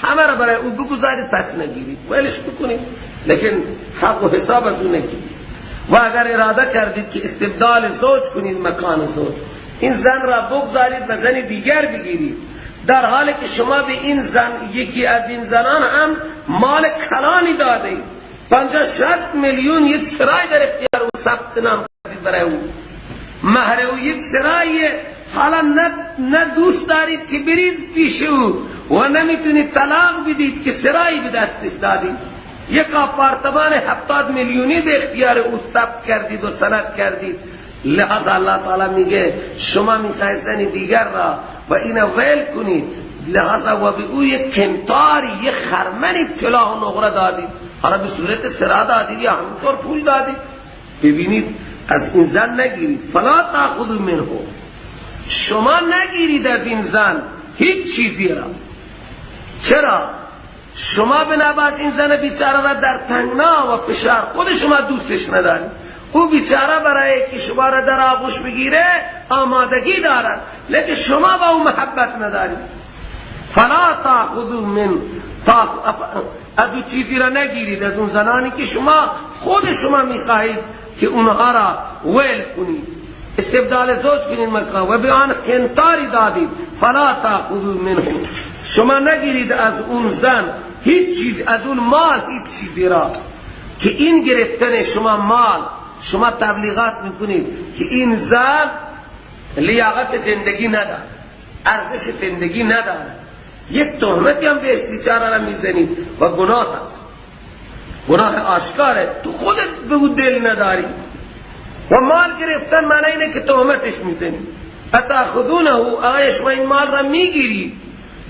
همه را برای او بگذارید، پس نگیرید، ولش بکنید، لیکن حق و حساب از او نگیرید. و اگر اراده کردید که استبدال زوج کنید مکان زوج، این زن را بگذارید و زن دیگر بگیرید، در حالی که شما به این زن، یکی از این زنان هم مال کلانی داده اید، 50-60 میلیون یک سرای در اختیار او ثبت نام کردید برای او، مهر او یک سرای. حالا نه دوست دارید که برید پیش او و نمیتونید طلاق بدید که سرایی به دستش دادید، یک آپارتمان 70 میلیونی به اختیار او ثبت کردید و سند کردید. لذا الله تعالی میگه شما میخواید زن دیگر را و اینو ول کنید، لذا و به او یک کنتاری، یک خرمنی کلاه و نقره دادید، حالا به صورت سرا دادید یا همینطور پول دادید. ببینید از این زن نگیرید، فلا تاخذوا منه، شما نگیرید از این زن هیچ چیزی را. چرا؟ شما بنابرای این زن بیچاره را در تنگنا و فشار، خود شما دوستش ندارید، او بیچاره برای که شما را در آغوش بگیره آمادگی دارد، لیکن شما با او محبت ندارید. فلا تاخذوا من، از او چیزی را نگیرید، از اون زنانی که شما خود شما میخواهید که اونها را ول کنید، استبدال زوج کنید مکان و به آن قنطاری دادید. فلا تاخذوا منه، شما نگیرید از اون زن هیچ چیز، از اون مال هیچ چیزی را، که این گرفتن شما مال، شما تبلیغات میکنید که این زن لیاقت زندگی نداره، ارزش زندگی نداره، یک تهمتی هم بهش بیچاره را میزنید و گناه هست، گناه آشکاره، تو خودت به او دل نداری و مال گرفتن معنی اینه که تهمتش میزنی. اتاخذونه، آیا شما این مال را میگیرید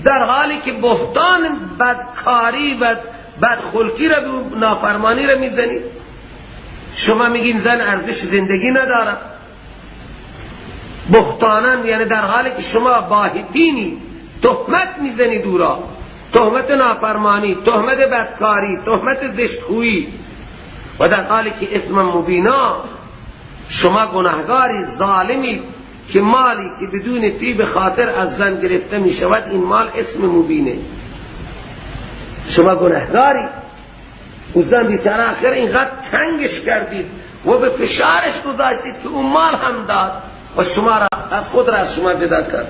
در حالی که بهتان بدکاری و بدخلقی را به نافرمانی را میزنید؟ شما میگین زن ارزش زندگی ندارد، بهتانن، یعنی در حالی که شما باهتینی تهمت میزنید او را، تهمت نافرمانی، تهمت بدکاری، تهمت زشتخویی. و در حالی که اسم مبینا، شما گناهگاری ظالمی که مالی که بدون طیب خاطر از زن گرفته می شود این مال اسم مبینه، شما گناهگاری. او زن بیچاره آخر اینقدر تنگش کردید و به فشارش گذاشتید که اون مال هم داد و شما را خود را از شما جدا کرد.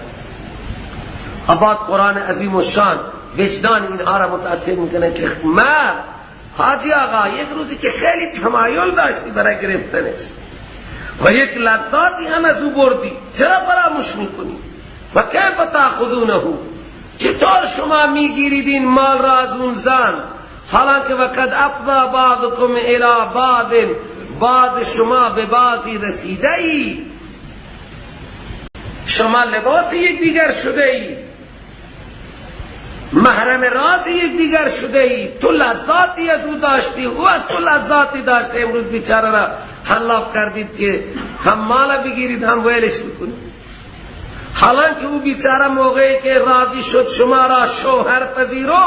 بعد قرآن عظیم و شان وجدان اینها را متأثر میکنه که مرد حاجی آقا یک روزی که خیلی تمایل داشتی برای گرفتنش و یک لذاتی هم از او بردی، چرا فراموش میکنی؟ و کیف تأخذونه، چطور شما میگیرید این مال را از اون زن، حالانکه وقد افضی بعضکم الی بعض، بعض شما به بعضی رسیده ای، شما لباس یک دیگر شده ای، محرم راز یک دیگر شده ای، تو لذاتی از او داشتی، او از تو لذاتی داشته، امروز بیچاره را حلاف کردید که هم مال بگیرید هم ویلش بکنید. حالانکه او بیچاره موقعی که راضی شد شما را شوهر پذیرو،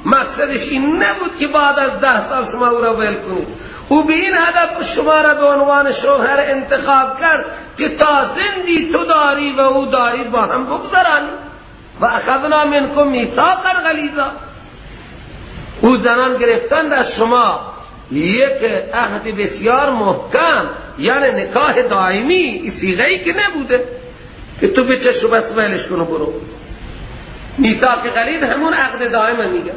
مقصدش این نبود که بعد از 10 سال شما او را ویل کنید، او به این هدف شما را به عنوان شوهر انتخاب کرد که تا زندی تو داری و او داری با هم بگذرانی. و اخذنا منکم میثاقا غلیظا، او زنان گرفتند از شما یک عهد بسیار محکم، یعنی نکاح دائمی، صیغه‌ای که نبوده که تو بچش و بس ولش کن و برو. میثاق غلیظ همون عقد دائمه، میگه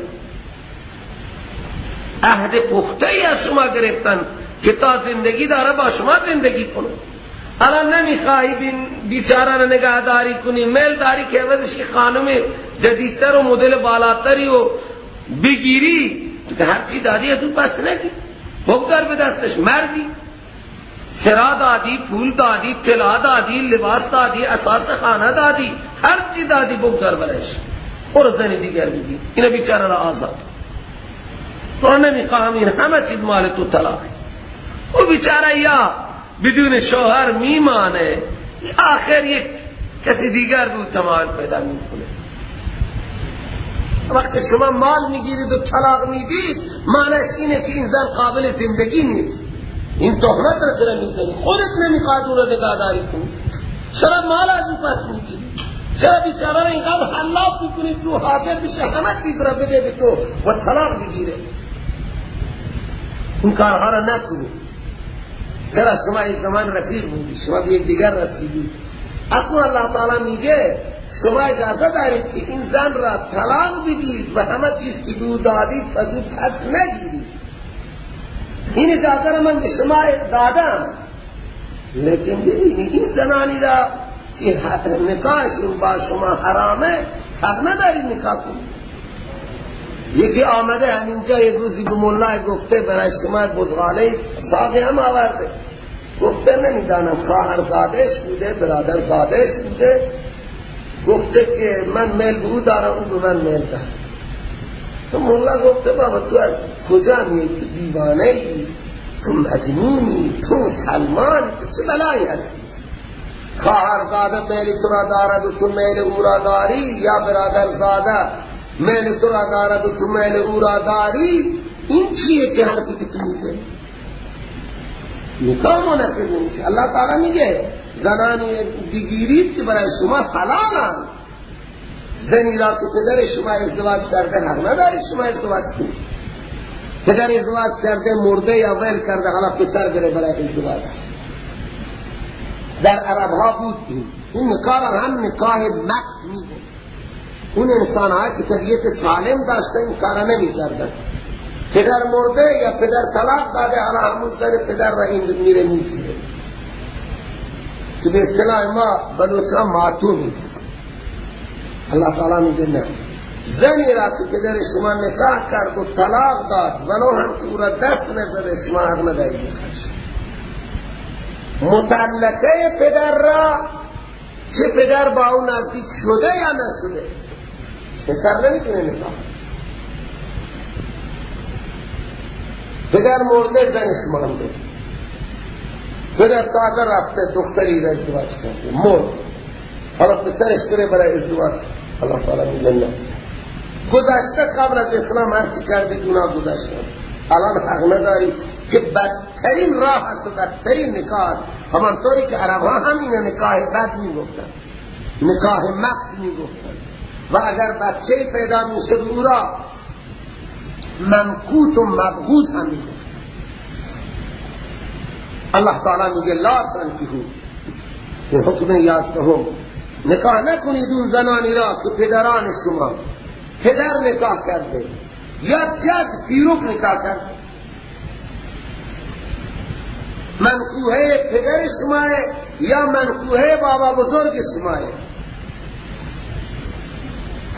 عهد پخته ای از شما گرفتن که تا زندگی داره با شما زندگی کنه. الان نمیخواهی بیچاره رو نگهداری کنی، میل داری که عوضش که خانم جدیدتر و مدل بالاتری و بگیری، تو که هرچی دادی از اون پس نگی، بگذار به دستش. مردی سرا دادی، پول دادی، طلا دادی، لباس دادی، اساس خانه دادی، هرچی دادی بگذار برش، اور زن دیگر بگیر، اینو بیچاره را آزاد. تو نمیخواهم این همه چیز مال تو طلاق. او بیچاره یا بدون شوهر میمانه، آخر یک کسی دیگر بود تمایل پیدا میکنه. وقتی شما مال میگیرید و طلاق میدید، معنیش اینه که این زن قابل زندگی نیست، این تهمت را چرا میزنی؟ خودت نمیخواد اون را نگهداری کنی، چرا مال از اون پس میگیری؟ چرا بیچاره را اینقدر حلاف میکنی تو حاضر بشه همه چیز را بده به تو و طلاق بگیره؟ این کارها را نکنید. چرا شما یک زمان رفیق بودی، شما به یک دیگر رسیدید، اکنون الله تعالی میگه شما اجازه دارید که این زن را طلاق بدید و همه چیز که او دادید از او پس نگیرید. این اجازه را من به شما دادم، لیکن ببینید این زنانی را که نکاحشون با شما حرامه حق ندارید نکاح کنید. یکی آمده همینجا یک روزی به مولای گفته برای شما بزغاله ساقی هم آورده، گفته نمیدانم خواهر زادش بوده برادر زادش بوده، گفته که من میل به او دارم او به من میل داره. تو مولا گفته بابا تو از کجا میای؟ تو دیوانه ای، تو مجنونی، تو سلمانی، تو چه بلایی هستی؟ خواهر زاده میل تو را دارد و تو میل او را داری، یا برادر زاده میل تو را دارد و تو میل او را داری؟ این چیه که حرفی که تو میزنی؟ نکاح منعقد نمیشه. الله تعالی میگه زنانی بگیرید که برای شما حلالند، زنی را که پدر شما ازدواج کرده حق ندارید شما ازدواج کنید. پدر ازدواج کرده مرده یا ول کرده، حالا پسر بره برای ازدواج. در عرب ها بود این نکاح هم نکاح مقت میگه. اون انسان ها که طبیعت سالم داشته این کارا نمی کردن. پدر مرده یا پدر طلاق داده، حالا همون زن پدر را این میره میگیره که به اصطلاح ما بلوچ ها ماتو میگه. الله تعالی میگه نه، زنی را که پدر شما نکاح کرد و طلاق داد ولو هم که او را دست نزده شما حق ندارید بکشید. مطلقه پدر را چه پدر با او نزدیک شده یا نشده، پسر نمیتونه نکاح. پدر مرده زنش مانده، پدر تازه رفته دختری را ازدواج کرده مرد، حالا پسرش بره برای ازدواج. الله تعالی میگه نه، گذشته قبل از اسلام هرچی کرده گناه گذشته، الان حق نداری که بدترین راه است و بدترین نکاح است. همانطوری که عرب ها هم این نکاح بد میگفتن، نکاح مقت میگفتن، و اگر بچه پیدا میشد او را ممقوت و مبغوض هم میگفتن. الله تعالی میگه لا تنکحوا، این حکم 11، نکاح نکنید اون زنانی را که پدران شما، پدر نکاح کرده یا جد پیروک نکاح کرده، منکوحه پدر شما یا منکوحه بابا بزرگ شما،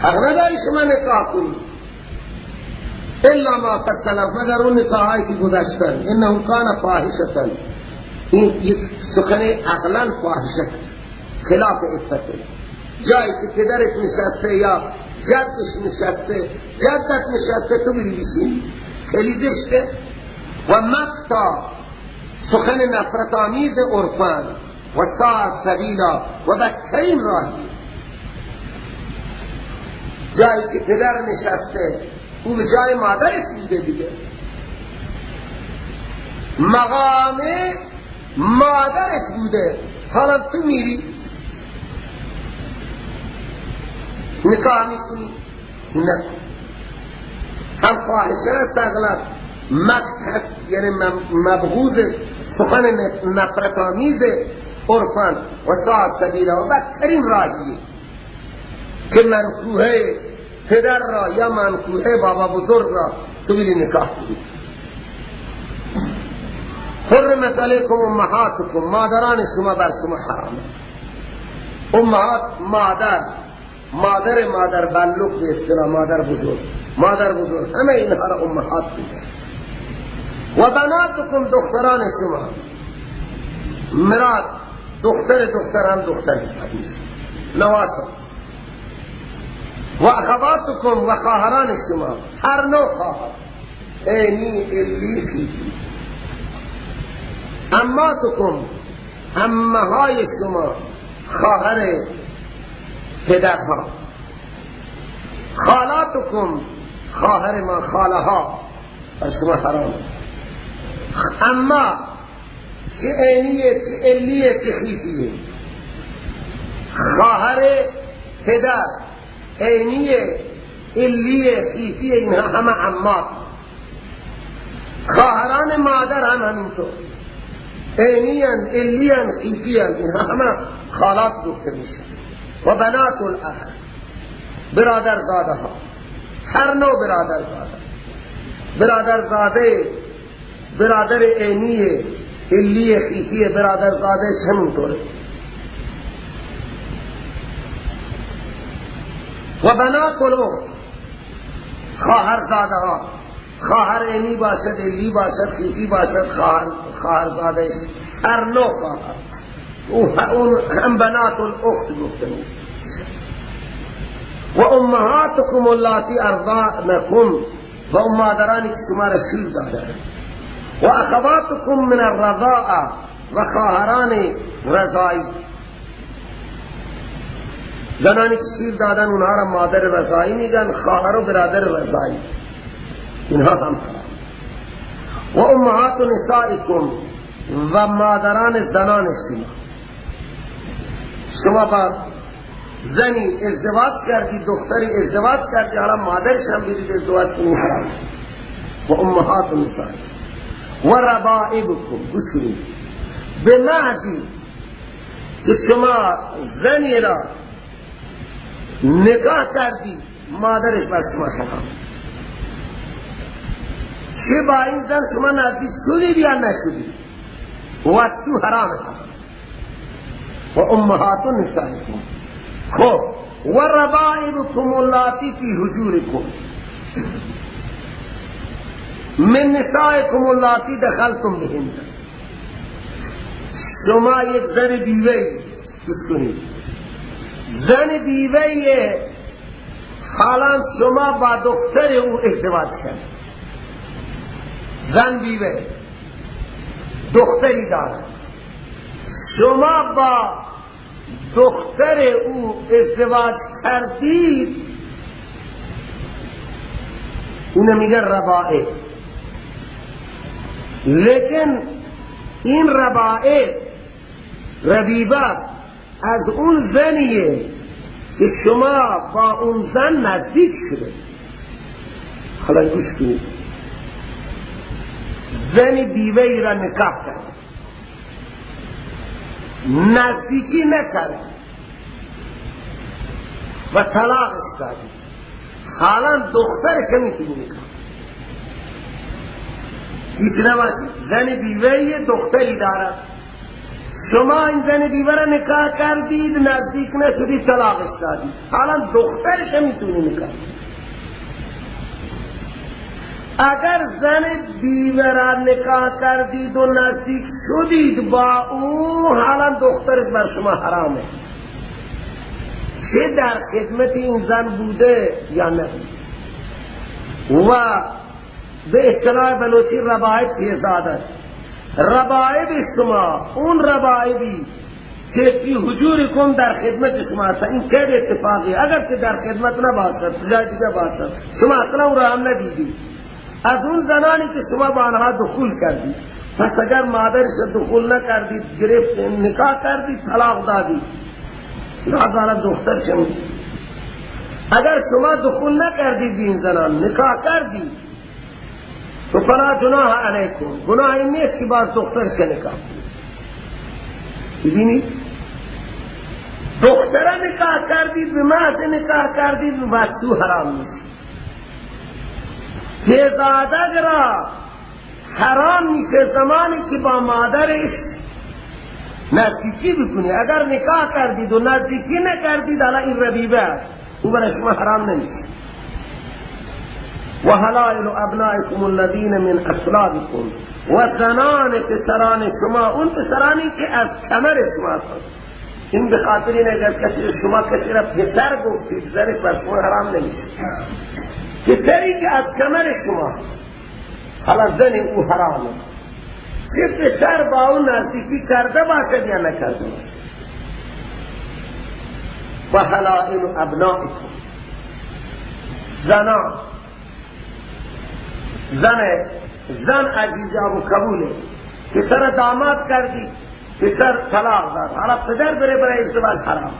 حق نداری شما نکاح کنید الا ما قد سلف، مگر اون نکاحایی که گذشتن. انه کان فاحشة، این یک سخن عقلا فاحشه، خلاف عفته. جایی که پدرت نشسته یا جدش نشسته، جدت نشسته، تو بری بشین، خیلی زشته. و مقتا، سخن نفرت آمیز عرفان، و ساء سبیلا، و بدترین راهی. جایی که پدر نشسته او به جای مادرش بوده دیگه، مقام مادرت بوده، حالا تو میری نکاح میکنی، نه هم فاحشه است، اغلب مقت هست، یعنی مبغوض، سخن نفرت آمیز عرفان، و ساء سبیلا، و بدترین راهیه که منکوحه پدر را یا منکوحه بابا بزرگ را تو بیری نکاح کنی. حرمت علیکم امهاتکم، مادران شما بر شما حرامه. امهات مادر، مادر مادر بلوک به اصطلاح، مادر بزرگ، مادر بزرگ، همه اینها را امهات میگن. و بناتکم، دختران شما، مراد دختر دختر هم دختر حساب میشه، نواسا. و اخواتکم، و خواهران شما، هر نوع خواهر، اینی الی خیفی. عماتکم، عمه های شما، خواهر پدرها. خالاتکم، خواهر ما، خاله ها، بر شما حرام. اما چه عینیه، چه علیه، چه خیفیه، خواهر پدر، عینیه، علیه، خیفیه، اینها همه عمات. خواهران مادر هم همینطور، عینیان، علیان، خیفیان، اینها همه خالات گفته میشه. و بنات الاخ، برادر زاده ها، هر نوع برادر زاده، برادر زاده، برادر عینیه، علیه، خیفیه، برادر زاده همونطوره. و بنات الاخت، خواهر زاده ها، خواهر عینی باشد، علی باشد، خیفی باشد، خواهر زاده، هر نوع خواهر، اون هم بنات الاخت گفته میشه. و امهاتکم اللاتی ارضعنکم، و اون مادرانی که شما را شیر دادند. و اخواتکم من الرضاعه، و خواهران رضاعی، زنانی که شیر دادن اونها را مادر رضاعی میگن، خواهر و برادر رضاعی، اینها هم. و امهات نسائکم، و مادران زنان شما. شما با زنی ازدواج کردی، دختری ازدواج کردی، حالا مادرش هم برید ازدواج کنی، حرام. و امهات نسائکم و ربائبکم، گوش کنید، به محضی که شما زنی را نگاه کردی، مادرش بر شما حرام. چه با این زن شما نزدیک شدید یا نشدید، واسو حرام است. و امهات نسائکم. خب و ربائبکم اللاتی فی حجورکم من نسائکم اللاتی دخلتم بهن. شما یک زن بیوه، گوش کنید، زن بیوه، حالا شما با دختر او ازدواج کرد، زن بیوه دختری دارد، شما با دختر او ازدواج کردید، اینو میگه ربائب. لیکن این ربائب، ربیبه از اون زنیه که شما با اون زن نزدیک شده. حالا گوش کنید، زن بیوه ای را نکاح کرد، نزدیکی نکرد و طلاقش دادی، حالا دخترش میتونی نکاح. هیچ نباشی، زن بیوه دختری دارد، شما این زن بیوه را نکاح کردید، نزدیک نشدید، طلاقش دادید، حالا دخترش میتونی نکاح. اگر زن بیوه را نکاح کردید و نزدیک شدید با او، حالا دخترش بر شما حرامه، چه در خدمت این زن بوده یا نه. و به اصطلاح بلوچی ربائب پیزاد است. ربائب شما اون ربائبی که فی حجورکم در خدمت شما هست، این که اتفاقی اگر که در خدمت نباشد جای دیگه باشد، شما اصلا اون را هم ندیدید، از اون زنانی که شما با آنها دخول کردید. پس اگر مادرش دخول نکردید، گرفت نکاح کردید، طلاق دادید، لحظه دختر شما. اگر شما دخول نکردید این زنان، نکاح کردید، تو فلا جناح علیکم، گناه این نیست که باز دختر چه نکاح کنید. ببینید دختر نکاح کردید، به محض نکاح کردید واسو حرام میشه. پیزاده را حرام میشه زمانی که با مادرش نزدیکی بکنی. اگر نکاح کردید و نزدیکی نکردید، حالا این ربیبه است، او برای شما حرام نمیشه. و حلائل ابنائکم الذین من اصلابکم، و زنان پسران شما، اون پسرانی که از کمر شما هستند. این به خاطر این اگر کسی شما کسی را پسر گفتید، زنش بر شما حرام نمیشه. پسری که از کمر شما، حالا زن او حرامه، چه پسر با اون نزدیکی کرده باشد یا نکرده باشد. و حلائل ابنائکم، زنان، زن عزیز ابو قبوله، پسر داماد کردی، پسر طلاق داد، حالا پدر بره برای ازدواج حرام.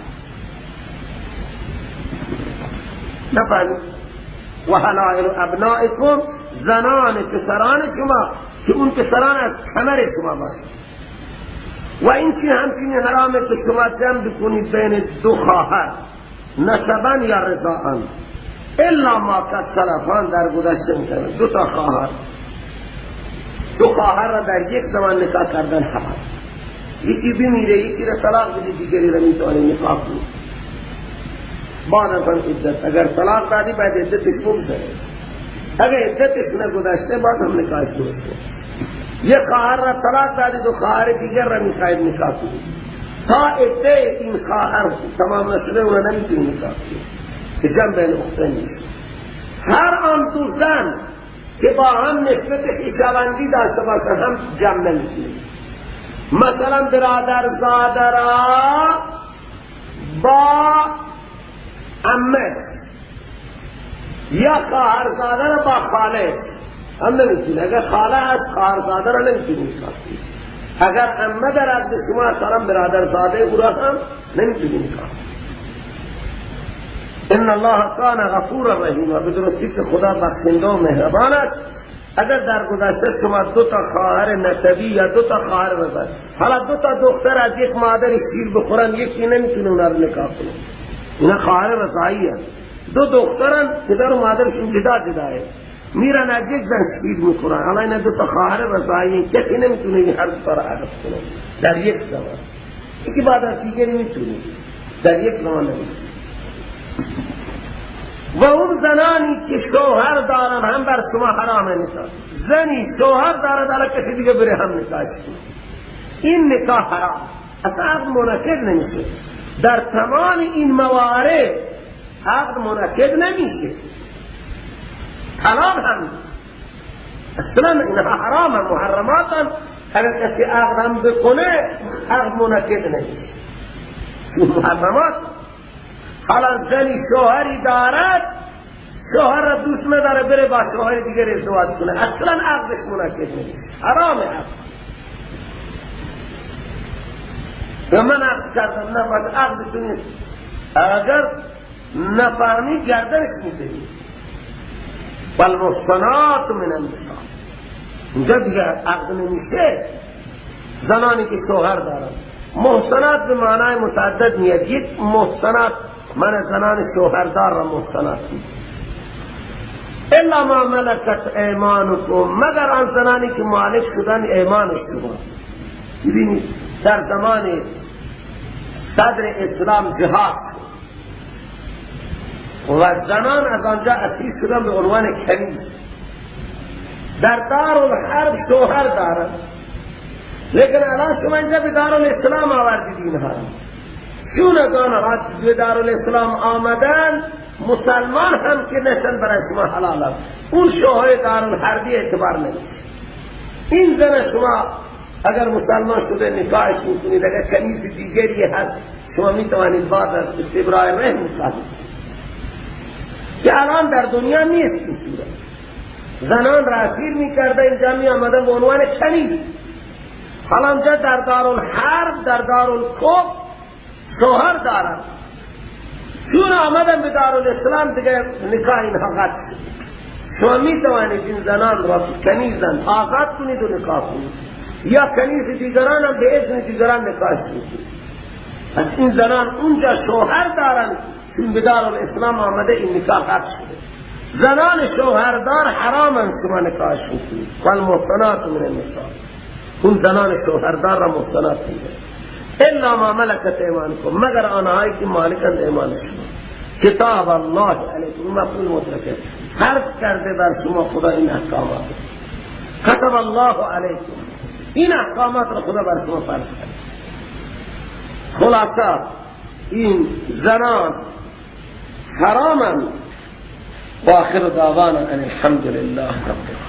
نفهمی؟ و حلائل ابنائکم، زنان پسران شما که اون پسران از کمر شما باشه. و این چی همچنین حرامه که شما جمع بکنید بین دو خواهر نسبا یا رضاعا، الا ما قد سلفان، در گذشته میکنند. دو تا خواهر، دو خواهر را در یک زمان نکاح کردن حرام. یکی بمیره، یکی را طلاق بده، دیگری را میتونه نکاح کنه بعد از آن عدت. اگر طلاق دادی باید عدتش بگذره، اگر عدتش نگذشته باز هم نکاحش درسته. یک خواهر را طلاق دادی، دو خواهر دیگر را میخواید نکاح کنی، تا عده این خواهر تمام نشده او را نمیتونی نکاح کنی که جمع بین اختین میشه. هر آن دو زن که با هم نسبت خویشاوندی داشته باشن هم جمع نمیتونی. مثلا برادر زاده را با عمه یا خواهرزاده را با خاله هم نمیتونی. اگر خاله هست خواهرزاده را نمیتونی نکاح کنی. اگر عمه در عهد شما اصلا برادرزاده او را هم نمیتونی نکاح کنی. ان الله کان غفورا رحیما، به درستی که خدا بخشنده و مهربان است. اگر در گذشته شما دو تا خواهر نسبی یا دو تا خواهر رضاعی، حالا دو تا دختر از یک مادر شیر بخورن، یکی نمیتونه اونا رو نکاح کنه، اینا خواهر رضاعی هست. دو دخترن پدر و مادرشون جدا جداه، میرن از یک زن شیر میخورن، حالا اینا دو تا خواهر رضاعی، کسی نمیتونه این هر دو تا را عقد کنه در یک زمان. یکی بعد از دیگری میتونه، در یک زمان نمیتونه. و اون زنانی که شوهر دارن هم بر شما حرام نکاح. زنی شوهر دارد حالا کسی دیگه بره هم نکاح کنه، این نکاح حرام، اصلا عقد منعقد نمیشه. در تمام این موارد عقد منعقد نمیشه، طلاق هم اصلا اینها حرام هم، محرمات هم. اگر کسی عقد هم بکنه عقد منعقد نمیشه، محرمات. حالا زنی شوهری دارد، شوهر را دوست نداره بره با شوهر دیگر ازدواج کنه، اصلا عقدش منعقد نمیشه، حرام عقد. و من عقد کردم، نه باید عقد تو نیست، اگر نفهمی گردنش میزنی. والمحصنات من النساء، اینجا دیگه عقد نمیشه. زنانی که شوهر دارن، محصنات به معنای متعدد میاد. یک محصنات من زنان شوهردار را محصنات میگه. الا ما ملکت ایمانکم، مگر آن زنانی که مالک شدن ایمان شما. ببینید در زمان صدر اسلام جهاد و زنان از آنجا اسیر شدن به عنوان کنیز، در دارالحرب شوهر دارن، لیکن الان شما اینجا به دارالاسلام آوردید اینها. چون از آنها به دارالاسلام آمدن، مسلمان هم که نشن برای شما حلال است، اون شوهر دارالحربی اعتبار نمیشه. این زن شما اگر مسلمان شده نکاحش میکنید، اگر کنیز دیگری هست شما میتوانید بعد از استبراء رحم نکاح کنید، که الان در دنیا نیست این صورت. زنان را اسیر میکرده، اینجا می آمدن به عنوان کنیز. حالا اینجا در دارالحرب، در دارالکفر شوهر دارن، چون آمدن به دارالاسلام دیگه نکاح اینها قطع شد. شما می توانید این زنان را کنیزن آزاد کنید و نکاح کنید، یا کنیز دیگران هم به اذن دیگران نکاح کنید. پس این زنان اونجا شوهر دارن، چون به دارالاسلام آمده این نکاح قطع شده. زنان شوهردار حرامن شما نکاح کنید. والمحصنات من النساء، اون زنان شوهردار را محصنات میگه. الا ما ملکت ایمانکم، مگر آنهایی که مالکند ایمان شما. کتاب الله علیکم، مفعول مطلقه، فرض کرده بر شما خدا این احکامات. کتب الله علیکم، این احکامات را خدا بر شما فرض کرده. خلاصه این زنان حرامن. و آخر دعوانا ان الحمد لله رب العالمین.